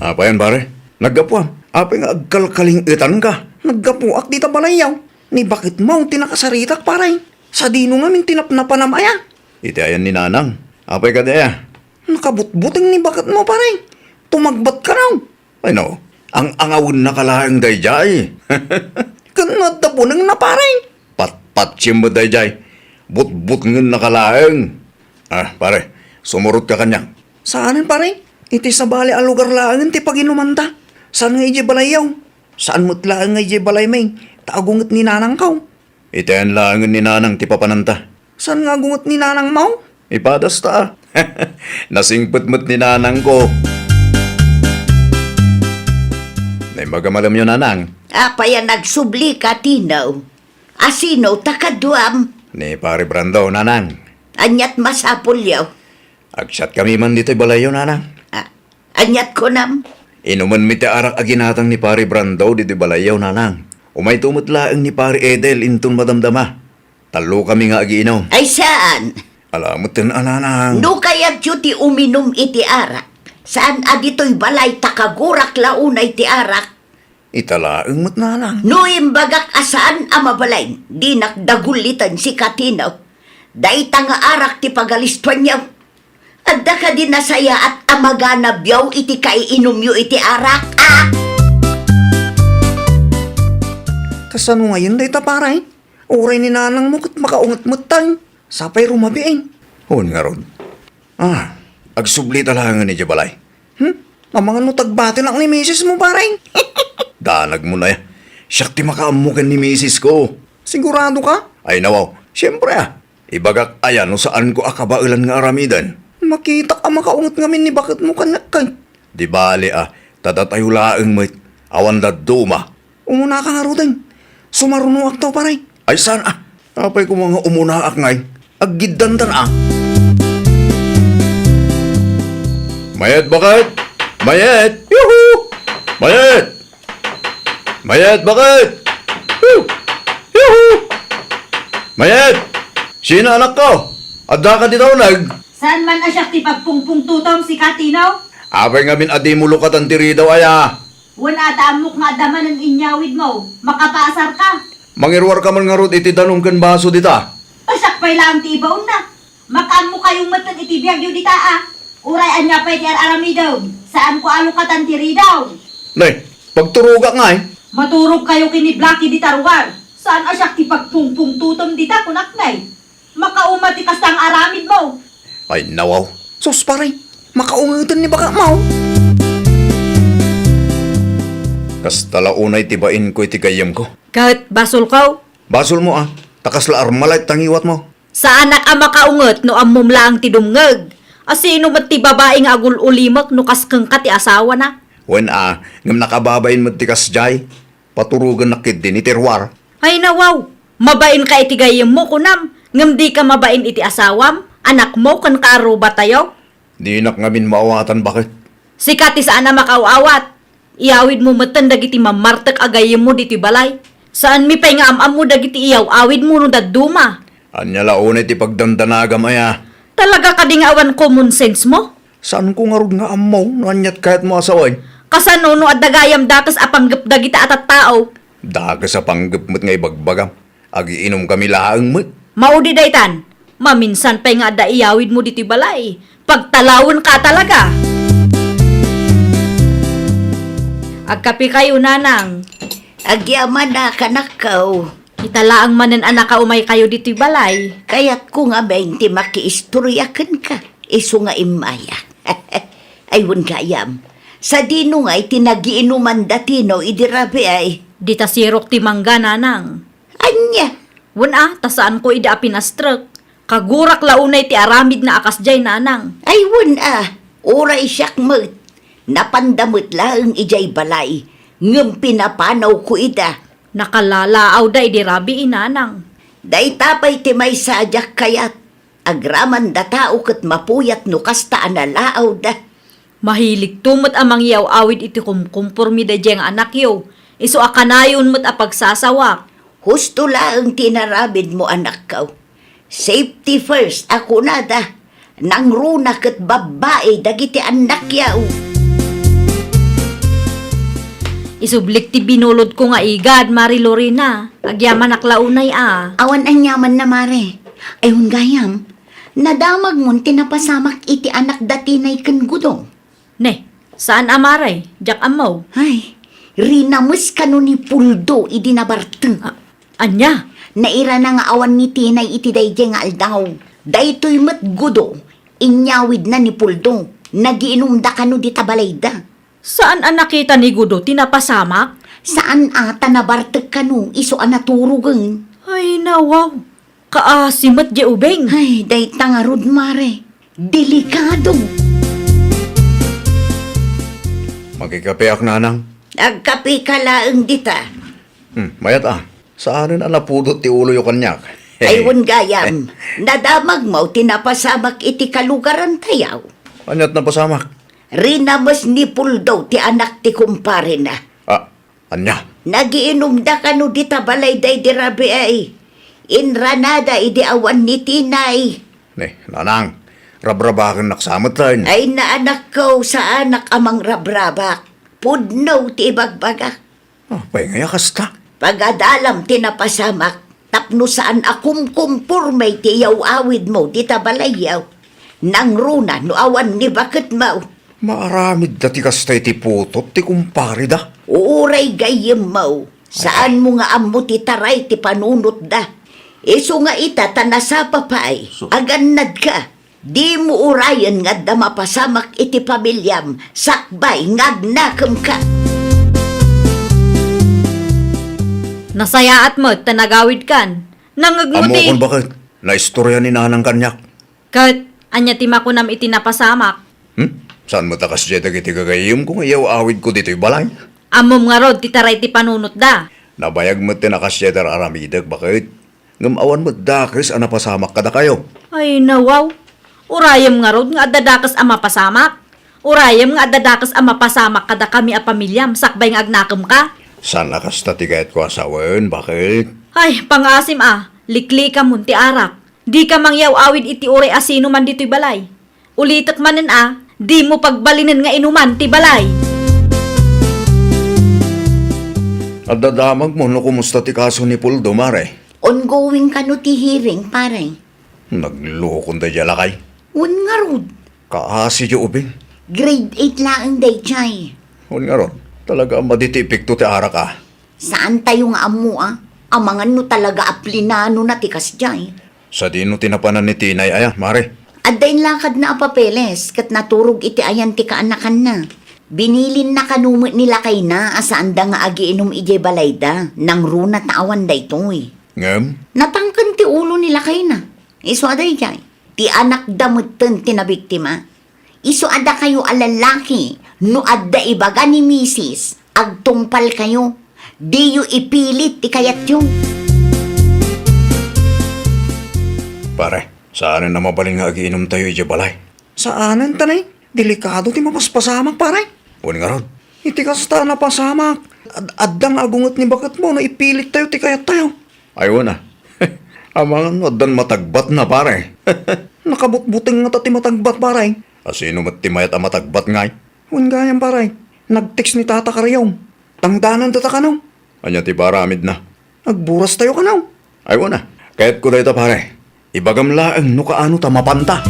Apay, pare? Naggapuam? Apay nga agkalkaling-etanka? Naggapuak dita balayyo. Ni baketmo ti nakasaritak, pare. Sadino ngamin ti napnapanam aya? Iti ayan ni Nanang. Apay kadi aya? Nakabutbuteng ni baketmo, pare. Tumagbatka, no? Ay, no. Ang-angawennaka laeng daydiay. Ken no adda bunengna, pare? Patpatsiem met daydiay. Butbutengennaka laeng. Ah, pare, sumurotka kaniak. Saanen, pare? Iti sabali a lugar laengen ti paginumanta. Saan nga idiay balayyo? Saan met laeng nga idiay balaymi, ta agunget ni nanangko. Iti ayan laengen ni Nanang ti papananta. Saan nga agunget ni nanangmo? Ipadas ta. Nasingpet met ni nanangko. Naimbag a malemyo, nanang. Apay a nagsubli ka, Tino? Asino ta kaduam? Ni Pare Brando, nanang. Aniat masapulyo? Agsiatkami man ditoy balayyo, nanang. Ah, aniat kunam? Inumenmi ti arak a ginatang ni Pare Brando ditoy balayyo, nanang. Umayto met laeng ni Pare Edel inton madamdama. Tallokami nga agiinum. Ay saan? Ala, metten a, nanang. No kayatyo ti uminum iti arak, saan a ditoy balay ta kagurak la unay ti arak. Ita laeng met, nanang. No imbagak a saan a mabalin, dinak daguliten, sika Tino. Dayta nga arak ti pagalistuanyo. Adda kadi nasayaat a maganabyo iti kaiinumyo iti arak, a? Kasano ngayen dayta, pare? Uray ni nanangmo ket makaunget metten. Sapay rumabiin. Wen ngarud. Ah, agsubli ta laengen idiay balay. Hmm? Amangan no tagbatenak ni misismo, pare. Danagmo na ya. Siak ti makaammo ken ni misisko. Sigurado ka? Ay, nawaw. Siempre, ah. Ibagak aya no saanko a kabaelan nga aramiden? Makitak a makaunget ngamin ni baketmo kaniak, kay. Di bale, ah. Ta datayo laeng met. Awan dadduma. Umunaka ngaruden. Sumarunoakto, pare. Ay, saan, ah? Apay koma nga umunaak ngay? Aggiddantan, ah. Mayat, baket! Mayat! Yuhu! Mayat! Mayat, baket! Hu! Yuhu! Mayat! Sino, anakko? Addaka dita uneg? Saan man a siak ti pagpungpungtutom, sika Tino? Apay ngamin a dimo lukatan ti ridaw aya? Wen a ta ammok nga adda manen inyawidmo, makapaasarka. Mangiruarka man ngarud iti danum ken baso dita. Ta siak pay laeng ti ibaonna. Makaammokayo metten iti biagyo dita, a. Uray ania pay ti ar-aramidem, saanko a lukatan ti ridaw. Ne, pagturogak ngay. Maturogkayo ken ni Blackie dita ruar. Saan a siak ti pagpungpungtutom dita, kunak ngay. Makauma ti kasta nga aramidmo. Ay, nawaw. Sus, pare, makaungeten ni baketmo. Kasta la unay ti bainko iti gayyemko. Ket basolko? Basolmo, a. Ta kasla Armalite ti ngiwatmo. Saanak a makaunget no ammom laeng ti dumngeg. A sino met ti babai nga agul-ulimek no kas kenka ti asawana? Wen a, ngem nakababain met ti kasdiay. Paturogennak ketdi ni Terroir. Ay, nawaw! Mabainka iti gayyemmo, kunam, ngem dika mabain iti asawam, anakmo, ken kaarrubatayo? Dinak ngamin maawatan, baket. Sika ti saan a makaaw-awat. Iyawidmo metten dagiti mammartek a gayyemmo ditoy balay. Saanmi pay nga am-ammo dagiti iyaw-awidmo no dadduma. Ania la unay ti pagdandanagam aya? Talaga kadi nga awan common sense mo? Saanko ngarud nga ammo no aniat kayatmo a sawen? Kasano no adda gayam dakes a panggep dagita a tattao? Dakes a panggep met nga ibagbagam. Agiinumkami laeng met. Maudi daytan. Maminsan pay nga adda iyawidmo ditoy balay. Pagtalawenka talaga. Agkapekayo, nanang. Agyamanak, anakko. Ita laeng manen a nakaumaykayo ditoy balay. Kayatko ngamin ti makiistoria kenka, isu nga immaya. Ay, wen gayam. Sadino ngay ti nagiinuman da Tino idi rabii? Dita sirok ti mangga, nanang. Ania? Wen a, ta saanko ida a pinastrek. Kagurak la unay ti aramidna a kasdiay, nanang. Ay, wen a, uray siak met. Napanda met laeng idiay balay, ngem pinapanawko ida. Nakalalaawda idi rabii, nanang. Dayta pay ti maysa a diak kayat. Agraman da tao ket mapuyat no kasta a nalaawda. Mahiligto met a mangiyaw-awid iti kumkumpormi daydiay nga anakyo, isu a kanayon met a pagsasawak. Husto laeng ti inaramidmo, anakko. Safety first a kunada, nangruna ket babbai dagiti annakyo. Isublik ti binulodko nga igad, Mare Lorena. Agyamanak la unay a. Awan aniamanna, Mare. Ay, wen gayam, nadamagmon ti napasamak iti anak da Tinay ken Gudo. Ne, saan a, Mare, diak ammo. Ay, rinames kano ni Puldo idi nabartek. A-, ania? Nairana nga awan ni Tinay iti daydiay nga aldaw. Daytoy met Gudo, inyawidna ni Puldo. Nagiinumda kano dita balayda. Saan a nakita ni Gudo ti napasamak? Saan a, ta nabartek kano isu a naturogen. Ay, nawaw. Kaasi met diay ubing. Ay, dayta ngarud, Mare. Delikado. Makikapeak, Nanang. Agkapeka laeng dita. Hmm, mayat a. Saanen a napudot ti uloyo kaniak. Ay, wen gayam. Nadamagmo ti napasamak iti kalugarantayo. Aniat napasamak? Rinames ni Puldo ti anak ti kumparena. Ah, ania? Nagiinumda kano dita balay daydi rabii. Inranada idi awan ni Tinay. Ne, Nanang, rabrabakennak sa metten. Ay, anakko, saanak a mangrabrabak. Pudno ti ibagbagak. Apay ngay a kasta? Pagadalam ti napasamak, tapno saan a kumkumporme ti iyaw-awidmo dita balayyo. Nangruna no awan ni baketmo. Maaramidda ti kasta iti putot ti kumpareda. Uray gayyemmo, saanmo nga ammo ti taray ti panunotda. Isu nga ita ta nasapa pay, agannadka. Dimo urayen nga adda mapasamak iti pamiliam sakbay nga agnakemka. Nasayaat met ta nagawidkan. Nangngegmo ti Ammokon baket, naistorya ni Nanang kaniak. Ket ania ti makunam iti napasamak? Hmm? Saan met a kasdiay dagiti gagayyemko nga iyaw-awidko ditoy balay? Ammom ngarud ti taray ti panunotda. Nabayag met ti nakasdiay ti ar-aramidek, baket. Ngem awan met dakes a napasamak kadakayo. Ay, nawaw. Urayem ngarud nga adda dakes a mapasamak. Urayem nga adda dakes a mapasamak kadakami a pamiliam sakbay nga agnakemka. Saan a kasta ti kayatko a sawen, baket? Ay, pangasim a, liklikamon ti arak. Dika mangyaw-awid iti uray a sino man ditoy balay. Ulitek manen a, dimo pagbalinen nga inuman ti balay. Adda damagmo no kumusta ti kaso ni Puldo, Mare? Ongoing kano ti hearing, pare? Naglukon daydiay a lakay. Wen ngarud. Kaasi diay ubing. Grade eight laeng daydiay. Wen ngarud, talaga a madi ti epekto ti arak a. Saantayo nga ammo a, amangan no talaga a plinanona ti kasdiay. Sadino ti napanan ni Tinay aya, Mare? Adda inlakadna a papeles ket naturog iti ayan ti kaanakanna. Binilinna kano met ni lakayna a saanda nga agiinum idiay balayda, nangruna ta awan daytoy. Ngem? Natangken ti ulo ni lakayna. Isu a daydiay, ti anakda metten ti nabiktima. Isu a dakayo a lalaki, no adda ibaga ni misis, agtungpalkayo. Diyo ipilit ti kayatyo. Pare, saanen a mabalin nga agiinumtayo idiay balay. Saanen ta nay, delikado ti mapaspasamak, pare. Wen ngarud, iti kasta a napasamak, ad-, adda nga agunget ni baketmo no ipilittayo ti kayattayo. Ay, wen a. Amangan no addan matagbatna, pare. Nakabutbuteng ngata ti matagbat, pare. A sino met ti mayat a matagbat ngay? Wen gayam, pare. Nag-text ni Tata Kariom. Tangdanan data kano. Ania ti paramidna? Agburas tayo kano. Ay, wen a. Kayatko dayta, pare. Ibagam laeng no kaano ta mapanta.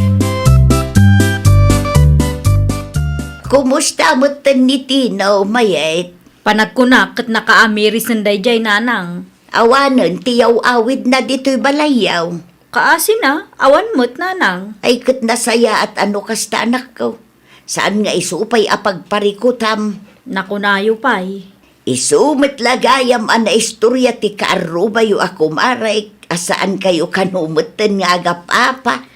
Kumusta metten ni Tino, mayat? Panagkunak ket nakaamiri sen daydiay, nanang. Awanen ti yaw-awidna ditoy balayyo. Kaasina, awan met, nanang. Ay, ket nasayaat a no kasta, anakko. Saan nga isu pay a pagparikutam. Nakunayo pay. Isu met la gayam a naistorya ti kaarrubayo a kumarek a saankayo kano metten nga agap-apa.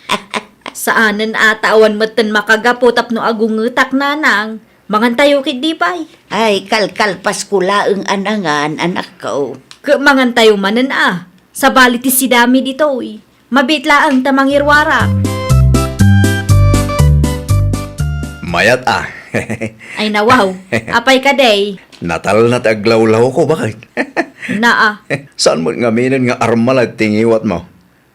Saanen a ta awan metten makagapu tapno agungetak, nanang. Mangantayo ketdi pay. Ay, kalkalpasko laeng a nangan, anakko. Ket mangantayo manen a. Sabali ti sidami ditoy. Mabiit laeng ta mangiruarak. Mayat a. Ay, nawaw. Apay kadi? Natalna ti aglawlawko, baket. Naa. Saan met ngaminen nga armala ti ngiwatmo?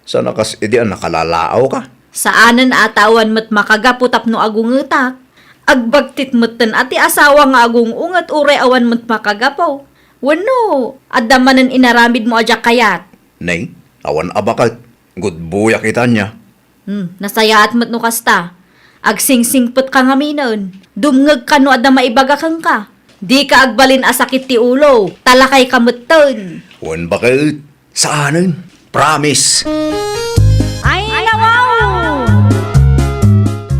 Saan a kas idi a nakalalaawka? Saanen a ta awan met makagapu tapno agungetak. Agbagtit metten a ti asawa nga agung-unget uray awan met makagapu. Wenno, adda manen inaramidmo a diak kayat? Nay, awan a baket. Gudboyak ita ania. Hmm, nasayaat met no kasta. Agsingsingpetka ngaminen. Dumngegka no adda maibaga kenka. Dika agbalin a sakit ti ulo, ta lakayka metten. Wen baket. Saanen. Promise. Ay, nawaw!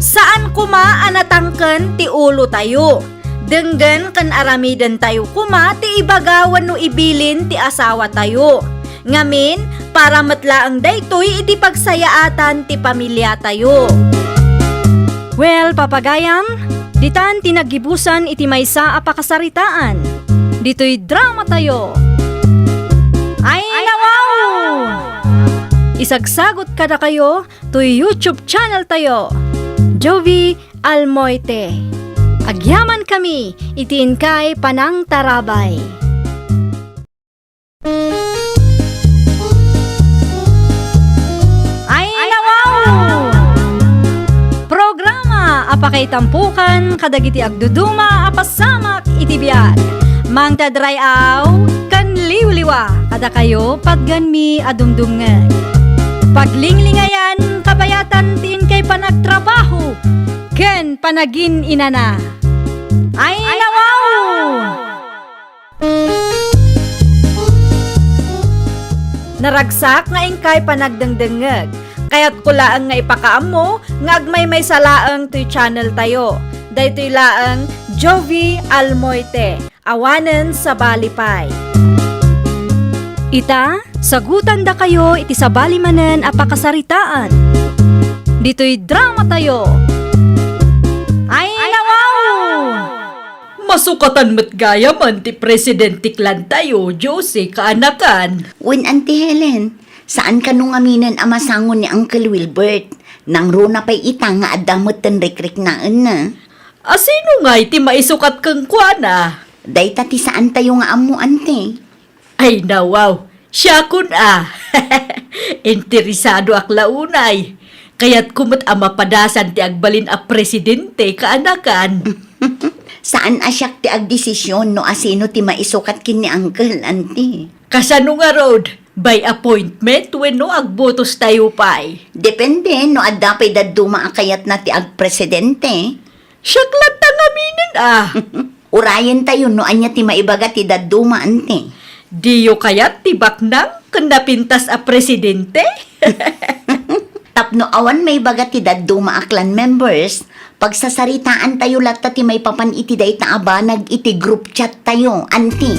Saan koma a natangken ti ulotayo. Denggen ken aramidentayo koma ti ibaga wenno ibilin ti asawatayo. Ngamin, para met laeng daytoy iti pagsayaatan ti pamiliatayo. Well, papagayam, ditan ti naggibusan iti maysa a pakasaritaan. Ditoy dramatayo. Ay, nawaw! Isagsagot kadakayo toy YouTube channel tayo, Jovi Almoite. Agyamankami iti inkay panangtarabay. Ay, nawaw! Programa a pakaitampukan kadagiti agduduma a pasamak iti biag. Mangted ray-aw ken liwliwa kadakayo, patganmi a dumdumngeg. Paglinglingayan, kabayatan ti inkay panagtrabaho ken panagin-inana. Ay, nawaw! Naragsak nga inkay panagdengdengngeg. Kayatko laeng nga ipakaammo nga agmaymaysa laeng toy channel tayo. Daytoy laeng Jovi Almoite, awanen sabali pay. Ita, sagutandakayo iti sabali manen a pakasaritaan. Ditoy dramatayo. Ay, nawaw! Masukatan met gayamen ti president ti clan tayo, Josie, kaanakan. Wen, Auntie Helen, saan kano ngaminen a masango ni Uncle Wilbert. Nangruna pay ita nga adda metten rikriknaenna. A sino ngay ti maisukat kenkuana? Dayta ti saan tayo nga ammo, Auntie. Ay, nawaw. Siakon a. Interesadoak la unay. Kayatko met a mapadasan ti agbalin a presidente, kaanakan. Saan a siak ti agdesisyon no asino ti maisukat ken ni Uncle, Auntie. Kasano ngarud? By appointment wenno agbotos tayo pay? Depende no adda pay dadduma a kayatna ti agpresidente. Siak latta ngaminen a. Urayen tayo no ania ti maibaga ti dadduma, Auntie. Diyo kayat ti baknang ken napintas a presidente? Tapno awan maibaga ti dadduma a clan members, pagsasaritaan tayo latta ti maipapan iti dayta a banag iti group chat tayo, Auntie.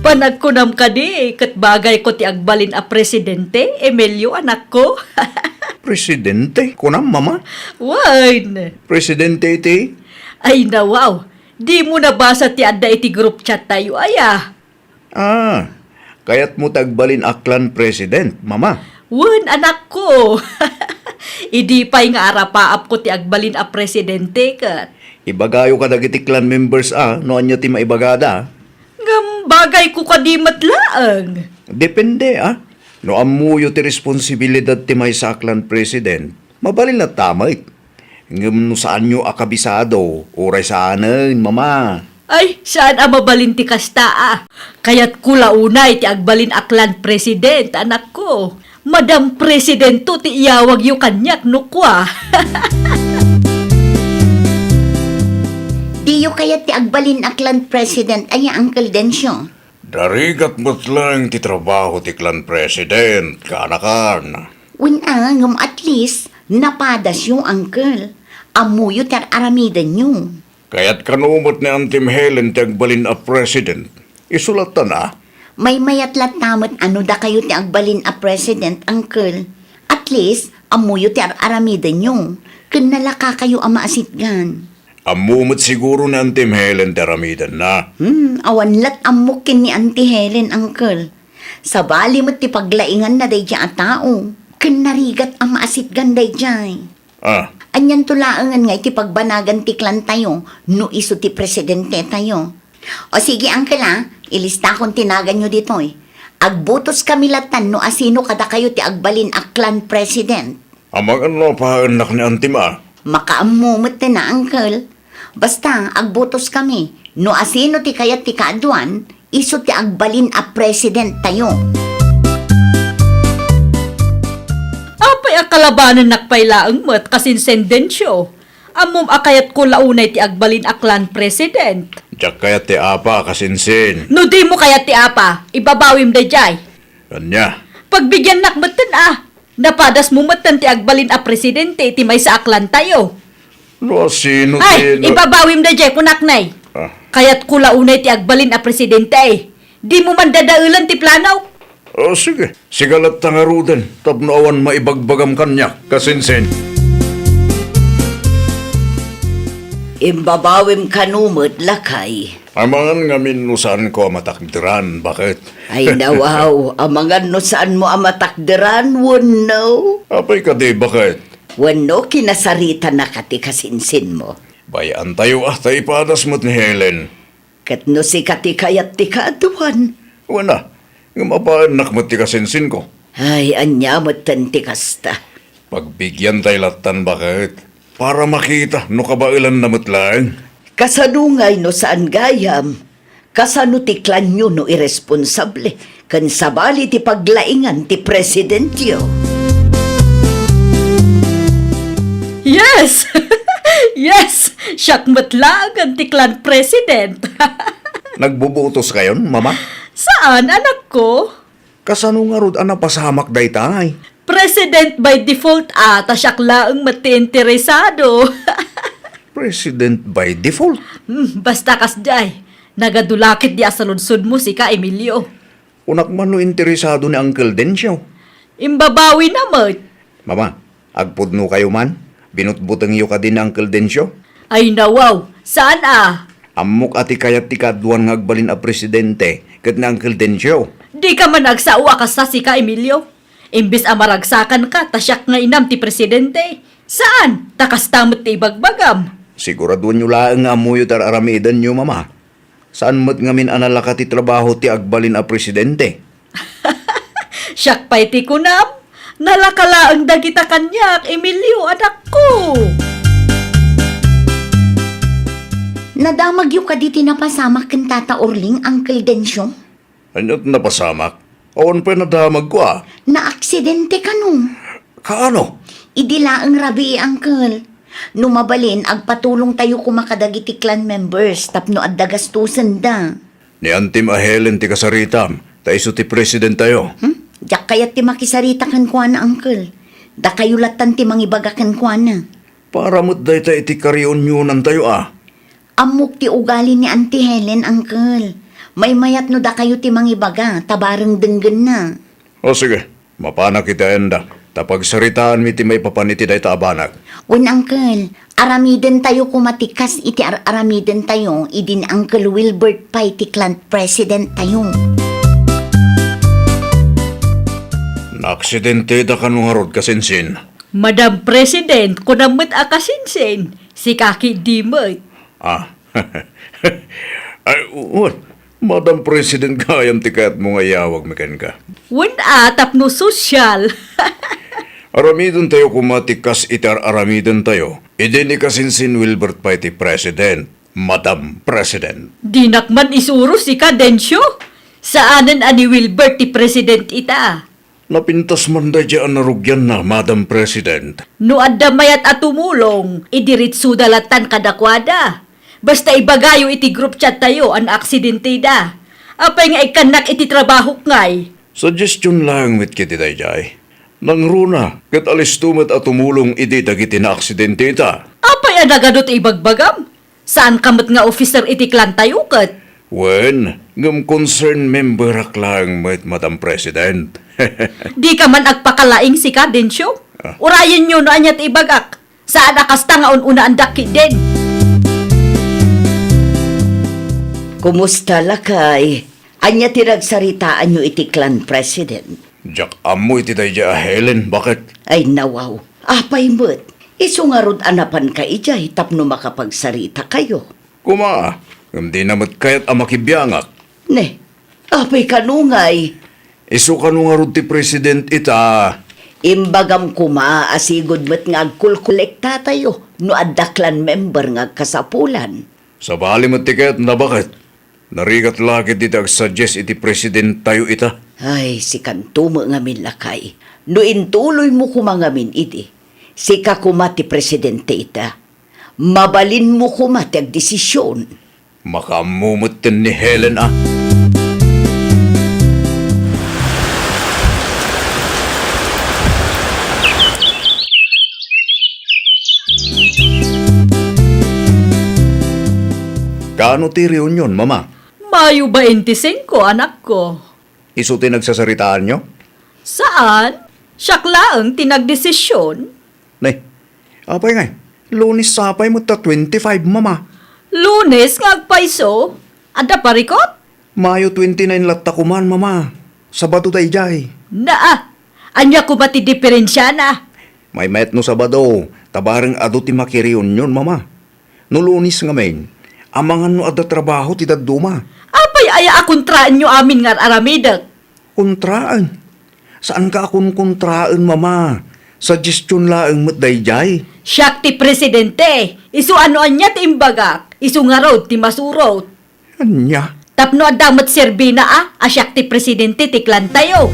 Panagkunam kadi, ket bagayko ti agbalin a presidente, Emilio, anakko? Presidente, kunam, Mama? Wen. Presidente iti? Ay, nawaw. Dimo nabasa ti adda iti group chat tayo, aya? Ah, kayatmo ti agbalin a clan president, Mama? Wen, anakko. Idi pay nga arapaapko ti agbalin a presidente ket. Ibagayo kadagiti clan members a no ania ti maibagada. Ngem bagayko kadi met laeng. Depende, a. No ammoyo ti responsibilidad ti maysa a clan president, mabalin latta met. Ngem no saanyo a kabisado, uray saanen, Mama. Ay, saan a mabalin ti kasta a. Kayatko la unay ti agbalin a clan president, anakko. Madam Presidento ti iyawagyo kaniak no kua. Diyo kayat ti agbalin a clan president, aya, Uncle Dencio? Narigat met laeng ti trabaho ti clan president, kaanakan. Wen a, ngem at least, napadasyo, Uncle. Ammoyo ti ar-aramidenyo. Kayat kano met ni Auntie Helen ti agbalin a president. Isu latta a. Maymayat latta met a no dakayo ti agbalin a president, Uncle. At least, ammoyo ti ar-aramidenyo. Ken nalakakayo a maasitgan. Ammo met siguro ni Auntie Helen ti aramidenna. Hmm, awan lat ammok ken ni Auntie Helen, Uncle. Sabali met ti paglainganna daydiay a tao. Ken narigat a maasitgan daydiay. Ah. Anianto laengen nga iti pagbanagan ti clan tayo no isu ti presidente tayo? O sige, Uncle, a, ilistakon ti naganyo ditoy. Agbotos kami lattan no asino kadakayo ti agbalin a clan president. Amangan no apaennak ni Auntie a. Makaammo met a, Uncle. Basta, agbotos kami. No asino ti kayat ti kaaduan, isu ti agbalin a president tayo. Apay a kalabanennak pay laeng met, kasinsin Dencio? Ammom a kayatko la unay ti agbalin a clan president. Diak kayat ti apa, kasinsin. No dimo kayat ti apa, ibabawim daydiay. Ania? Pagbigiannak metten a. Napadasmo metten ti agbalin a presidente iti maysa a clan tayo. No asino ti... Ay, ibabawim daydiay, kunak nay. Ah. Kayatko la unay ti agbalin a presidente, ay. Dimo man dadaelen ti planok. O, sige. Sika latta ngaruden tapno awan maibagbagam kaniak, kasinsin. Imbabawim kano met, lakay. Amangan ngamin no saanko a matakderan, baket? Ay, nawaw, amangan no saanmo a matakderan, wenno? Apay kadi, baket? Wenno kinasaritanaka ti kasinsinmo? Bay-antayo a ta ipadas met ni Helen. Ket no sika ti kayat ti kaaduan? Wen a, ngem apaennak met ti kasinsinko. Ay, ania metten ti kasta? Pagbigiantay lattan, baket, para makita no kabaelanna met laeng. Kasano ngay no saan gayam? Kasano ti klanyo no iresponsable ken sabali ti paglaingan ti presidentyo? Yes! Yes! Siak met laengen ti clan president. Nagbubutoskayon, Mama? Saan, anakko? Kasano ngarud a napasamak daytay? President by default a, ta siak laeng met ti interesado. President by default? Hmm, basta kasdiay. Nagadu la ketdi a saludsodmo sika, Emilio. Kunak man no interesado ni Uncle Dencio. Imbabawina met. Mama, agpudnokayo man? Binutbutengyo kadi ni Uncle Dencio? Ay, nawaw, saan a? Ammok a ti kayat ti kaaduan nga agbalin a presidente ket ni Uncle Dencio. Dika man agsao a kasta sika, Emilio. Imbes a maragsakanka ta siak nga inam ti presidente. Saan? Ta kasta met ti ibagbagam. Siguraduenyo laeng nga ammoyo ti ar-aramidenyo, Mama. Saan met ngamin a nalaka ti trabaho ti agbalin a presidente? Siak pay ti kunam, nalaka laeng dagita kaniak, Emilio, anakko. Nadamagyo kadi ti napasamak ken Tata Orling, Uncle Dencio? Ania ti napasamak? Awan pay nadamagko a. Naaksidente kano. Kaano? Idi laeng rabii, Uncle. No mabalin, agpatulongtayo koma kadagiti clan members tapno adda gastosenda. Ni Antim a Helen ti kasaritam, ta isu ti presidentayo. Hmm? Diak kayat ti makisarita kenkuana, Uncle. Dakayo lattan ti mangibaga kenkuana. Para met dayta iti kareunionantayo a. Ammok ti ugali ni Auntie Helen, Uncle. Maymayat no dakayo ti mangibaga, ta bareng denggenna. O sige, mapanak iti ayandak, ta pagsaritaanmi ti maipapan iti dayta a banag. Wen, Uncle, aramidentayo koma ti kas iti ar-aramidentayo idi ni Uncle Wilbert pay ti clan presidentayo. Naaksidente ita kano ngarud, kasinsin? Madam President, kunam met a kasinsin, sika ketdi met. Ah. Ay, wen, Madam President, gayam ti kayatmo nga iyawagmi kenka. Wen a, tapno sosyal. Aramidentayo koma ti kas iti ar-aramidentayo idi ni kasinsin Wilbert pay ti president, Madam President. Dinak man isuro sika, Dencio. Saanen a ni Wilbert ti president ita. Napintas man daydiay a narugianna, Madam President. No adda mayat a tumulong, idiretsoda lattan kadakuada. Basta ibagayo iti group chattayo a naaksidenteda. Apay nga ikkannak iti trabahok ngay? Suggestion laeng met ketdi daydiay. Nangruna, ket alisto met a tumulong idi dagiti naaksidenteta. Apay a nagadu ti ibagbagam? Saanka met nga officer iti clantayo ket? Wen, ngem concerned memberak laeng met, Madam President. Dika man agpakalaing sika, Dencio. Ah. Urayenyo no ania ti ibagak. Saan a kasta nga un-unaandak ketdin. Kumusta, lakay? Ania ti nagsaritaanyo iti clan president? Diak ammo iti daydiay a Helen, baket? Ay, nawaw. Apay met, isu ngarud a napanka idiay tapno makapagsarita kayo? Koma, ngem dina met kayat a makibiangak. Ne, apay kano ngay? Isu kano ngarud ti president ita? Imbagam koma a sigud met nga agkulkolektatayo no adda clan member nga agkasapulan. Sabali met ti kayatna, baket? Narigat la ketdi ti agsuggest iti presidentayo ita. Ay, sikanto met ngamin, lakay. No intuloymo koma ngamin idi, sika koma ti presidente ita. Mabalinmo koma ti agdesision. Makaammo metten ni Helen a. Kaano ti reunion, Mama? Mayo baintisingko, anakko. Isu ti nagsasaritaanyo? Saan. Siak laeng ti nagdesisyon. Nay, apay ngay? Lunes sapay met ta twenty-five, Mama. Lunes nga agpayso? Adda parikut? Mayo twenty-nine latta koman, Mama. Sabado daydiay. Naa, ania koma ti diferensiana? Maymayat no Sabado, ta bareng adu ti makireunion, Mama. No Lunes ngamin, amangan no adda trabaho ti dadduma. Apay aya a kontraenyo amin nga ar-aramidek? Kontraen? Saanka a konkontraen, Mama. Suggestion laeng met daydiay. Siak ti presidente. Isu a no ania ti imbagak, isu ngarud ti masurot. Ania? Tapno adda met serbina a, a siak ti presidente ti clan tayo.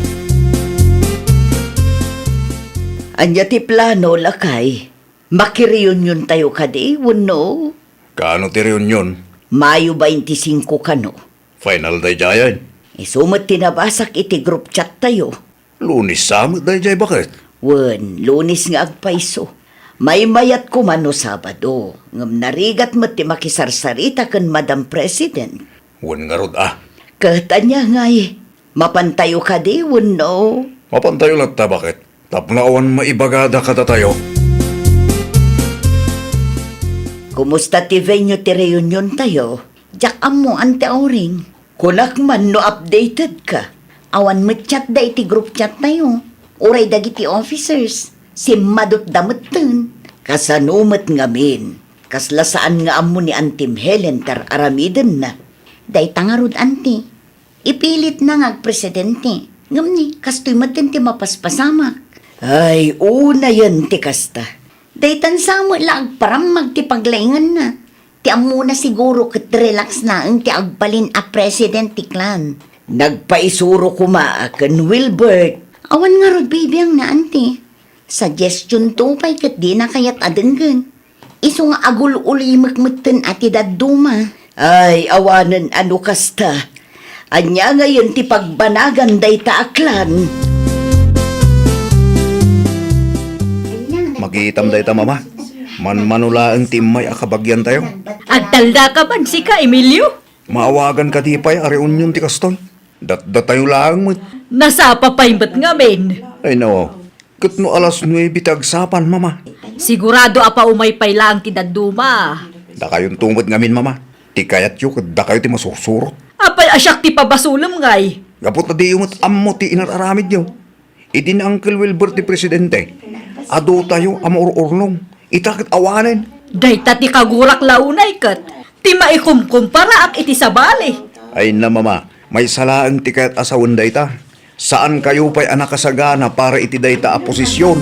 Ania ti plano, lakay? Makireunion tayo kadi, wenno? Kaano ti reunion? Mayo baintisingko kano. Final daydiayen? Isu met ti nabasak iti group chat tayo. Lunes sa met daydiay, baket? Wen, Lunes nga agpayso. Maymayat koma no Sabado, ngem narigat met ti makisarsarita ken Madam President. Wen ngarud a. Ket ania ngay, mapantayo kadi wenno? Mapantayo latta, baket? Tapno awan maibagada kadatayo. Kumusta ti venue ti reunion tayo? Diak ammo, Auntie Auring. Kunak man no updated ka. Awan met chat da iti group chat tayo. Uray dagiti officers, simmadutda metten. Kasano met ngamin? Kasla saan nga ammo ni Auntie Helen ti ar-aramidenna? Dayta ngarud, Auntie. Ipilitna nga agpresidente. Ngem ni, kastoy metten ti mapaspasamak. Ay, unayen ti kasta. Daytan sa met la agparammag ti paglainganna. Ti ammona siguro ket relax laeng ti agbalin a president ti clan. Nagpaisuro koma ken Wilbert. Awan ngarud bibiangna, Auntie. Suggestion to pay ket dina kayat a denggen. Isu nga agul-ulimek metten a ti dadduma. Ay, awanen a no kasta. Ania ngayen ti pagbanagan dayta a clan? Makitam dayta, Mama. Manmano laeng ti immay a kabagiantayo. Agtalda ka man, sika, Emilio? Maawagan kadi pay a reunion ti kastoy? Datdatayo laeng met. Nasapa pay met ngamin. Ay, no. Ket no alas nuebe ti agsapan, Mama? Sigurado a paumay pay laeng ti dadduma. Dakayonto met ngamin, Mama. Ti kayatyo ket dakayo ti masursurot. Apay a siak ti pabasolem ngay? Gapu ta diyo met ammo ti inar-aramidyo. Idi ni Uncle Wilbert ti presidente, adutayo a maur-urnong. Ita ket awanen. Dayta ti kagurak la unay ket ti maikumkumparaak iti sabali. Ay na, Mama, maysa laeng ti kayat a sawen dayta. Saankayo pay a nakasagana para iti dayta a posisyon.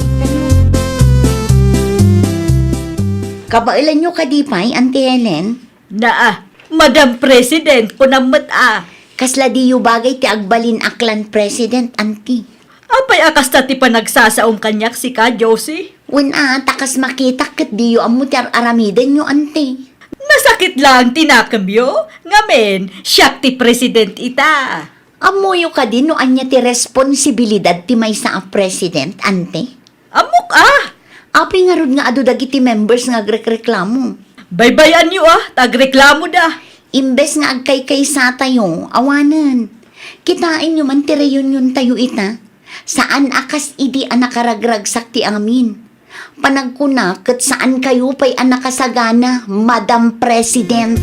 Kabaelanyo kadi pay, Auntie Helen? Naa, Madam President, kunam met a. Kasla diyo bagay ti agbalin a clan president, Auntie? Apay a kasta ti panagsasaom kaniak, sika, Josie? Wen a, ta kas makitak ket diyo ammo ti ar-aramidenyo, Auntie. Nasakit laeng ti nakemyo, ngamin, siak ti president ita. Ammoyo kadi no ania ti responsibilidad ti maysa a president, Auntie? Ammok a! Apay ngarud nga adu dagiti members nga agrekreklamo? Baybay-anyo a, ta agreklamoda. Imbes nga agkaykaysatayo, awanen. Kitaenyo man ti reuniontayo ita. Saan a kas idi a nakaragragsak ti amin. Panagkuna ket saankayo pay a nakasagana, Madam President.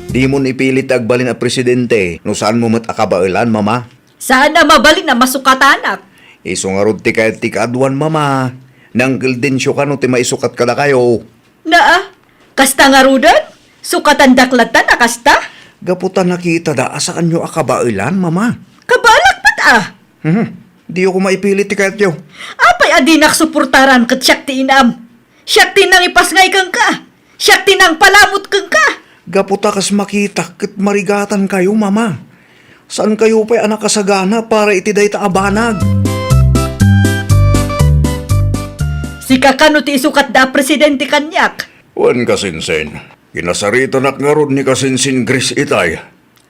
Dimon ipilit ti agbalin a presidente no saanmo met a kabaelan, Mama. Saan a mabalin a masukatanak. Isu ngarud ti kayat ti kaaduan, Mama. Ni Uncle Dencio kano ti maisukat kadakayo. Naa, kasta ngaruden? Sukatandak latta a kasta? Gapu ta nakitada a saanyo a kabaelan, Mama. Kabaelak met a. Mhm. Diyo koma ipilit ti kayatyo. Apay a dinak suportaran ket siak ti inam? Siak ti nangipasngay kenka. Siak ti nangpalamut kenka. Gapu ta kas makitak ket marigatankayo, Mama. Saankayo pay a nakasagana para iti dayta a banag. Sika kano ti isukatda a presidente kaniak? Wen, kasinsin. Kinasaritanak ngarud ni kasinsin Grace itay.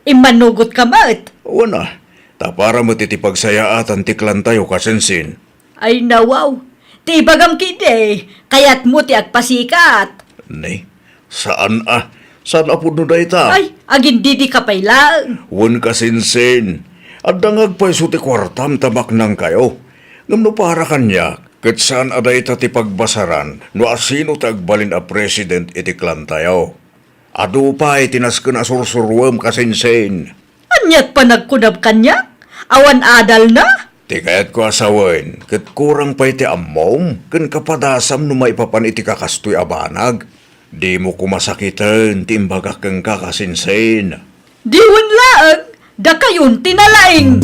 Immanugotka met. Wen a, ta para met iti pagsayaatan ti clan tayo, kasinsin. Ay, nawaw. Ti ibagam kidi, kayatmo ti agpasikat. Ni, saan a. Saan a pudno dayta? Ay, agindidika pay laeng. Wen, kasinsin. Adda nga agpayso ti kuartam ta maknangkayo. Ngem no para kaniak, ket saan a dayta ti pagbasaran no asino ti agbalin a president iti clan tayo. Adu pay ti nasken a sursuruem, kasinsin. Aniat panagkunam kaniak? Awan adalna? Ti kayatko a sawen, ket kurang pay ti ammom ken kapadasam no maipapan iti kakastoy a banag. Dimo koma sakiten ti imbagak kenka, kasinsin. Diwen laeng, dakayon ti nalaing.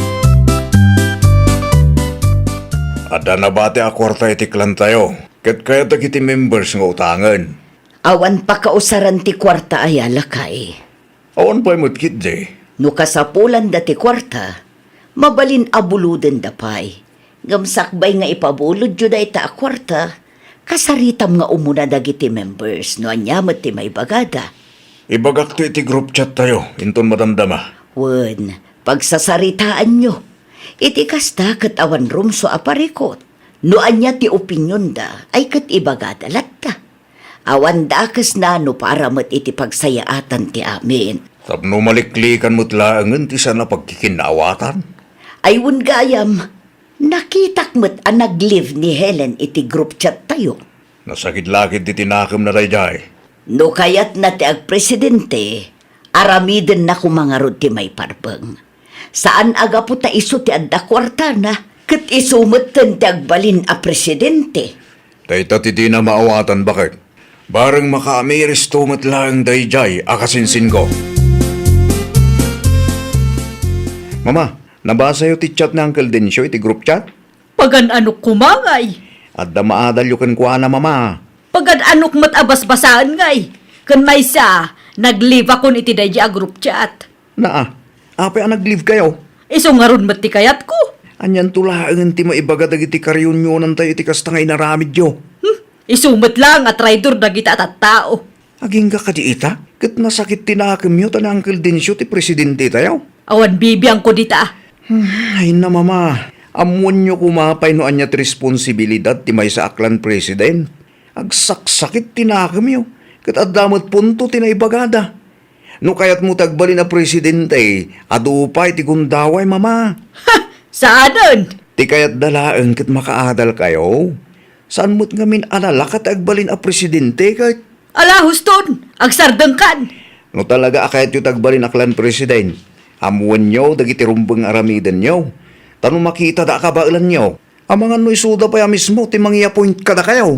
Adda nabati a kuarta iti clan tayo, ket kayat dagiti members nga utangen. Awan pakausaran ti kuarta aya, lakay? Awan pay met ketdi. No kasapulanda ti kuarta, mabalin a bulodenda pay. Ngem sakbay nga ipabulodyo dayta a kuarta, kasaritam nga umuna dagiti members no ania met ti maibagada. Ibagakto iti group chat tayo, inton madamdama. Wen, pagsasaritaanyo. Iti kasta ket awan rumsua a parikut. No ania ti opinionda, ay ket ibagada latta. Awan dakesna no para met iti pagsayaatan ti amin. Tapno maliklikan met laengen ti saan a pagkikinnaawatan. Ay wen gayam, nakitak met a nag-leave ni Helen iti group chat tayo. Nasakit la ketdi ti nakemna daydiay. No kayatna ti agpresidente, aramidenna koma ngarud ti maiparbeng. Saan a gapu ta isu ti adda kuartana, ket isu metten ti agbalin a presidente. Dayta ti dina maawatan, baket. Bareng makaamiristo met laeng daydiay a kasinsinko. Mama, nabasayo ti chat ni Uncle Dencio iti group chat? Pagan-anok koma ngay? Adda maadalyo kenkuana, Mama. Pagan-anok met a basbasaen ngay? Ken maysa, nag-leave akon iti daydiay a group chat. Naa, apay a nag-leave kayo? Isu ngarud met ti kayatko. Anianto laengen ti maibaga dagiti kareunionantayo iti kasta nga inaramidyo? Hmm, isu met laeng a traidor dagita a tattao. Agingga kadi ita, ket nasakit ti nakemyo ta ni Uncle Dencio ti presidente tayo. Awan bibiangko dita. Hmm, ay na, Mama. Ammoenyo koma pay no ania ti responsibilidad ti maysa a clan president. Agsaksakit ti nakemyo, ket adda met punto ti naibagada. No kayatmo ti agbalin a presidente, adu pay ti gundaway, Mama. Ha! Saanen! Ti kayatda laeng ket makaadalkayo. Saan met ngamin a nalaka ti agbalin a presidente ket. Ala, huston! Agsardengkan! No talaga a kayatyo ti agbalin a clan president, ammoenyo dagiti rumbeng nga aramidenyo. Ta no makitada a kabaelanyo, amangan no isuda pay a mismo ti mangi-appoint kadakayo.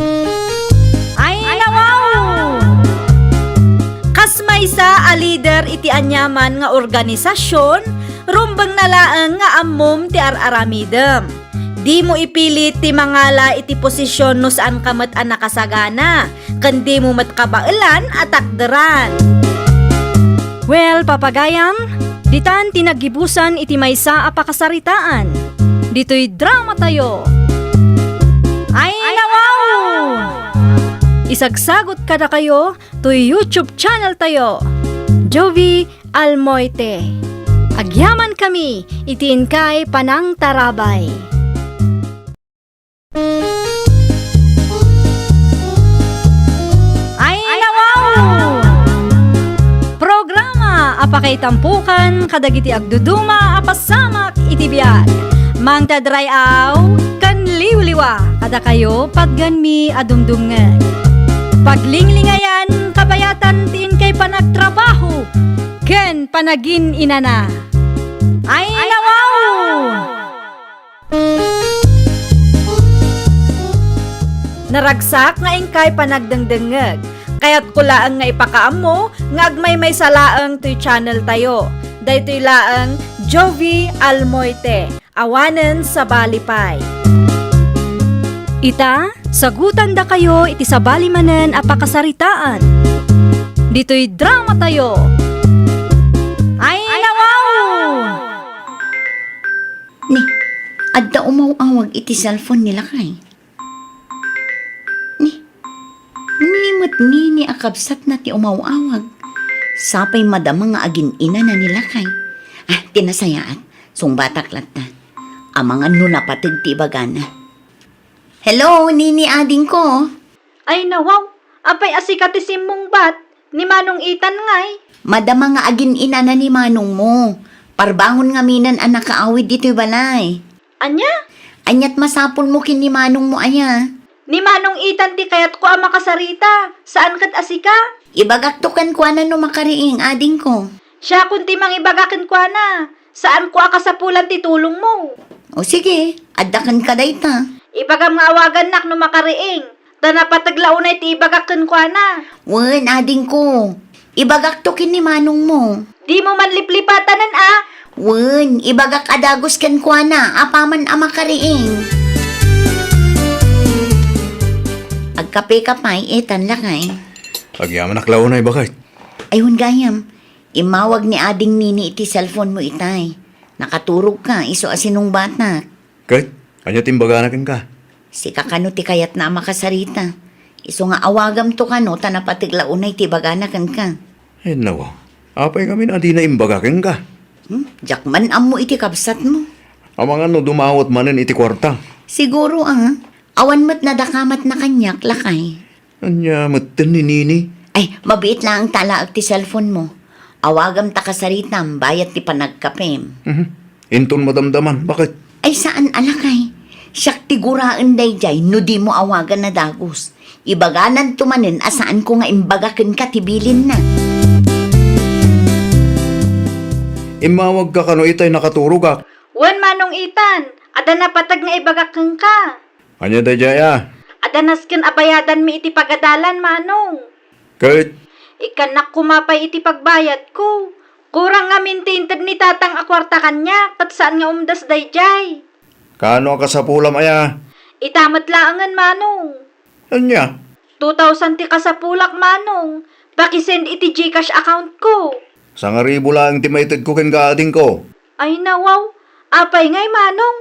Ay, nawaw! Kas maysa a lider iti aniaman nga organisasyon, rumbengna laeng nga ammom ti ar-aramidem. Dimo ipilit ti mangala iti posisyon no saanka met a nakasagana, ken dimo met kabaelan a takderan. Well, papagayam, ditan ti naggibusan iti maysa a pakasaritaan. Ditoy dramatayo. Ay, nawaw! Isagsagot kadakayo toy YouTube channel tayo, Jovie Almoite. Agyamankami iti inkay panangtarabay. Ay, nawaw! Programa a pakaitampokan kadagiti agduduma a pasamak iti biag. Mangted ray-aw ken liwliwa kadakayo patgenmi a dumdumngeg. Paglinglingayan, kabayatan ti inkay panagtrabaho ken panagin-inana. Ay, nawaw! Naragsak nga inkay panagdengdengngeg. Kayatko laeng nga ipakaammo nga agmaymaysa laeng toy channel tayo. Daytoy laeng Jovie Almoite, awanen sabali pay. Ita, sagutandakayo iti sabali manen a pakasaritaan. Ditoy dramatayo. Ay, nawaw! Ni, adda umaw-awag iti cellphone ni lakay. Ni, ni met Nini a kabsatna ti umaw-awag. Sapay madama nga agin-inana ni lakay. Ah, ti nasayaat, sungbatak latta. Amangan no napateg ti ibagana. Hello, Nini adingko. Ay, nawaw, apay a sika ti simmungbat? Ni Manong Ethan ngay? Madama nga agin-inana ni manongmo. Parbangon ngaminen a nakaawid ditoy balay. Ania? Ania't masapulmo ken ni manongmo aya? Ni Manong Ethan ti kayatko a makasarita, saan ket a sika. Ibagakto kenkuana no makariing, adingko. Siakon ti mangibaga kenkuana, saanko a kasapulan ti tulongmo. O sige, adda kenka dayta. Ibagam nga awagannak no makariing, ta napateg la unay ti ibagak kenkuana. Wen, adingko. Ibagakto ken ni manongmo. Dimo man liplipatanen a. Wen, ibagak a dagus kenkuana apaman a makariing. Agkapeka pay, Ethan, lakay. Agyamanak la unay, baket. Ay, wen gayam. Immawag ni Ading Nini iti cellphone mo itay. Nakaturogka, isu a sinungbatak. Ket, ania ti imbagana kenka? Sika kano ti kayatna a makasarita. Isu nga awagamto kano ta napateg la unay ti ibagana kenka. Ay, nawa. Apay ngamin a dina imbaga kenka? Hmm? Diak man ammo iti kabsatmo. Amangan no dumawat manen iti kuarta. Siguro, ah. Awan met nadakamatna kaniak, lakay. Ania metten ni Nini? Ay, mabiit laeng ta alaek ti cellphone mo. Awagam ta kasaritam bayat ti panagkapem. Mhm. Inton madamdaman, baket? Ay, saan a lakay. Siak ti guraen daydiay no dimo awagan a dagus. Ibagananto manen a saanko nga imbaga kenka ti bilinna. Immawagka kano itay nakaturogak? Wen, Manong Ethan, adda napateg nga ibagak kenka. Ania daydiay a? Adda nasken a bayadanmi iti pagadalan, Manong. Ket? Ikkannak koma pay iti pagbayadko. Kurang ngamin ti inted ni Tatang a kuarta kaniak, ket saan nga umdas daydiay. Kaano a kasapulam aya? Ita met laengen, Manong. Ania? Two thousand ti kasapulak, Manong. Pakisend iti GCash account ko. Sangaribu laeng ti maitedko kenka, adingko. Ay, nawaw. Apay ngay, Manong?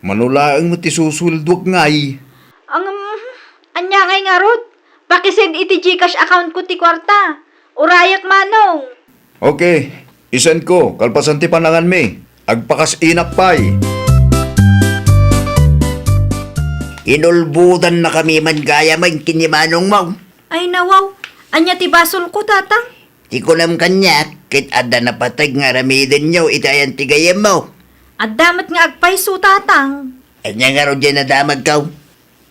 Mano laeng met ti susueldoak ngay. Ang, ania ngay ngarud? Pakisend iti GCash account ko ti kuarta. Urayek, Manong. Okay, isend ko, kalpasan ti pananganmi. Agpakas-inak pay. Inulbodannakami man gayamen ken ni manongmo. Ay, nawaw. Ania ti basolko, Tatang? Ti kunam kaniak, ket adda napateg nga aramidenyo iti ayan ti gayyemmo. Adda met nga agpayso, Tatang. Ania ngarud diay nadamagko?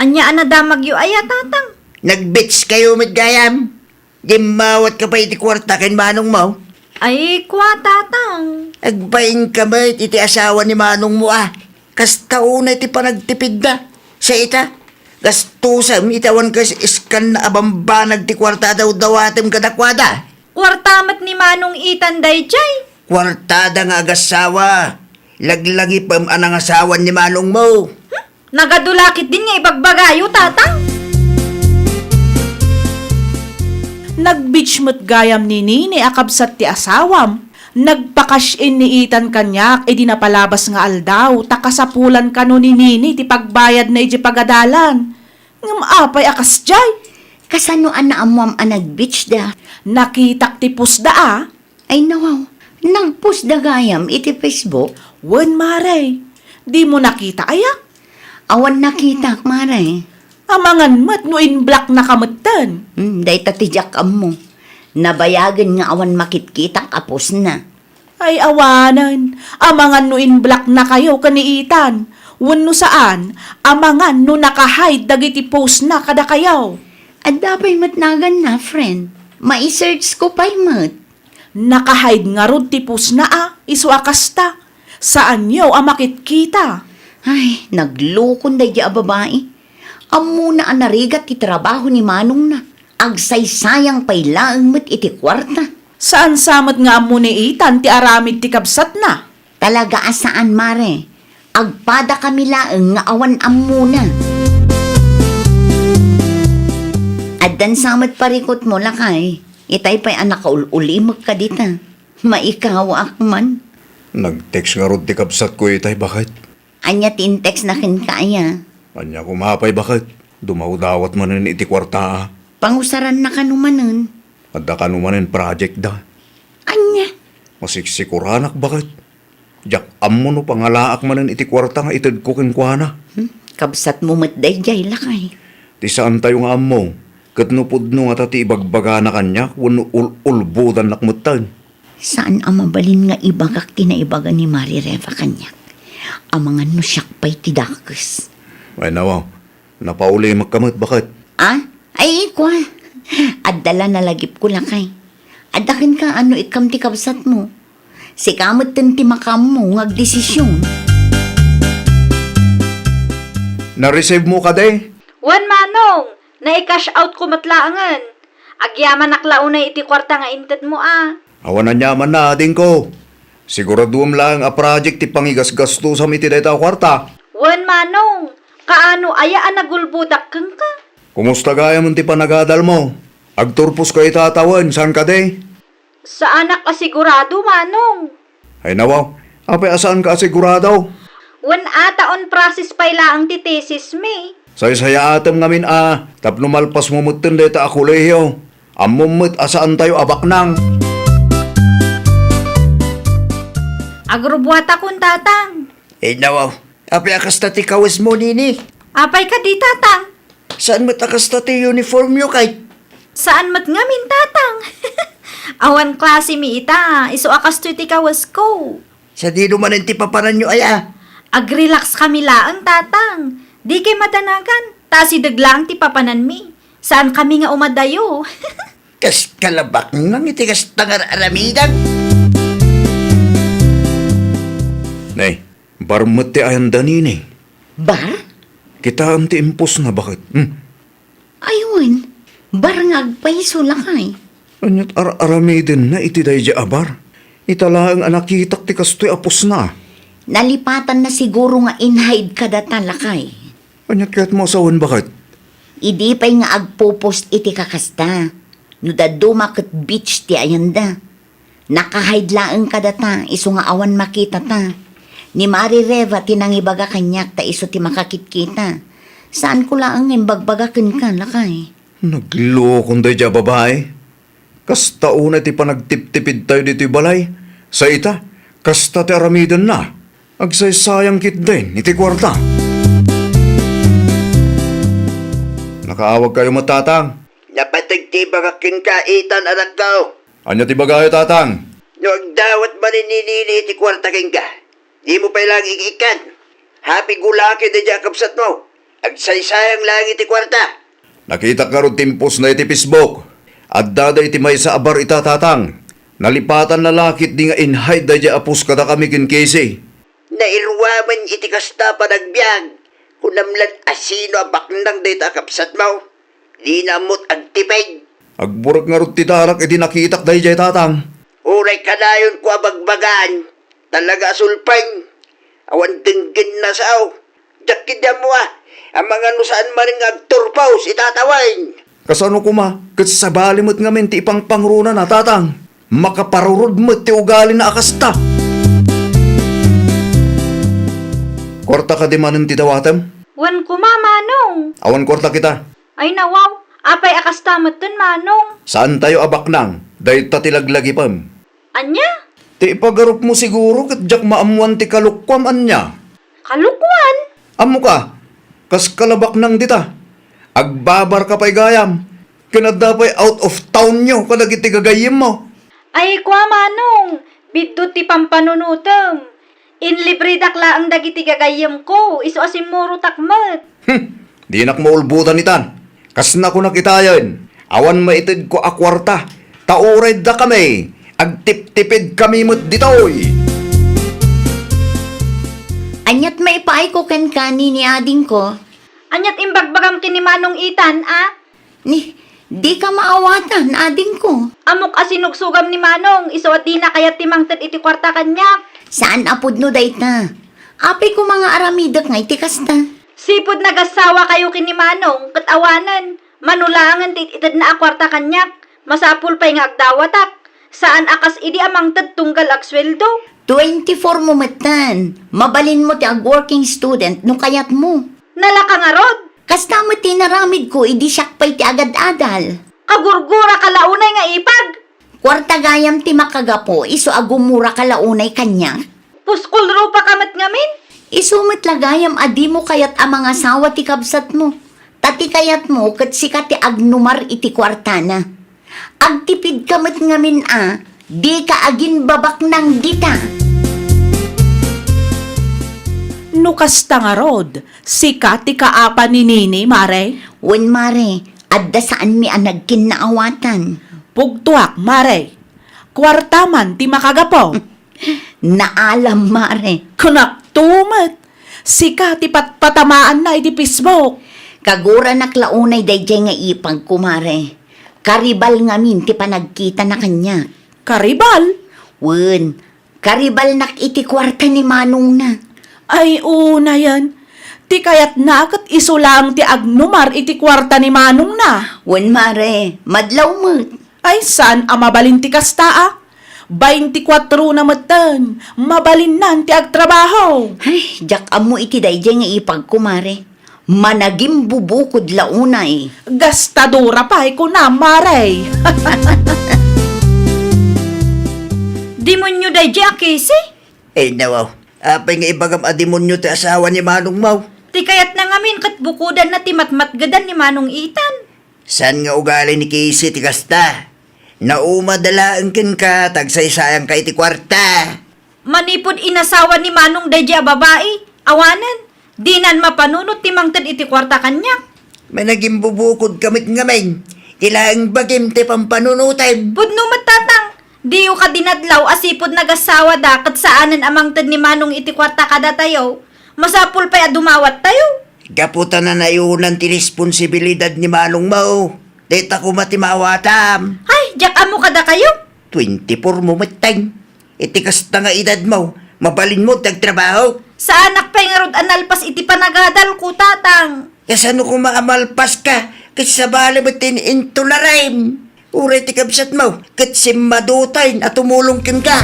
Ania a nadamagyo aya, Tatang? Nag-beach kayo met gayam. Dimmawatka pay iti kuarta ken manongmo. Ay, kua, Tatang. Agbainka met iti asawa ni manongmo a. Kasta unay ti panagtipidda. Sa ita, gastusem iti awan kas-, iskanna a bambanag ti kuarta a dawdawatem kadakuada. Kuarta met ni Manong Ethan daydiay. Kuartada nga agasawa. Laglagipem a nangasawan ni manongmo. Hmm? Nagadu la ketdin nga ibagbagayo, Tatang. Nag-beach met gayam ni Nini a kabsat ti asawam. Nagpa-cash in ni Ethan kaniak idi napalabas nga aldaw, ta kasapulan kano ni Nini ti pagbayadna idiay pagadalan. Ngem apay a kasdiay? Kasano a naammoam a nag-beach da? Nakitak ti post da a. Ay, nawaw, nag-post da gayam iti Facebook? Wen, mare. Dimo nakita aya? Awan nakitak, mare. Amangan met no in-blocknaka metten. Hmm, dayta ti diak ammo. Nabayagen nga awan makitkitak a postna. Ay, awanen. Amangan no in-blocknakayo ken ni Ethan. Wenno saan, amangan no naka-hide dagiti postna kadakayo. Adda pay met naganna, friend. Mai-search ko pay met. Naka-hide ngarud ti postna a, isu a kasta. Saanyo a makitkita. Ay, naglukon daydiay a babai. Ammona a narigat ti trabaho ni manongna. Agsaysayang pay laeng met iti kuarta. Saan sa met nga ammo ni Ethan ti aramid ti kabsatna? Talaga a saan, mare. Agpadakami laeng nga awan ammona. Addan sa met parikutmo, lakay. Itay pay a nakaul-ulimekka dita. Maikawaak man. Nag-text ngarud ti kabsatko itay, baket. Ania ti in-textna kenka aya? Ania koma pay, baket? Dumawdawat manen iti kuarta a. Pangusaranna kano manen? Adda kano manen project da. Ania? Masiksikuranak, baket. Diak ammo no pangalaak manen iti kuarta nga itedko kenkuana. Hmm? Kabsatmo met daydiay, lakay. Ti saantayo nga ammo, Ket no pudno ngata ti ibagbagana kaniak wenno ul-, ulbodannak metten? Saan a mabalin nga ibagak ti naibaga ni Mari Reva kaniak. Amangan no siak pay ti dakes. Ay, nawaw. Napaulimekka met, baket. Ah? Ay, kua. Adda la nalagipko, lakay. Adda kenka no ikkam ti kabsatmo. Sika metten ti makaammo nga agdesisyon. Na-receive mo kadi? Wen, Manong. Nai-cash out ko met laengen. Agyamanak la unay iti kuarta nga intedmo a. Awan aniamanna, adingko. Siguraduem laeng a project ti pangigasgastusam iti dayta a kuarta. Wen, Manong. Kaano aya a nagulbodak kenka? Kumusta gayam ti panagadalmo? Agturposka ita a tawen, saan kadi? Saanak a sigurado, Manong. Ay, nawaw. Apay a saanka a sigurado? Wen, ata on process pay laeng ti thesis mi. Saysayaatem ngamin a tapno malpasmo metten dayta a kolehiyo. Ammom met a saantayo a baknang. Agrubbuatakon, Tatang. Ay, nawaw. Apay a kasta ti kawesmo, Nini? Apay kadi, Tatang? Saan met a kasta ti uniformyo, kay? Saan met ngamin, Tatang. Awan klase mi ita, isu a kastoy ti kawesko. Sadino manen ti papananyo aya? Agrelax kami laeng, Tatang. Dikay madanagan, ta asideg laeng ti papananmi. Saan kami nga umadayo. Kas kalabaknang iti kasta nga ar-aramidem. Nay, bar met ti ayanda, Nini. Bar? Kitaem ti impos na, baket. Hmm. Ay wen, bar nga agpayso, lakay. Aniat ar-aramidenna iti daydiay a bar? Ita laeng a nakitak ti kastoy a pusna. Nalipatanna siguro nga in-hide kadata, lakay. Aniat kayatmo a sawen, baket? Idi pay nga agpo-post iti kakasta, no dadduma ket beach ti ayanda. Naka-hide laeng kadata, isu nga awan makitata. Ni Mari Reva ti nangibaga kaniak ta isu ti makakitkita. Saanko laeng nga imbagbaga kenka, lakay. Naglokon daydiay a babai. Kasta unay ti panagtiptipidtayo ditoy balay. Sa ita, kasta ti aramidenna. Agsaysayang ketdin iti kuarta. Nakaawagkayo met, Tatang? Napateg ti ibagak kenka, Ethan, anakko. Ania ti ibagayo, Tatang? No agdawat manen ni Nini iti kuarta kenka, dimo pay laeng ikiikkan. Happy go lucky daydiay a kabsatmo. Agsaysayang laeng iti kuarta. Nakitak ngarud ti impos na iti Facebook. Addada iti maysa a bar ita, Tatang. Nalipatanna la ketdi nga in-hide daydiay a post kadakami ken Casey. Nairuamen iti kasta a panagbiag. Kunam laeng a sino a baknang dayta a kabsatmo. Dina met agtiped. Agburek ngarud ti darak idi nakitak daydiay, Tatang. Uray kanayonko a bagbagaan, talaga a sulpeng. Awan denggenna sao. Diak ketdi ammo a, amangan no saan manen nga agturpos ita a tawen. Kasano koma, ket sabali met ngamin ti ipangpangrunana, Tatang. Makaparurod met ti ugalina a kasta. Kuarta kadi manen ti dawatem? Wen koma, Manong. Awan kuarta kita. Ay, nawaw. Apay a kasta metten, Manong? Saantayo a baknang. Dayta ti laglagipem. Ania? Ti ipagarupmo siguro ket diak maammuan ti kalokuam, ania? Kalokuan? Ammoka, kas kalabaknang dita. Agbabarka pay gayam. Ken adda pay out of townyo kadagiti gagayyemmo. Ay, kua, Manong, biddut ti pampanunotem. Inlibredak laeng dagiti gagayyemko, isu a simmurotak met. Hmm, dinak maulbodan itan. Kas nakunak itayen, awan maitedko a kuarta, ta uray dakami, agtiptipidkami met ditoy. Aniat maipaayko kenka, Nini, adingko? Aniat imbagbagam ken ni Manong Ethan, a? Ni, dika maawatan, adingko. Ammok a sinugsogam ni Manong, isu a dina kayat ti mangted iti kuarta kaniak. Saan a pudno dayta. Apay koma nga aramidek nga iti kasta? Sipud nagassawakayo ken ni Manong, ket awanen, mano laengen ti itedna a kuarta kaniak, masapul pay nga agdawatak. Saan a kas idi a mangted tunggal agsueldo. Twenty-four mo metten. Mabalinmo ti ag-working student no kayatmo. Nalaka ngarud? Kasta met ti inaramidko idi siak pay ti agad-adal. Kagurguraka la unay nga ipag. Kuarta gayam ti makagapu, isu a gumuraka la unay kaniak. Puskulrupaka met ngamin? Isu met la gayam a dimo kayat a mangasawa ti kabsatmo. Ta ti kayatmo ket sika ti agnumar iti kuartana. Agtipidka met ngamin a, dika aginbabaknang dita. No kasta ngarud, sika ti kaapa ni Nini, Mare? Wen, Mare, adda saanmi a nagkinnaawatan. Pugtoak, Mare. Kuarta man ti makagapu. Naalam, Mare. Kunakto met. Sika ti patpatamaanna iti Facebook. Kaguranak la unay daydiay nga ipagko, Mare. Karibal ngamin ti panagkitana kaniak. Karibal? Wen, karibalnak iti kuarta ni manongna. Ay, unayen. Ti kayatna ket isu laeng ti agnumar iti kuarta ni manongna. Wen, Mare, madlaw met. Ay, saan a mabalin ti kasta a? Baintikwatro na metten, mabalinnan ti agtrabaho. Ay, diak ammo iti daydiay nga ipagko, Mare. Managimbubukod la unay. Gastadora pay, kunam, Mare. Demonio daydiay a Casey? Ay, nawaw. Apay nga ibagam a demonio ti asawa ni Manong Mau? Ti kayatna ngamin ket bukodanna ti matmatgedan ni Manong Ethan. Saan nga ugali ni Casey ti kasta? Naumada laeng kenka, ta agsaysayangka iti kuarta. Manipud inasawa ni Manong daydiay a babai, awanen, dinan mapanunot ti mangted iti kuarta kaniak. Managimbubukodka met ngamin, ti laeng bagim ti pampanunotem. Pudno met, Tatang, diyo kadi nadlaw a sipud nagasawada ket saanen a mangted ni Manong iti kuarta kadatayo. Masapul pay a dumawattayo. Gapu ta nanayonan ti responsibilidad ni Manong Mau, dayta koma ti maawatam. Ay, diak ammo kadakayo. Twenty-four mo metten. Iti kasta nga edadmo, mabalinmo ti agtrabaho. Saanak pay ngarud a nalpas iti panagadalko, Tatang. Kasano koma a malpaska, ket sabali met ti intularim? Uray ti kabsatmo, ket simmadutayen a tumulong kenka.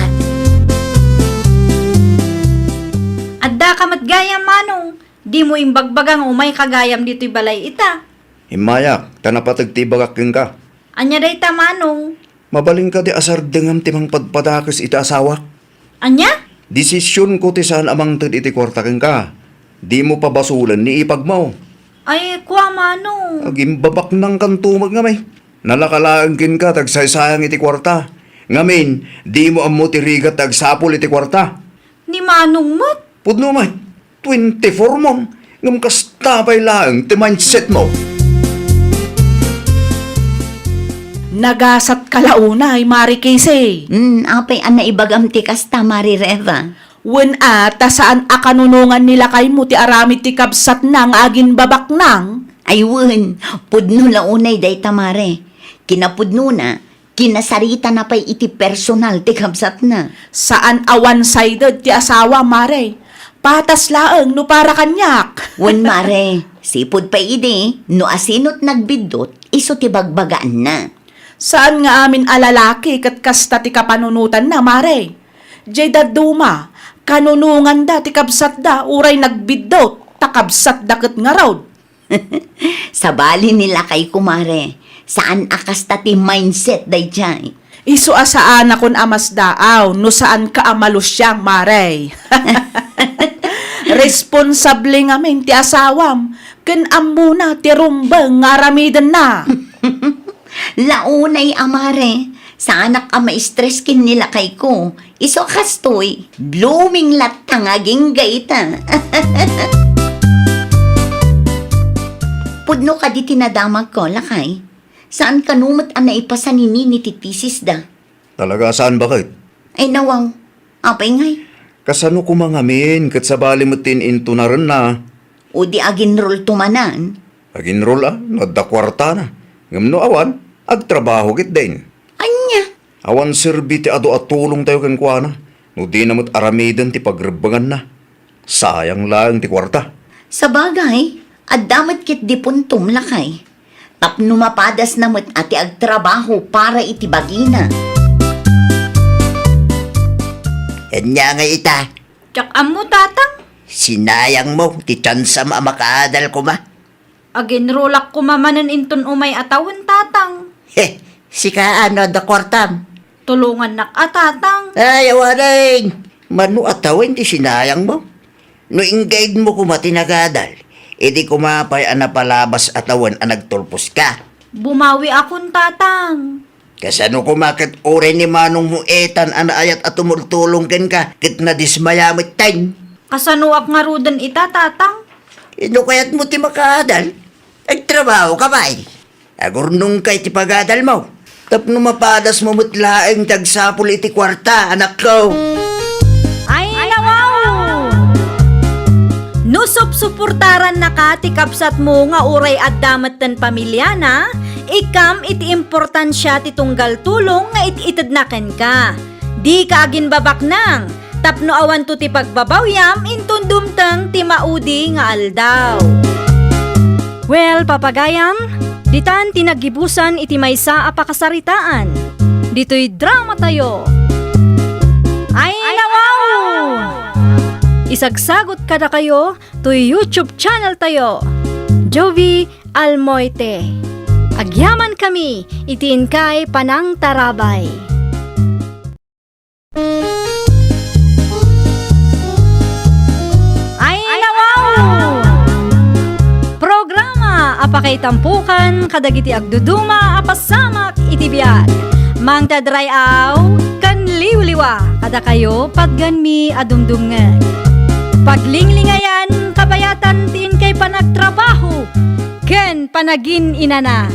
Addaka met gayam, Manong. Dimo imbagbaga nga umayka gayam ditoy balay ita. Immayak, ta napateg ti ibagak kenka. Ania dayta, Manong? Mabalin kadi a sardengam ti mangpadpadakes iti asawak? Ania? Desisionko ti saan a mangted iti kuarta kenka. Dimo pabasolen ni ipagmo. Ay, kua, Manong. Agimbabaknangkanto met ngamin. Nalaka laeng kenka ti agsaysayang iti kuarta. Ngamin, dimo ammo ti rigat ti agsapul iti kuarta. Ni Manong met? Pudno met, twenty-four mo, ngem kasta pay laeng ti mindset mo. Nagasat ka la unay, Mari Casey. Hmm, apay a naibagam ti kasta, Mari Reva? Wen a, ta saan a kanunongan ni lakaymo ti aramid ti kabsatna nga aginbabaknang? Ay wen, pudno la unay dayta, Mare. Kinapudnona, kinasaritana pay iti personal ti kabsatna. Saan a one-sided ti asawa, Mare. Patas laeng no para kaniak. Wen, Mare, sipud pay idi, no asinot nagbiddut, isu ti bagbagaanna. Saan nga amin a lalaki ket kasta ti kapanunotanna, Mare. Diay dadduma, kanunonganda ti kabsatda uray nagbiddut, ta kabsatda ket ngarud. Sabali ni lakay, kumare. Saan a kasta ti mindset daydiay. Isu a saanakon a masdaaw no saanka a malusiang, mare. Responsable ngamin ti asawam, ken ammona ti rumbeng nga aramidenna. Launay a mare, saanak a ma-stress ken ni lakayko. Isu a kastoy, blooming latta nga agingga ita. Pudno kadi ti nadamagko, lakay. Saan kano met a naipasan ni Nini ti thesis da? Talaga a saan, baket? Ay, nawaw. Apay ngay? Kasano koma ngamin ket sabali met ti in-intunarenna? O di aginrolto manen? Aginrol a, no adda kuartana. Ngem no awan, agtrabaho ketdin. Ania? Awan serbi ti adu a tulongtayo kenkuana, no dina met aramiden ti pagrebbenganna. Sayang laeng ti kuarta. Sabagay, adda met ketdi puntom, lakay. Tapno mapadasna met a ti agtrabaho para iti bagina. Ania ngay ita? Diak ammo, Tatang. Sinayangmo ti tiansam a makaadal koma. Aginrolak koma manen inton umay a tawen, Tatang. He, sika a no adda kuartam? Tulongannak a, Tatang. Ay, awanen. Mano a tawen ti sinayangmo? No inggaidmo koma ti nagadal, Idi koma pay a napalabas a tawen a nagtulposka. Bumawiakon, Tatang. Kasano koma ket uray ni manongmo Ethan a naayat a tumultulong kenka ket nadismaya metten? Kasanoak ngaruden ita, Tatang? Inno kayatmo ti makaadal? Agtrabahoka pay. Agurnongka iti pagadalmo tapno mapadasmo met laeng ti agsapul iti kuarta, anakko. Ay, nawaw! No supsuportarannaka ti kabsatmo nga uray adda metten pamiliana, ikkam iti importansia ti tunggal tulong nga it-itedna kenka. Dika aginbabaknang, tapno awanto ti pagbabawiam inton dumteng ti maudi nga aldaw. Well, papagayam, ditan ti naggibusan iti maysa a pakasaritaan. Ditoy dramatayo. Ay, nawaw! Isagsagot kadakayo toy YouTube channel tayo, Jovi Almoite. Agyamankami iti inkay panangtarabay. Ay, nawaw! Programa a pakaitampukan kadagiti agduduma a pasamak iti biag. Mangted ray-aw ken liwliwa kadakayo, patganmi a dumdumngeg. Paglinglingayan, kabayatan ti inkay panagtrabaho ken panagin-inana.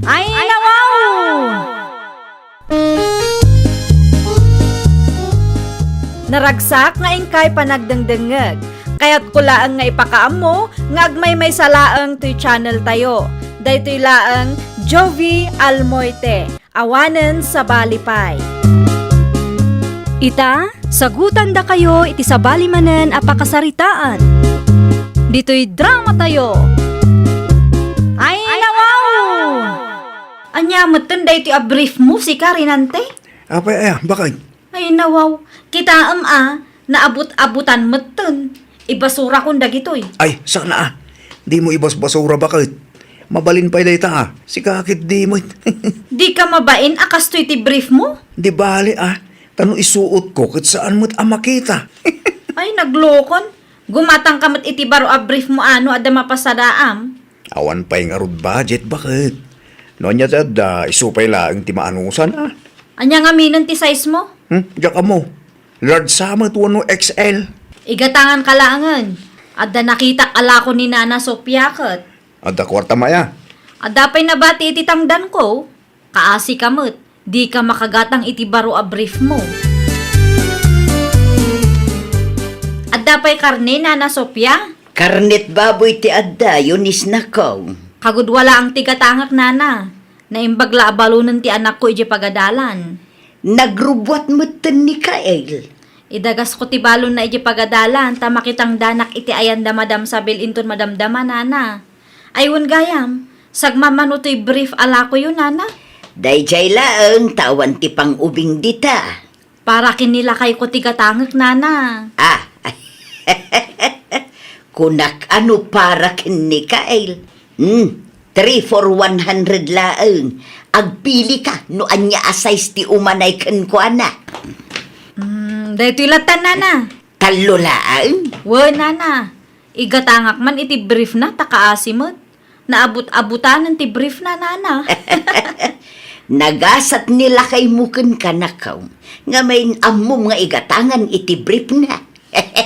Ay, nawaw! Naragsak nga inkay panagdengdengngeg. Kayatko laeng nga ipakaammo nga agmaymaysa laeng toy channel tayo. Daytoy laeng Jovi Almoite, awanen sabali pay. Ita, sagutandakayo iti sabali manen a pakasaritaan. Ditoy dramatayo. Ay, nawaw! Ania metten daytoy a brief mo, sika, Rinante? Apay aya, bakit? Ay, nawaw. Kitaem a, naabut-abutan metten. Ibasurakon dagitoy. Ay, sana a. Dimo ibasbasura, bakit? Mabalin pay dayta a. Sika ket dimo. Dika mabain a kastoy ti brief mo? Di bale a. Ta no isuotko ket saan met a makita. Ay, naglokon. Gumatangka met iti baro a brief mo a no adda mapasadaam. Awan pay ngarud budget, bakit? No ania ti adda, isu pay laeng ti maanusan a. Ania ngaminen ti size mo? Hmm? Diak ammo. Large sa met wenno X L. Igatanganka laengen. Adda nakitak a lako ni Nana Sofia ket. Adda kuartam aya? Adda pay nabati iti tangdanko. Kaasika met, dika makagatang iti baro a brief mo. Adda pay karne, Nana Sofia? Karnet baboy ti adda, Eunice, nako. Kagudua laeng ti gatangek, Nana. Naimbag la a balonen ti anakko idiay pagadalan. Nagrubbuat metten ni Kael. Idagasko ti balonna idiay pagadalan, ta makitangdanak iti ayan da Madam Sabel inton madamdama, Nana. Ay, wen gayam, sagmamano toy brief a lakoyo, Nana? Daydiay laeng ta awan ti pang-ubing dita. Para ken ni lakayko ti gatangek, Nana. Ah. Kunak a no para ken ni Kael. Hmm, three for one hundred laeng. Agpilika no ania a size ti umanay kenkuana. Hmm, daytoy latta, Nana. Tallo laeng? Wen, Nana. Igatangak man iti brief na, ta kaasi met. Naabut-abutanen ti brief na, Nana. Nagasat ni lakaymo kenka, nako. Ngamin ammom nga igatangan iti brief na.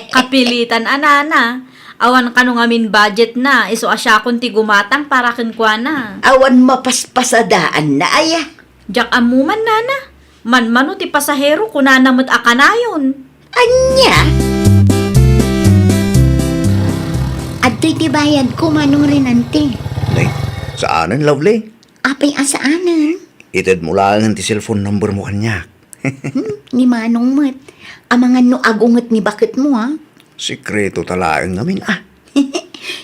Kapilitan a, Nana. Awan kano ngamin budget na, isu a siakon ti gumatang para kenkuana. Awan mapaspasadaanna aya? Diak ammo man, Nana. Manmano ti pasahero, kunana met a kanayon. Ania? Adtoy ti bayadko, Manong Renante. Nay, saanen, Lovely? Apay a saanen? Itedmo laengen ti cellphone number mo kaniak. Hmm, ni Manong met. Amangan no agunget ni baketmo, a? Sekreto ta laeng ngamin, a.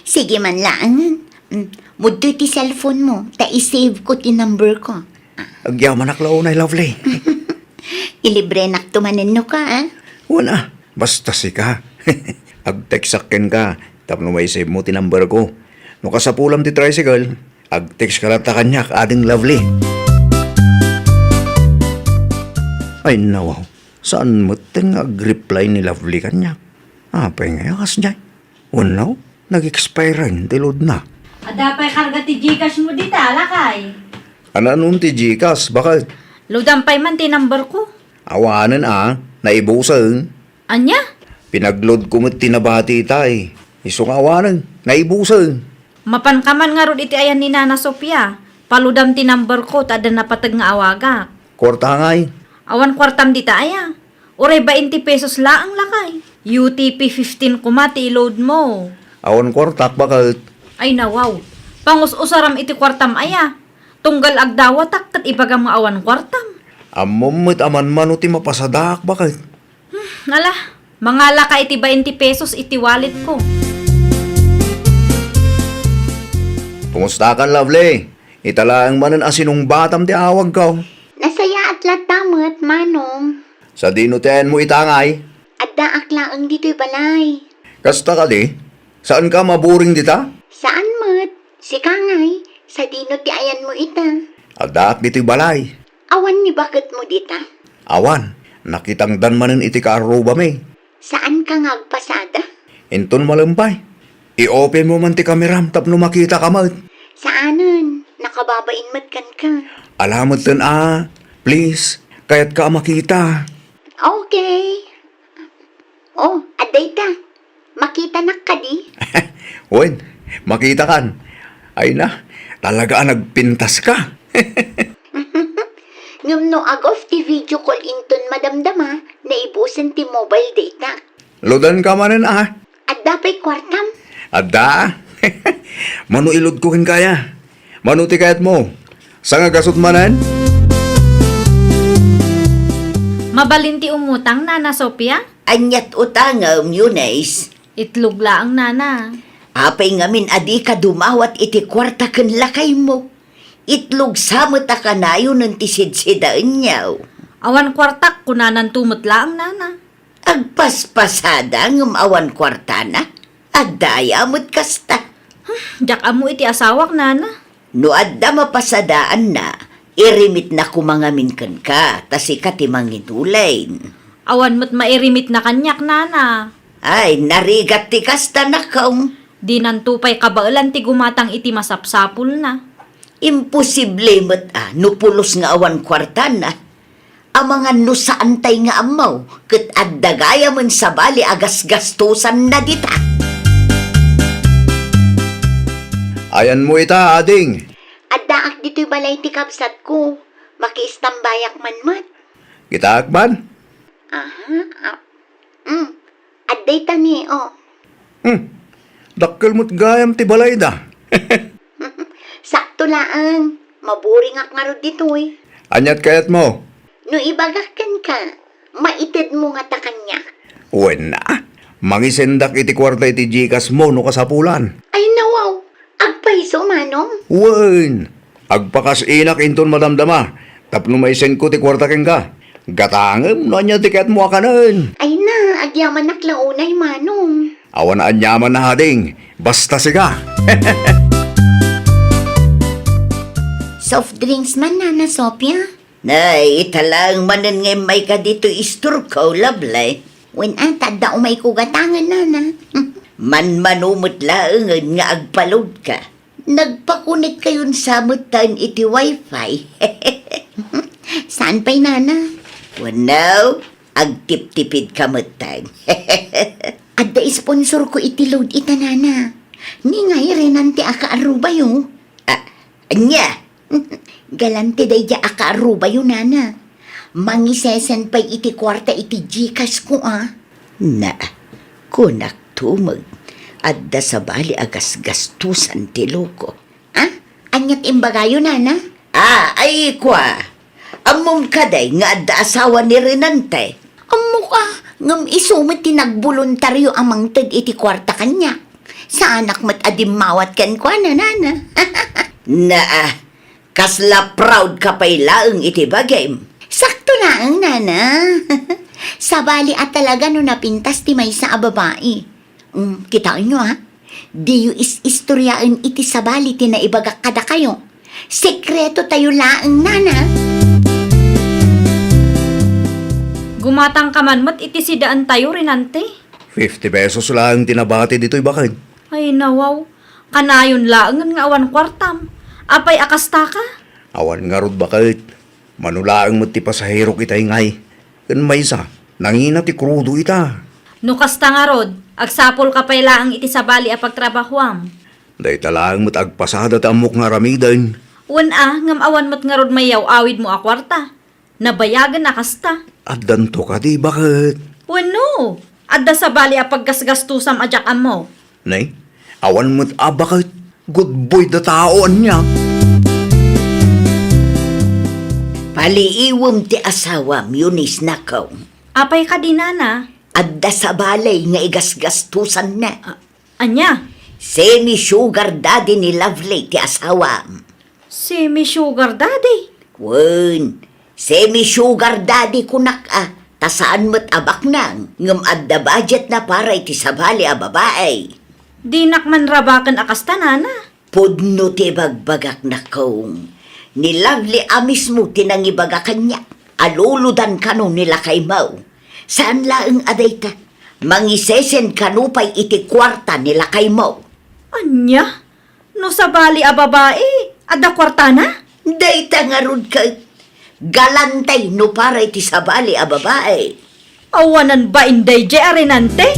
Sige man laengen. Mm, mudtoy ti cellphone mo, ta i-save ko ti number ko. Agyamanak la unay, Lovely. Ilibrenakto manen no ka, a? Wen a, basta sika. Agtextak kenka, tapno maisave mo ti number ko. No kasapulam ti tricycle, agtext ka latta kaniak, Ading Lovely. Ay, nawaw. Saan metten nga agreply ni Lovely kaniak? Apay nga kasdiay? Wenno, Nag-expiren ti loadna. Adda pay karga ti GCash mo dita, lakay? Ania no ti GCash, baket? Loadan pay man ti number ko. Awanen a, naibusen. Ania? Pinagload ko met ti nabati itay. Isu nga awanen, naibusen. Mapanka man ngarud iti ayan ni Nana Sofia. Palodam ti number ko ta adda napateg nga awagak. Kuarta ngay? Awan kuartam dita aya. Uray bainte pesos laeng, lakay. U T P fifteen koma ti i-load mo. Awan kuartak, baket. Ay, nawaw. Pangus-usaram iti kuartam aya. Tunggal agdawatak ket ibagam nga awan kuartam. Ammom met a manmano ti mapasadaak, baket. Hmm, ala, mangalaka iti bainte pesos iti wallet ko. Kumustakan, Lovely? Ita laeng manen a sinungbatam ti awagko. Nasayaat latta met, Manong. Sadino ti ayanmo ita ngay? Addaak laeng ditoy balay. Kasta kadi? Saanka maburing dita? Saan met. Sika ngay, sadino ti ayanmo ita? Addaak ditoy balay. Awan ni baketmo dita? Awan. Nakitangdan manen iti kaarrubami. Saanka nga agpasada? Inton malem pay, i-open mo man ti kameram tapno makitaka met. Saanen, nakababain met kenka. Ala metten a, please, kayatka a makita. Okay. Oh, adda ita. Makitanak kadi? Wen, makitakan. Ay na, talaga a nagpintaska. Ngem no ag-off ti video call inton madamdama, naibusen ti mobile data. Loadanka manen a. Adda pay kuartam? Adda. Mano i-load ko kenka aya? Mano ti kayatmo? Sangagasut manen? Mabalin ti umutang, Nana Sofia? Aniat utangem, Eunice? Itlog laeng, Nana. Apay ngamin a dika dumawat iti kuarta ken lakaymo? Itlog sa met a kanayonen ti sidsidaenyo. Awan kuartak, kunananto met laeng, Nana. Agpaspasada ngem awan kuartana? Adda aya met kasta? Hmm, diak ammo iti asawak, Nana. No adda mapasadaanna, irimitna koma ngamin kenka, ta sika ti mangidulin. Awan met mairimitna kaniak, Nana. Ay, narigat ti kasta, nakong. Dinanto pay kabaelan ti gumatang iti masapsapulna. Imposible met a no pulos nga awan kuartana. Amangan no saantay nga ammo, ket adda gayamen sabali a gasgastosanna dita. Ayanmo ita, ading? Addaak ditoy balay ti kabsatko. Makiistambayak man met. Kitaak man? Aha, ah, mm. Adda ita ni, oh. Hmm. Dakkel met gayam ti balayda. Sakto laeng. Maburingak ngarud ditoy. Aniat kayatmo? No ibagak kenka, maitedmo ngata kaniak? Wen a. Mangisendak iti kuarta iti GCash mo no kasapulan. Ay, nawaw. Agpayso, Manong? Wen. Agpakas-inak inton madamdama tapno maisendko ti kuarta kenka. Gatangem no ania ti kayatmo a kanen. Ay na, agyamanak la unay, Manong. Awan aniaman a ading, basta sika. Soft drinks man, Nana Sofia? Nay, ita laeng manen nga immayka ditoy istorko, Lovely. Wen a, ta adda umayko gatangen, Nana. Manmano met laengen nga agpaloadka. Nagpakonekkayon sa metten iti wifi. Saan pay, Nana? Wenno, agtiptipidka metten. Adda sponsorko iti load ita, Nana. Ni ngay Renante a kaarrubayo. Ah, ania? Galante daydiay a kaarrubayo, Nana. Mangisesend pay iti kuarta iti GCash ko, a. Na, kunak tumeng, adda sabali a gasgastosan ti loko. A? Ania ti imbagayo, Nana? A, ay, kua. Ammom kadi nga adda asawa ni Renante? Ammok a, ngem isu met ti nagboluntario a mangted iti kuarta kaniak. Saanak met a dimmawat kenkuana, Nana. Na, a, kasla proud ka pay laeng iti bagim. Sakto laeng, Nana. Sabali a talaga no napintas ti maysa a babai. Mm, kitaenyo, a. Diyo is-istoriaen iti sabali ti naibagak kadakayo. Sekreto tayo laeng, Nana. Gumatang ka man met iti sidaentayo, Renante. Fifty pesos laeng ti nabati ditoy baket. Ay, nawaw. Kanayon laengen nga awan kuartam. Apay a kastaka? Awan ngarud, baket. Mano laeng met ti pasahero ita ngay. Ken maysa, nangina ti krudo ita. No kasta ngarud, agsapulka pay laeng iti sabali a pagtrabahuam. Dayta laeng met agpasada ti ammok nga aramiden. Wen a, ngem awan met ngarud mayaw-awidmo a kuarta. Nabayagen a kasta. Addanto kadi, baket? Wenno, adda sabali a paggasgastusam a diak ammo. Nay, awan met a baket. Good boy da tao, ania? Paliiwem ti asawam, Eunice, nako. Apay kadi, nana? Adda sabali nga igasgastusanna. A-, ania? Semi-sugar daddy ni Lovely ti asawam. Semi-sugar daddy? Wen, semi-sugar daddy kunak a, ta saan met a baknang, ngem adda budgetna para iti sabali a babai. Dinak man rabaken a kasta, nana. Pudno ti ibagbagak, nakong. Ni Lovely a mismo ti nangibaga kaniak a luludan kano ni lakaymo. Saan laeng a dayta, mangisesend kano pay iti kuarta ni lakaymo. Ania? No sabali a babai, adda kuartana? Dayta ngarud ket galante no para iti sabali a babai. Awanan bain daydiay a Renante?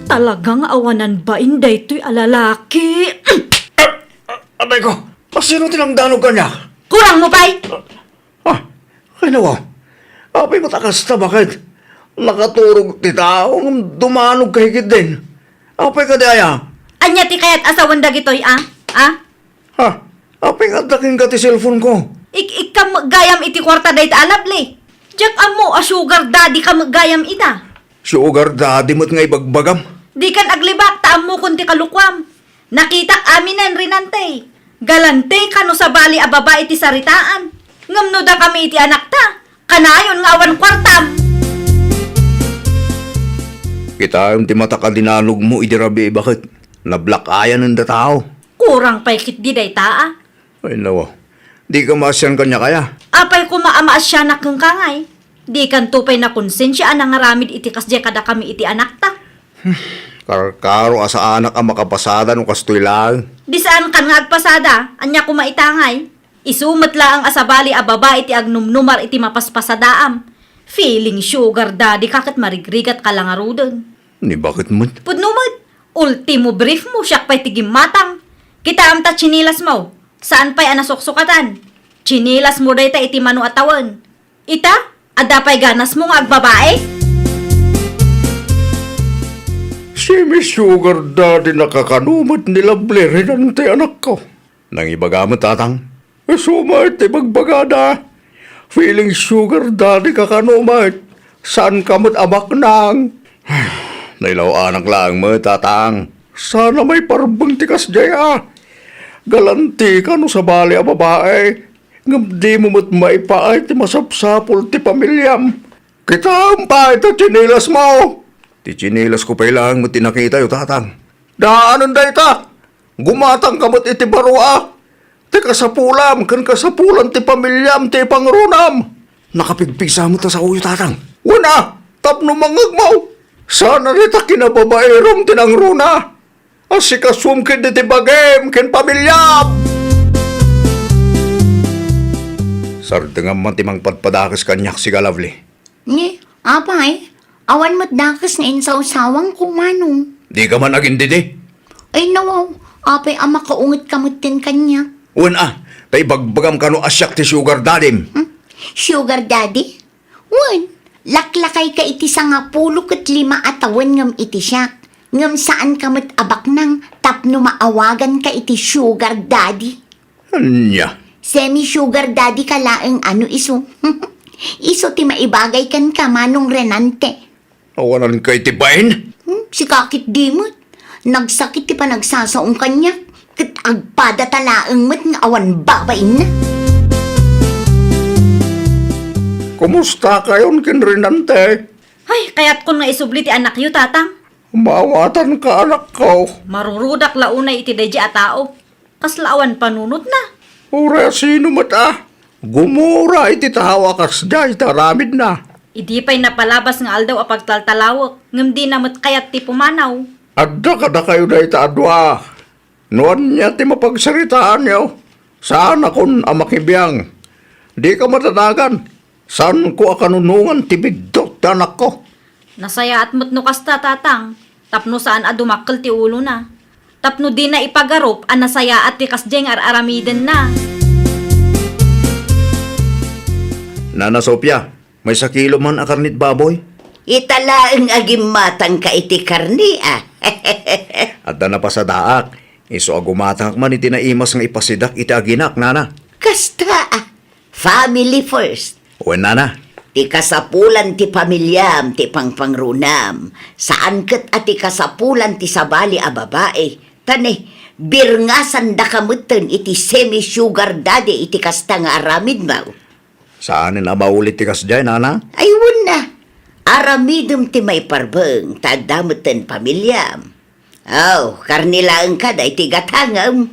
Talaga nga awanan bain daytoy a lalaki. A-, apay ko, asino ti nangdanog kaniak? Kurang mo pay! Ah, ay, nawa. Apay met a kasta, baket? Nakaturog ti tao, ngem dumanog ka ketdin. Apay kadi aya? Ania ti kayat a sawen dagitoy, a? A? Ha? Apay nga adda kenka ti cellphone ko? Ik-, ikkam met gayam iti kuarta dayta a Lovely. Diak ammo a sugar daddy ka met gayam ita. Sugar daddy met nga ibagbagam? Dikan aglibak ta ammokon ti kalukuam. Nakitak aminen, Renante. Galante kano sabali a babai ti saritaan. Ngem no dakami iti anakta, kanayon nga awan kuartam. Kitaem ti matak a dinanogmo idi rabii, baket? Nablack-eyanen da tao. Kurang pay ketdi dayta, a. Ay, nawa. Dika maasian kaniak aya? Apay koma a maasianak kenka ngay? Dikanto pay nakonsensia a nangaramid iti kasdiay kadakami iti anakta. Karkaro a saanak a makapasada no kastoy laeng. Di saankan nga agpasada, ania koma ita ngay? Isu met laeng a sabali a babai ti agnumnumar iti mapaspasadaam. Feeling sugar daddy ka ket marigrigat ka la ngaruden. Ni, baket met? Pudno met. Ultimo brief mo, siak pay ti gimmatang. Kitaem ta tsinelas mo. Saan pay a nasuksukatan? Tsinelas mo dayta iti mano a tawen. Ita, adda pay ganas mo nga agbabai? Semi-sugar daddy na kakano met ni Lovely, Renante, anakko. Nangibaga met, tatang. Isu met ti bagbagada. Feeling sugar daddy ka kano met. Saanka met a baknang. Nailaw-anak laeng met, tatang. Sana maiparbeng ti kasdiay a. Galantika no sabali a babai. Ngem dimo met maipaay ti masapsapul ti pamiliam. Kitaem pay ta tsinelas mo. Ti tsinelas ko pay laeng met ti nakitayo, tatang. Daanen dayta. Gumatangka met iti baro a. Ti kasapulam ken kasapulan ti pamiliam ti ipangrunam. Nakapigpigsa met a saoyo, tatang. Wen a, tapno mangngegmo. Saan a dita kinababairom ti nangruna. Asikasuem ketdi ti bagim ken pamiliam. Sardengam man ti mangpadpadakes kaniak, siga, Lovely. Ni, apay, awan met dakes nga insawsawangko, manong. Dika man agindidi? Ay, nawaw, apay a makaungetka metten kaniak? Wen a, ta ibagbagam kano a siak ti sugar daddy-m. Hmm? Sugar daddy? Wen, laklakayka iti sangapulo ket lima a tawen ngem iti siak. Ngem saanka met a baknang tapno maawaganka iti sugar daddy. Ania? Semi-sugar daddy ka laeng a no isu. Isu ti maibagay kenka, Manong Renante. Awananka iti bain? Hmm, sika ketdi met. Nagsakit ti panagsasaom kaniak, ket agpadata laeng met nga awan babainna. Kumustakayon ken Renante? Ay, kayatkon nga isubli ti anakyo, tatang. Maawatanka, anakko. Marurudak la unay iti daydi a tao. Kasla awan panunotna. Uray a sino met a gumura iti tao a kasdiay ti aramidna. Idi pay napalabas nga aldaw a pagtaltalawek, ngem dina met kayat ti pumanaw. Adda kadakayo dayta a dua. No ania ti mapagsaritaanyo, saanakon a makibiang. Dika madanagan. Saanko a kanunongan ti biddut ti anakko. Nasayaat met no kasta, Tatang, tapno saan a dumakkel ti ulona. Tapno dina ipagarup a nasayaat ti kasdiay nga ar-aramidenna. Nana Sofia, maysa kilo man a karnit baboy? Ita laeng a gimmatangka iti karne, a. Adda napasadaak. Isu a gumatangak man iti naimas nga ipasidak iti aginak, nana. Kasta, a. Family first. Wen, nana. Ti kasapulan ti pamiliam ti pangpangrunam. Saan ket a ti kasapulan ti sabali a babai. Ta ne, birngasandaka metten iti semi-sugar daddy iti kasta nga aramidmo. Saanen a maulit ti kasdiay, nana? Ay, wen a. Aramidem ti maiparbeng, ta adda metten pamiliam. Oh, karne laeng kada iti gatangem.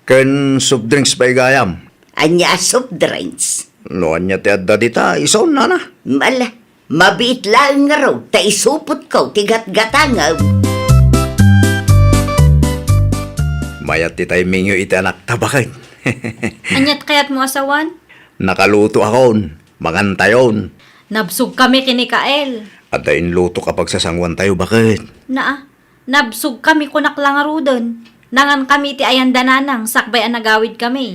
Ken soft drinks pay gayam. Ania a soft drinks? No ania ti adda dita, isun, nana? Mala, mabiit laeng ngarud, ta isupotko ti gatgatangem. Mayat ti timingyo iti anakta, baket. Aniat kayatmo a sawan? Nakaluto akon, mangantayon. Nabsogkami ken ni Kael. Adda inlutok a pagsasanguantayo, baket. Naa, nabsogkami, kunak la ngaruden. Nangankami iti ayan da nanang sakbay a nagawidkami.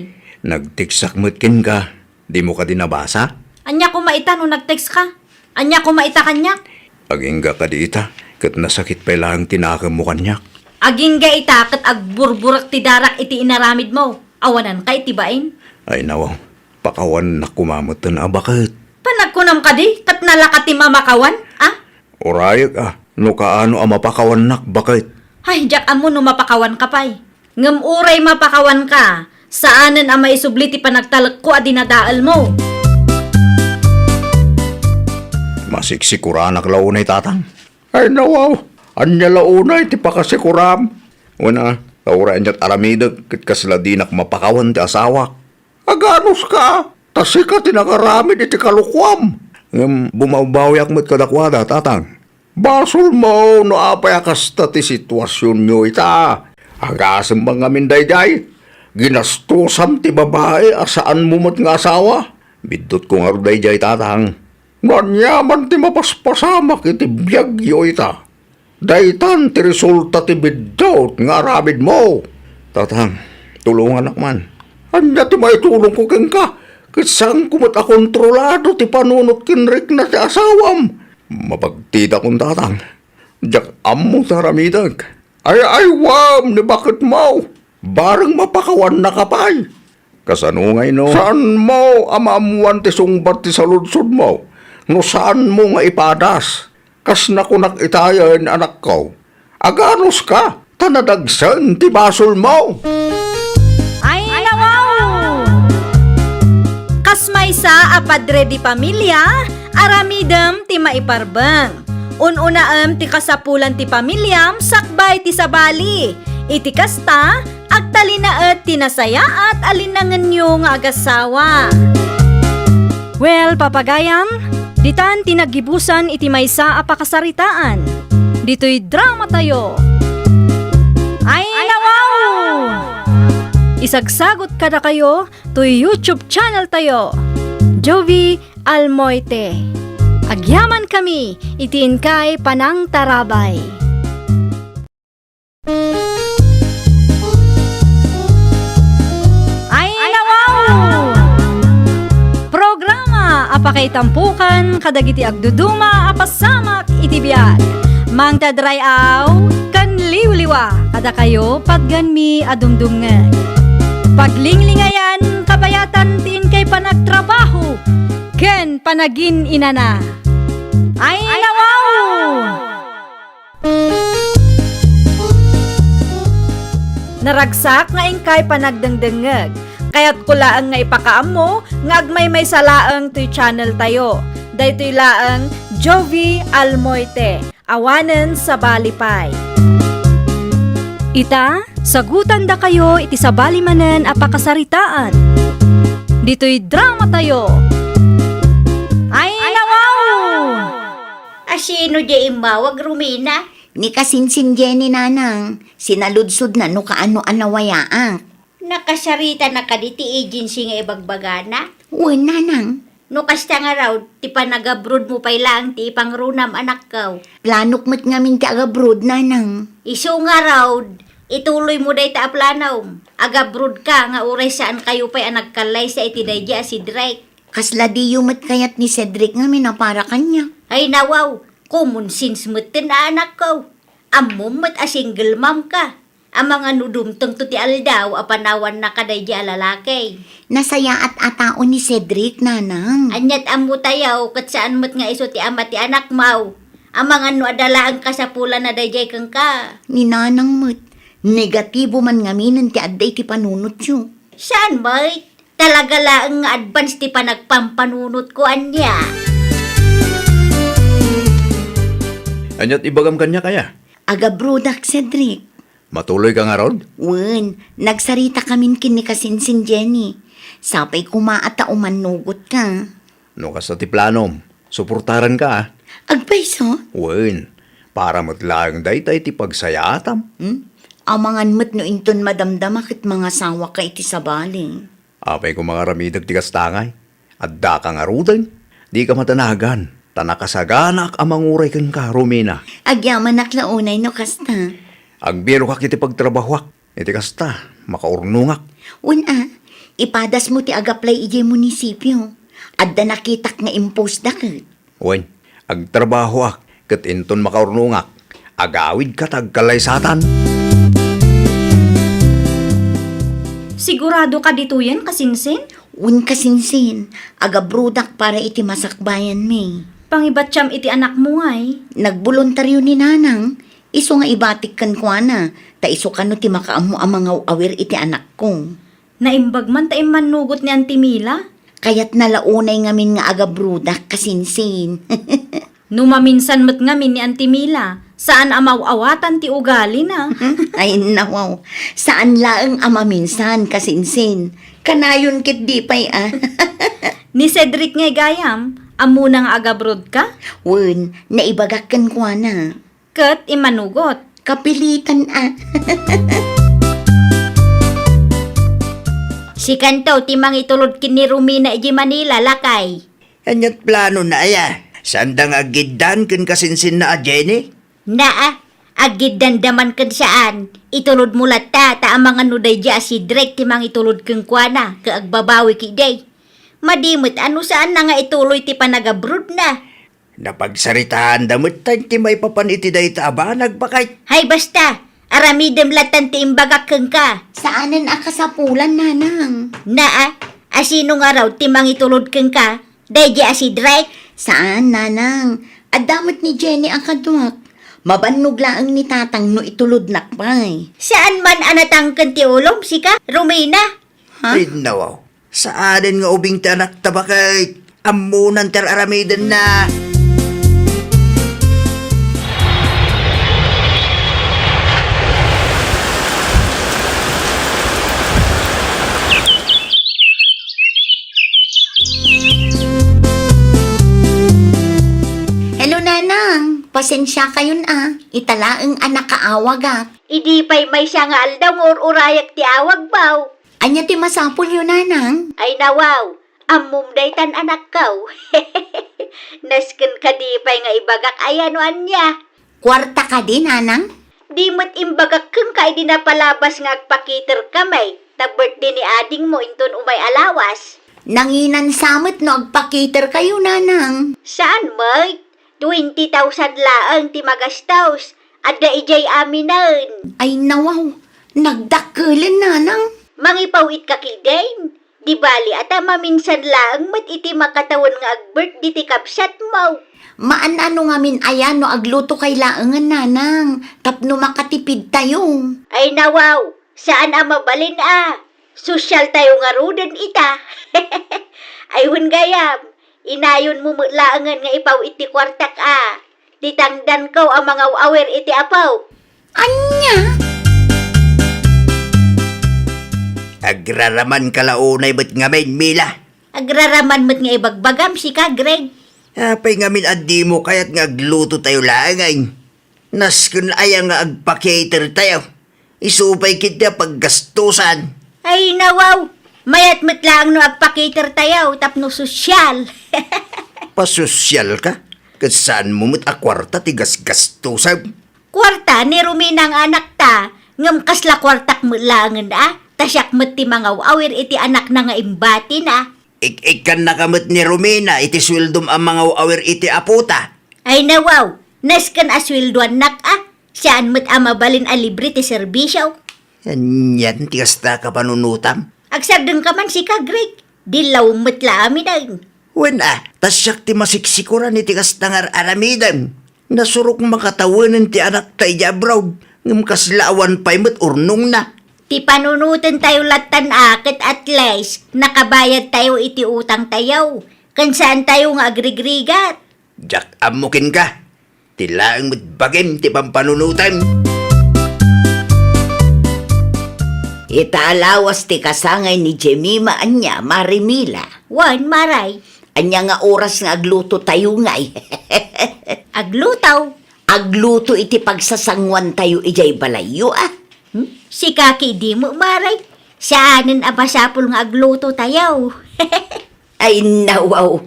Nagteksak met kenka. Dimo kadi nabasa? Ania koma ita no nagtekska? Ania koma ita kaniak? Agingga kadi ita, ket nasakit pay laeng ti nakemmo kaniak. Agingga ita ket agburburek ti darak iti inaramidmo. Awananka iti bain? Ay, nawaw. Pakawannak koma metten a, baket. Panagkunam kadi, ket nalaka ti mamakawan, a? Urayek a, no kaano a mapakawannak, baket. Ay, diak ammo no mapakawanka pay. Ngem uray mapakawanka, saanen a maisubli ti panagtalekko a dinadaelmo. Masiksikuranak la unay, tatang. Ay, nawaw, ania la unay ti pakasikuram? Wen a, ta uray aniat aramidek, ket kasla dinak mapakawan ti asawak. Aganuska, ta sika ti nangaramid iti kalokuam. Ngem bumawbawiak met kadakuada, tatang. Basolmo no apay a kasta ti situasionyo ita. Agasem man ngamin daydiay. Ginastosam ti babai a saanmo met nga asawa. Biddutko ngarud daydiay, tatang. No ania man ti mapaspasamak iti biagyo ita, daytan ti resulta ti biddut nga aramidmo. Tatang, tulonganak man. Ania ti maitulongko kenka? Ket saanko met a kontrolado ti panunot ken rikna ti asawam. Mapagtidakon, tatang. Diak ammo ti aramidek. Ay-aywam ni baketmo. Bareng mapakawannaka pay. Kasano ngay no? Saanmo a maammuan ti sungbat ti saludsodmo no saanmo nga ipadas? Kas nakunak itayen, anakko, aganuska, ta nadagsen ti basolmo. Ay, nawaw! Kas maysa a padre di pamilya, aramidem ti maiparbeng. Un-unaem ti kasapulan ti pamiliam sakbay ti sabali. Iti kasta, agtalinaed ti nasayaat a linangenyo nga agasawa. Well, papagayam, ditan ti naggibusan iti maysa a pakasaritaan. Ditoy dramatayo. Ay, nawaw! Isagsagot kadakayo toy YouTube channel tayo, Jovie Almoite. Agyamankami iti inkay panangtarabay. Ay, nawaw! Programa a pakaitampokan kadagiti agduduma a pasamak iti biag. Mangted ray-aw ken liwliwa kadakayo patgenmi a dumdumngeg. Paglinglingayan, kabayatan ti inkay panagtrabaho ken panagin-inana. Ay, nawaw! Naragsak nga inkay panagdengdengngeg. Kayatko laeng nga ipakaammo nga agmaymaysa laeng toy channel tayo. Daytoy laeng Jovie Almoite. Awanen sabali pay. Ita, sagutandakayo iti sabali manen a pakasaritaan. Ditoy dramatayo. Ay, Sino diay immawag, Romina? Ni kasinsin Jenny, nanang. Sinaludsodna no kaano a nawayaak. Nakasarita na kadi ti agency nga ibagbagana? Wen, nanang. No kasta ngarud, ti panagabroad mo pay laeng ti ipangrunam, anakko. Planok met ngamin ti agabroad, nanang. Isu ngarud, ituloy mo dayta a planom. Agabroad ka nga uray saan kayo pay a nagkallaysa iti daydi a Cedric. Kasla diyo met kayat ni Cedric ngamin a para kaniak? Ay, nawaw, common sense metten a, anakko. Ammom met a single mom ka. Amangan no dumtengto ti aldaw a panawanna kadaydi a lalaki. Nasayaat a tao ni Cedric, nanang. Aniat ammo tayo, ket saan met nga isu ti ama ti anakmo. Amangan no adda laeng kasapulanna daydiay kenka. Ni nanang met, negatibo man ngaminen ti adda iti panunotyo. Saan met? Talaga laeng nga advance ti panagpampanunotko ania. Aniat ibagam kaniak aya? Agabroadak, Cedric. Matuloy ka ngarud? Wen, nagsarita kamin ken ni kasinsin Jenny. Sapay koma a ta umannugot ka. No kasta ti planom, suportaran ka, a. Agpayso? Wen, para met laeng dayta iti pagsayaatam. Hmm? Amangan met no inton madamdama ket mangasawa ka iti sabali. Apay koma nga aramidek ti kasta ngay? Addaka ngaruden? Dika madanagan, ta nakasaganak a manguray kenka, Romina. Agyamanak la unay no kasta. Agbirokak iti pagtrabahoak. Iti kasta, makaurnongak. Wen a, ipadasmo ti agaplay idiay munisipio. Adda nakitak nga imposda ket. Wen, agtrabahoak ket inton makaurnongak, agawidka ta agkallaysatan. Sigurado ka ditoyen, kasinsin? Wen, kasinsin, agabroadak para iti masakbayanmi. Pangibatiam iti anakmo ngay? Nagboluntario ni nanang, isu nga ibatik kenkuana, ta isu kano ti makaammo a mangaw-awir iti anakko. Naimbag man ta immannugot ni Auntie Mila. Kayatna la unay ngamin nga agabroadak, kasinsin. No maminsan met ngamin ni Auntie Mila, saan a maw-awatan ti ugalina. Ay, nawaw. Saan laeng a maminsan, kasinsin. Kanayon ket di pay a. Ni Cedric ngay gayam, ammona nga agabroad ka? Wen, naibagak kenkuana. Ket immanugot. Kapilitan a. Sikanto ti mangitulod ken ni Romina idiay Manila, lakay. Aniat planona aya? Saanda nga aggiddan ken kasinsinna a Jenny? Naa, aggiddanda man ken saan. Itulod mo latta, ta amangan no daydi a Cedric ti mangitulod kenkuana, ket agbabawi ketdi. Madi met a no saanna nga ituloy ti panagabroadna. Napagsaritaanda met ti maipapan iti dayta a banag, baket. Hay basta, aramidem lattan ti imbagak kenka. Saanen a kasapulan, nanang. Naa, a sino ngarud ti mangitulod kenka? Daydi a Cedric? Saan, nanang. Adda met ni Jenny a kaduak. Mabannog laeng ni tatang no itulodnak pay. Saan man a natangken ti ulom, sika, Romina? Ha? Ay, nawaw. Saanen nga ubing ti anakta, baket. Ammonan ti ar-aramidenna. Hello, nanang. Pasensia kayon a. Ita laeng a nakaawagak. Idi pay maysa nga aldaw nga ur-urayak ti awagmo. Ania ti masapulyo, nanang? Ay, nawaw, ammom daytan, anakko. Nasken kadi pay nga ibagak aya no ania? Kuarta kadi, nanang? Di met imbagak kenka idi napalabas nga agpakiterkami, ta birthday ni adingmo inton umay a lawas. Nanginansa met no agpakiterkayo, nanang. Saan met? Twenty thousand laeng ti magastos. Adda idiay aminen. Ay, nawaw, nagdakkelen, nanang. Mangipaw-itka ketdin. Di bali a ta maminsan laeng met iti makatawen nga agbirthday ti kabsatmo. Maan-ano ngamin aya no aglutokay laengen, nanang, tapno makatipidtayo. Ay, nawaw, saan a mabalin a. Sosyaltayo ngaruden ita. Ay, wen gayam, inayonmo met laengen nga ipaw-it ti kuartak a. Ti tangdanko a mangaw-awir iti apo. Ania? Agraramanka la unay met ngamin, Mila. Agraraman met nga ibagbagam, sika, Greg. Apay ngamin a dimo kayat nga aglutotayo laeng ay? Nasken aya nga agpa-cater tayo? Isu pay ketdi a paggastusan. Ay, nawaw! Mayat met laeng no agpa-cater tayo tapno sosyal. Pasosyal ka? Ket saanmo met a kuarta ti gasgastusem? Kuarta ni Romina nga anakta, ngem kasla kuartak met laengen a, ta siak met ti mangaw-awir iti anakna nga imbatina. Ik-ikkannaka met ni Romina iti sueldom a mangaw-awir iti apota. Ay nawaw, nasken a sueldoannak a, saan met a mabalin a libre ti serbisio. Anian ti kasta a kapanunotam? Agsardengka man sika, Greg. Dillaw met la amin ay. Wen a, ta siak ti masiksikuran iti kasta nga ar-aramidem. Nasurok makatawenen ti anakta idiay abroad, ngem kasla awan pay met urnongna. Ti panunoten tayo lattan a ket at least nakabayad tayo iti utang tayo, ken saan tayo nga agrigrigat. Diak ammo kenka. Ti laeng met bagim ti pampanunotem. Ita a lawas ti kasangay ni Jemima ania, Mare Mila? Wen, Maray. Ania nga oras nga agluto tayo ngay? Agluto? Agluto iti pagsasanguan tayo idiay balayyo, a? Hmm? Sika ketdi met, Maray. Saanen a masapul nga agluto tayo. Ay, nawaw.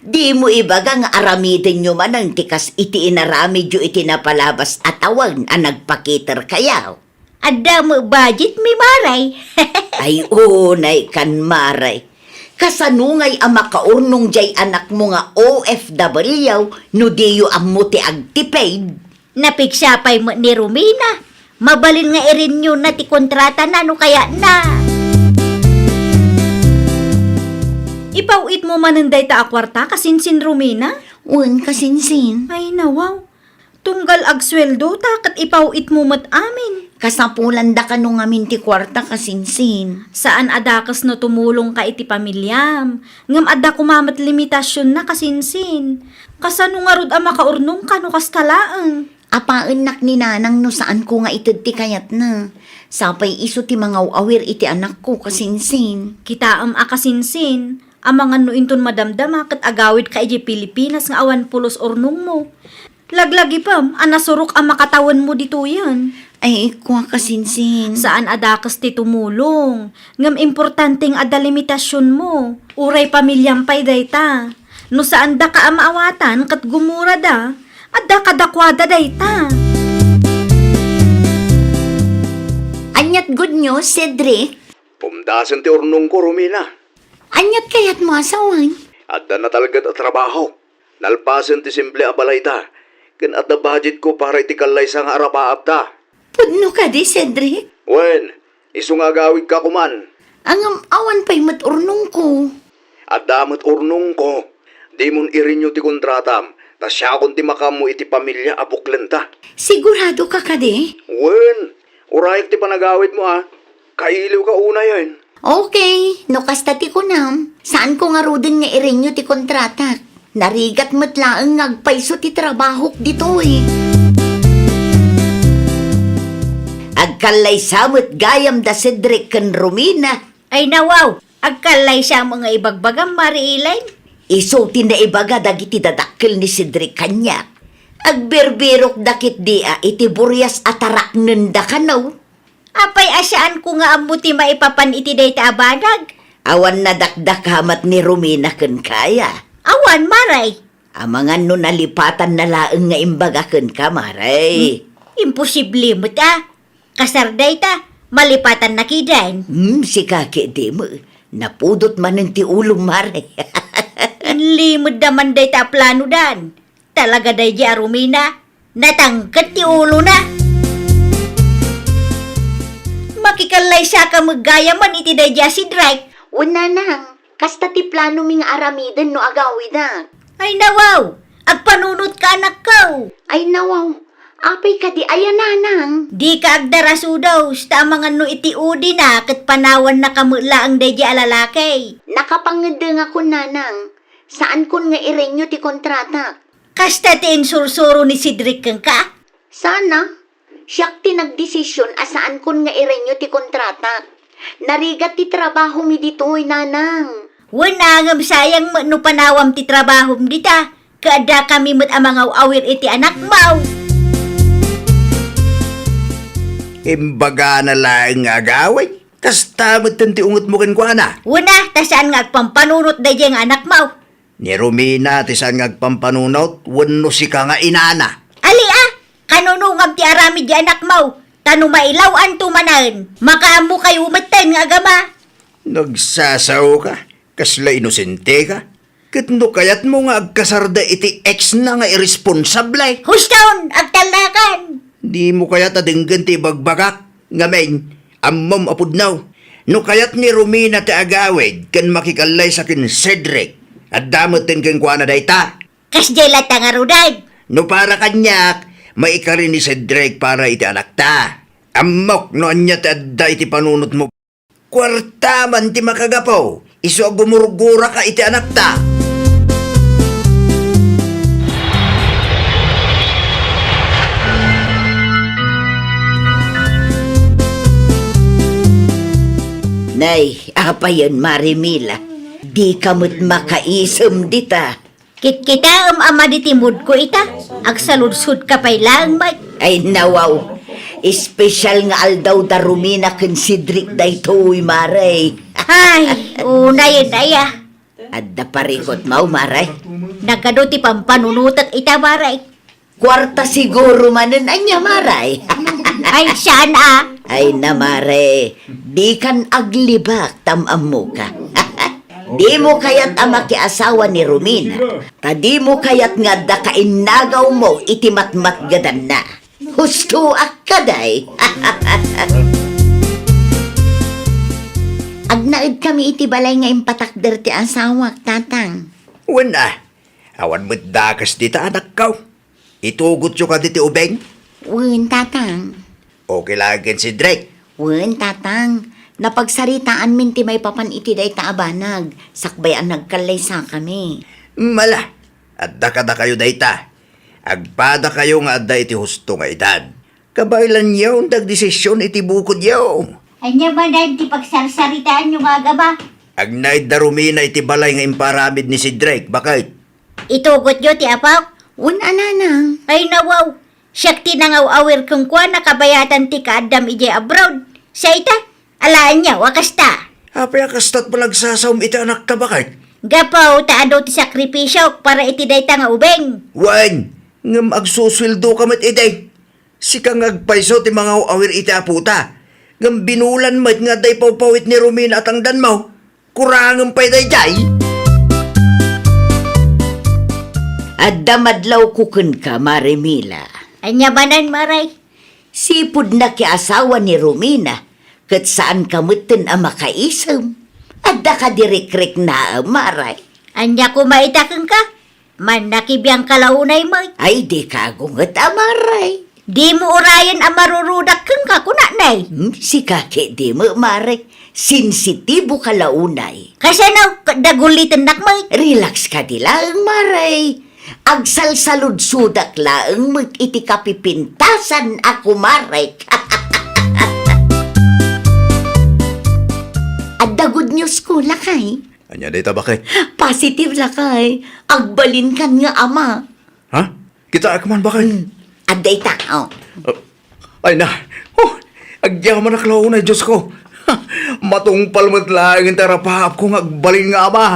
Dimo ibaga nga aramidenyo manen ti kas iti inaramidyo iti napalabas a tawen a nagpa-cater kayo? Adda met budget mi, Maray. Ay, unay kan, Maray. Kasano ngay a makaurnong diay anakmo nga O F W no diyo ammo ti agtipid? Napigsa pay met ni Romina. Mabalin nga irenew na ti kontratana no kayatna. Ipaw-itmo manen dayta a kuarta, kasinsin, Romina? Wen, kasinsin. Ay, nawaw. Tunggal agsueldo ta ket ipaw-itmo met amin. Kasapulanda kano ngamin ti kuarta, kasinsin. Saan a dakes no tumulongka iti pamiliam, ngem adda koma met limitasionna, kasinsin. Kasano ngarud a makaurnongka no kasta laeng? Apaennak ni Nanang no saanko nga ited ti kayatna. Sapay isu ti mangaw-awir iti anakko, kasinsin. Kitaem a, kasinsin, amangan no inton madamdama ket agawidka idiay Pilipinas nga awan pulos urnongmo. Laglagipem a nasurok a makatawenmo ditoyen. Ay, kua, kasinsin. Saan a dakes ti tumulong, ngem importante nga adda limitasionmo. Uray pamiliam pay dayta. No saandaka a maawatan ket gumurada, adda kadakuada dayta. Aniat good news, Cedric? Pumdasen ti urnongko, Romina. Aniat kayatmo a sawen? Adda natalged a trabaho. Nalpasen ti simple a balayta, ken adda budgetko para iti kallaysa nga arapaapta. Pudno kadi, Cedric? Wen, isu nga agawidka koman. Ngem awan pay met urnongko. Adda met urnongko. Dimon irenew ti kontratam, ta siakon ti makaammo iti pamilia a buklenta. Sigurado ka kadi? Wen, urayak ti panagawidmo a. Kailiwka unayen. Okay, no kasta ti kunam, saanko ngaruden nga irenew ti kontratak. Narigat met laeng nga agpayso ti trabahok ditoy. Agkallaysa met gayam da Cedric ken Romina. Ay, nawaw, agkallaysa met nga ibagbagam, Mare Elaine. Isu ti naibaga dagiti dadakkel ni Cedric kaniak. Agbirbirokda ketdi a iti burias a taraknenda kano. Apay a saanko nga ammo ti maipapan iti dayta a banag? Awan nadakdakamat ni Romina kenka aya? Awan, Mare. Amangan no nalipatanna laeng nga imbaga kenka, Mare. Hmm? Imposible met a. Kasar dayta, malipatanna kiden. Hmm, sika ketdi met. Napudot manen ti ulom, Mare. Inlimedda man dayta a planodan. Talaga daydiay a Romina, natangket ti ulona. Makikallaysaka met gayamen iti daydiay a Cedric. Wen, Nanang, kasta ti planomi nga aramiden no agawidak. Ay, nawaw, agpanunotka, anakko. Ay, nawaw, apay kadi aya, Nanang? Dika agdarasudos, ta amangan no iti udina ket panawannaka met laeng daydiay a lalaki. Nakapangeddengakon, Nanang. Saankon nga irenew ti kontratak. Kasta ti insursuro ni Cedric kenka? Sana. Siak ti nagdesision a saankon nga irenew ti kontratak. Narigat ti trabahomi ditoy, Nanang. Wen, ngem sayang met no panawam ti trabahom dita. Ket addakami met a mangaw-awir iti anakmo. Imbagana laeng nga agawid, kasta metten ti ungetmo kenkuana. Wen a, ta saan nga agpampanunot daydiay nga anakmo. Ni Romina ti saan nga agpampanunot wenno sika nga inana? Ali a, kanunongam ti aramid diay anakmo, ta no mailaw-anto manen, makaammokayo metten nga agama. Nagsasaoka, kasla inosente ka. Ket no kayatmo nga agkasarda iti ex na nga irresponsable. Huston, agtallakan! Dimo kayat a denggen ti ibagbagak, ngamin, ammom a pudno. No kayat ni Romina ti agawid ken makikallaysa ken Cedric, adda metten kenkuana dayta. Kasdiay latta ngaruden. No para kaniak, maikari ni Cedric para iti anakta. Ammok no ania ti adda iti panunotmo. Kuarta man ti makagapu, isu a gumurguraka iti anakta. Nay, apayen, Mare Mila, dika met makaisem dita. Kitkitaem a madi ti moodko ita, agsaludsodka pay laeng met. Ay, nawaw. Espesyal nga aldaw da Romina ken Cedric daytoy, Mare. Ay, unayen aya. Adda parikutmo, Mare? Nagadu ti pampanunotek ita, Mare. Kuarta siguro manen ania, Mare? Ay, saan a? Ay na, Mare, dikan aglibak ta am-ammoka. Dimo kayat a makiasawa ni Romina, ta dimo kayat nga adda kainnagawmo iti matmatgedanna. Hustoak kadi. Agnaedkami iti balay nga impatakder ti asawak, Tatang. Wen a, awan met dakes dita, anakko. Itugotyo kadi ti ubing? Wen, Tatang. Okay laeng ken Cedric? Wen, Tatang. Napagsaritaanmin ti maipapan iti dayta a banag, sakbay a nagkallaysakami. Mala, adda kadakayo dayta. Agpadakayo nga adda iti husto nga edad. Kabaelanyo ti agdesision iti bukodyo. Ania manen ti pagsarsaritaanyo nga agama? Agnaed da Romina iti balay nga imparamid ni Cedric, baket? Itugotyo ti apok? Wen a, Nanang. Ay, nawaw. Siak ti nangaw-awir kenkuana kabayatan ti kaaddam idiay abroad. Sa ita, alaenyo a kasta. Apay a kasta't panagsasaom iti anakta, baket? Gapu ta adu ti sakripisiok para iti dayta nga ubing. Wen, ngem agsusueldoka met idi. Sika nga agpayso ti mangaw-awir iti apota, ngem binulan met nga adda ipawpawit ni Romina a tangdanmo. Kurangem pay daydiay. Adda madlawko kenka, Mare Mila. Ania manen, Mare? Sipud nakiasawa ni Romina, ket saanka metten a makaisem. Adda kadi rikriknaem, Mare? Ania koma ita kenka? Mannakibiangka la unay met. Ay, dika agunget a, Mare. Dimo urayen a marurudak kenka, kunanay. Hmm, sika ketdi met, Mare. Sensitiboka la unay. Kasano, ket dagulitennak met. Relax kadi laeng, Mare. Agsalsaludsodak laeng met iti kapipintasan a kumarek. Adda good news ko, lakay. Ania dayta, baket? Positive, lakay. Agbalinkan nga ama. Ha? Kitaek man, baket? Hmm. Adda ita, oh. Uh, ay na. Oh, agyamanak la unay, Diosko. Matungpal met laeng ti arapaapko nga agbalin nga ama.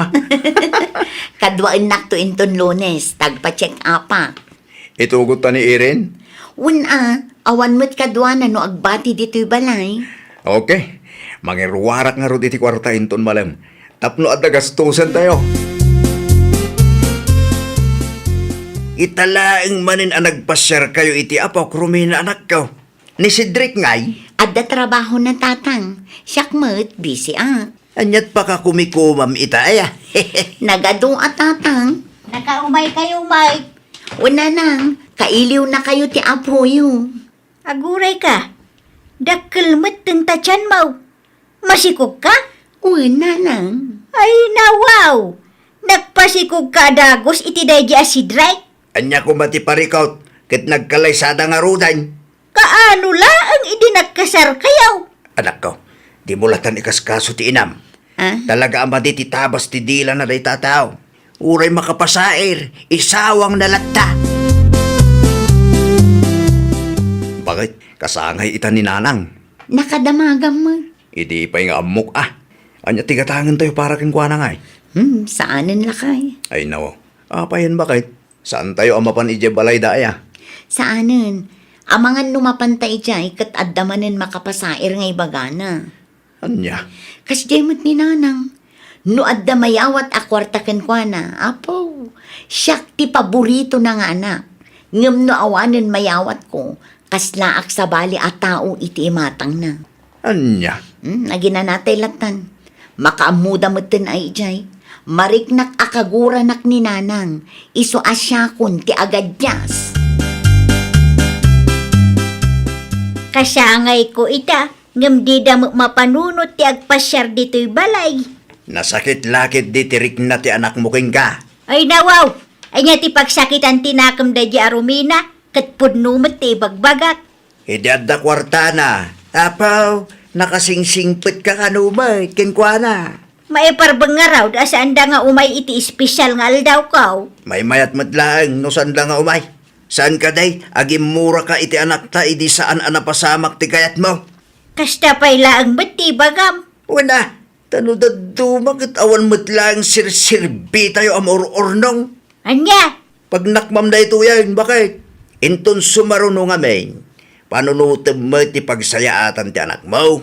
Kaduaennakto inton Lunes, tagpa-check up-ak. Itugot ta ni Irene? Wen a, awan met kaduana no agbati ditoy balay. Okay. Mangiruarak ngarud iti kuarta inton malem. Tapno adda gastusen tayo. Ita laeng manen a nagpasiarkayo iti apok, Romina, anakko. Ni Cedric ngay? Adda trabahona, Tatang. Siak met, busy-ak. Ania't pakakumikomam ita, aya? Nagadu a, Tatang. Nakaumaykayo, Mike. O, Nanang, kailiwnakayo ti apoyo. Agurayka, dakkel metten ta tianmo. Masikogka? Wen, Nanang. Ay, nawaw! Nagpasikogka a dagus iti daydi a Cedric? Ania koma ti parikut ket nagkalaysada ngaruden? Kaano laeng idi nagkasarkayo? Anakko, dimo latan ikaskaso ti inam. Ah? Talaga a madi ti tabas ti dilana dayta a tao. Uray makapasair, isawangna latta. Bakit? Kasangay ita ni Nanang. Nakadamagam met. Idi pay nga ammok, ah. Ania ti gatangentayo para kenkuana ngay? Hmm, saanen lakay. Ay, nawaw. Apayen bakit? Saantayo a mapan idiay balayda aya? Saanen. Amangan no mapanta idiay, ket adda manen makapasair nga ibagana. Ania? Kasdiay met ni Nanang. No adda mayawat a kuarta kenkuana, apo, siak ti paboritona nga anak. Ngem no awanen mayawatko, kaslaak sabali a tao iti imatangna. Ania? Hmm, aginanatay lattan. Makaammoda metten a idiay. Mariknak a kaguranak ni Nanang, isu a siakon ti agadias. Kasangayko ita, ngem dida met mapanunot ti agpasiar ditoy balay. Nasakit la ketdi ti rikna ti anakmo kenka. Ay, nawaw! Ania ti pagsakitan ti nakem daydi a rumina, ket pudno met ti ibagbagak. Idi adda kuartana, apaw, nakasingsingpetka kano met kenkuana. Maiparbeng ngarud a saanda nga umay iti espesial nga aldawko. Maymayat met laeng no saanda nga umay. Saan kadi, agimmuraka iti anakta idi saan a napasamak ti kayatmo. Kasta pay laeng met ti ibagam. Wen a, ta no dadduma ket awan met laeng sirserbitayo a maur-urnong. Ania? Pagnakmam daytoyen, bakit? Inton sumaruno ngamin, panunotem met ti pagsayaatan ti anakmo.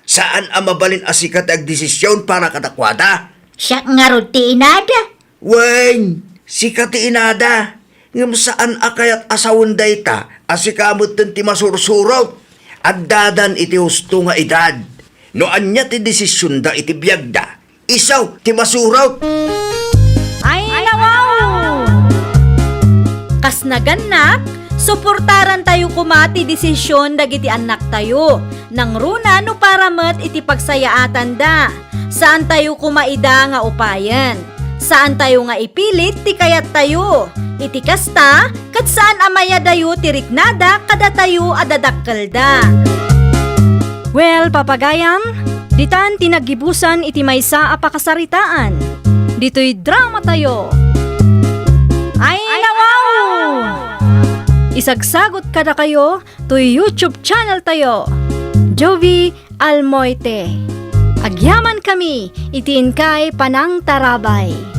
Saan a mabalin a sika ti agdesisyon para kadakuada. Siak ngarud ti inada. Wen, sika ti inada. Ngem saan a kayat a sawen dayta a sika metten ti masursurot. Addadan iti husto nga edad. No ania ti desisionda iti biagda, isu ti masurot. Ay, nawaw! Kas nagannak, suportarantayo koma ti desisyon dagiti annaktayo. Nangruna no para met iti pagsayaatanda. Saantayo koma ida nga upayen. Saantayo nga ipilit ti kayattayo. Iti kasta, ket saan a mayadayo ti riknada kadatayo a dadakkelda. Well, papagayam, ditan ti naggibusan iti maysa a pakasaritaan. Ditoy dramatayo. Ay, nawaw! Isagsagot kadakayo toy YouTube channel tayo, Jovie Almoite. Agyamankami iti inkay panangtarabay.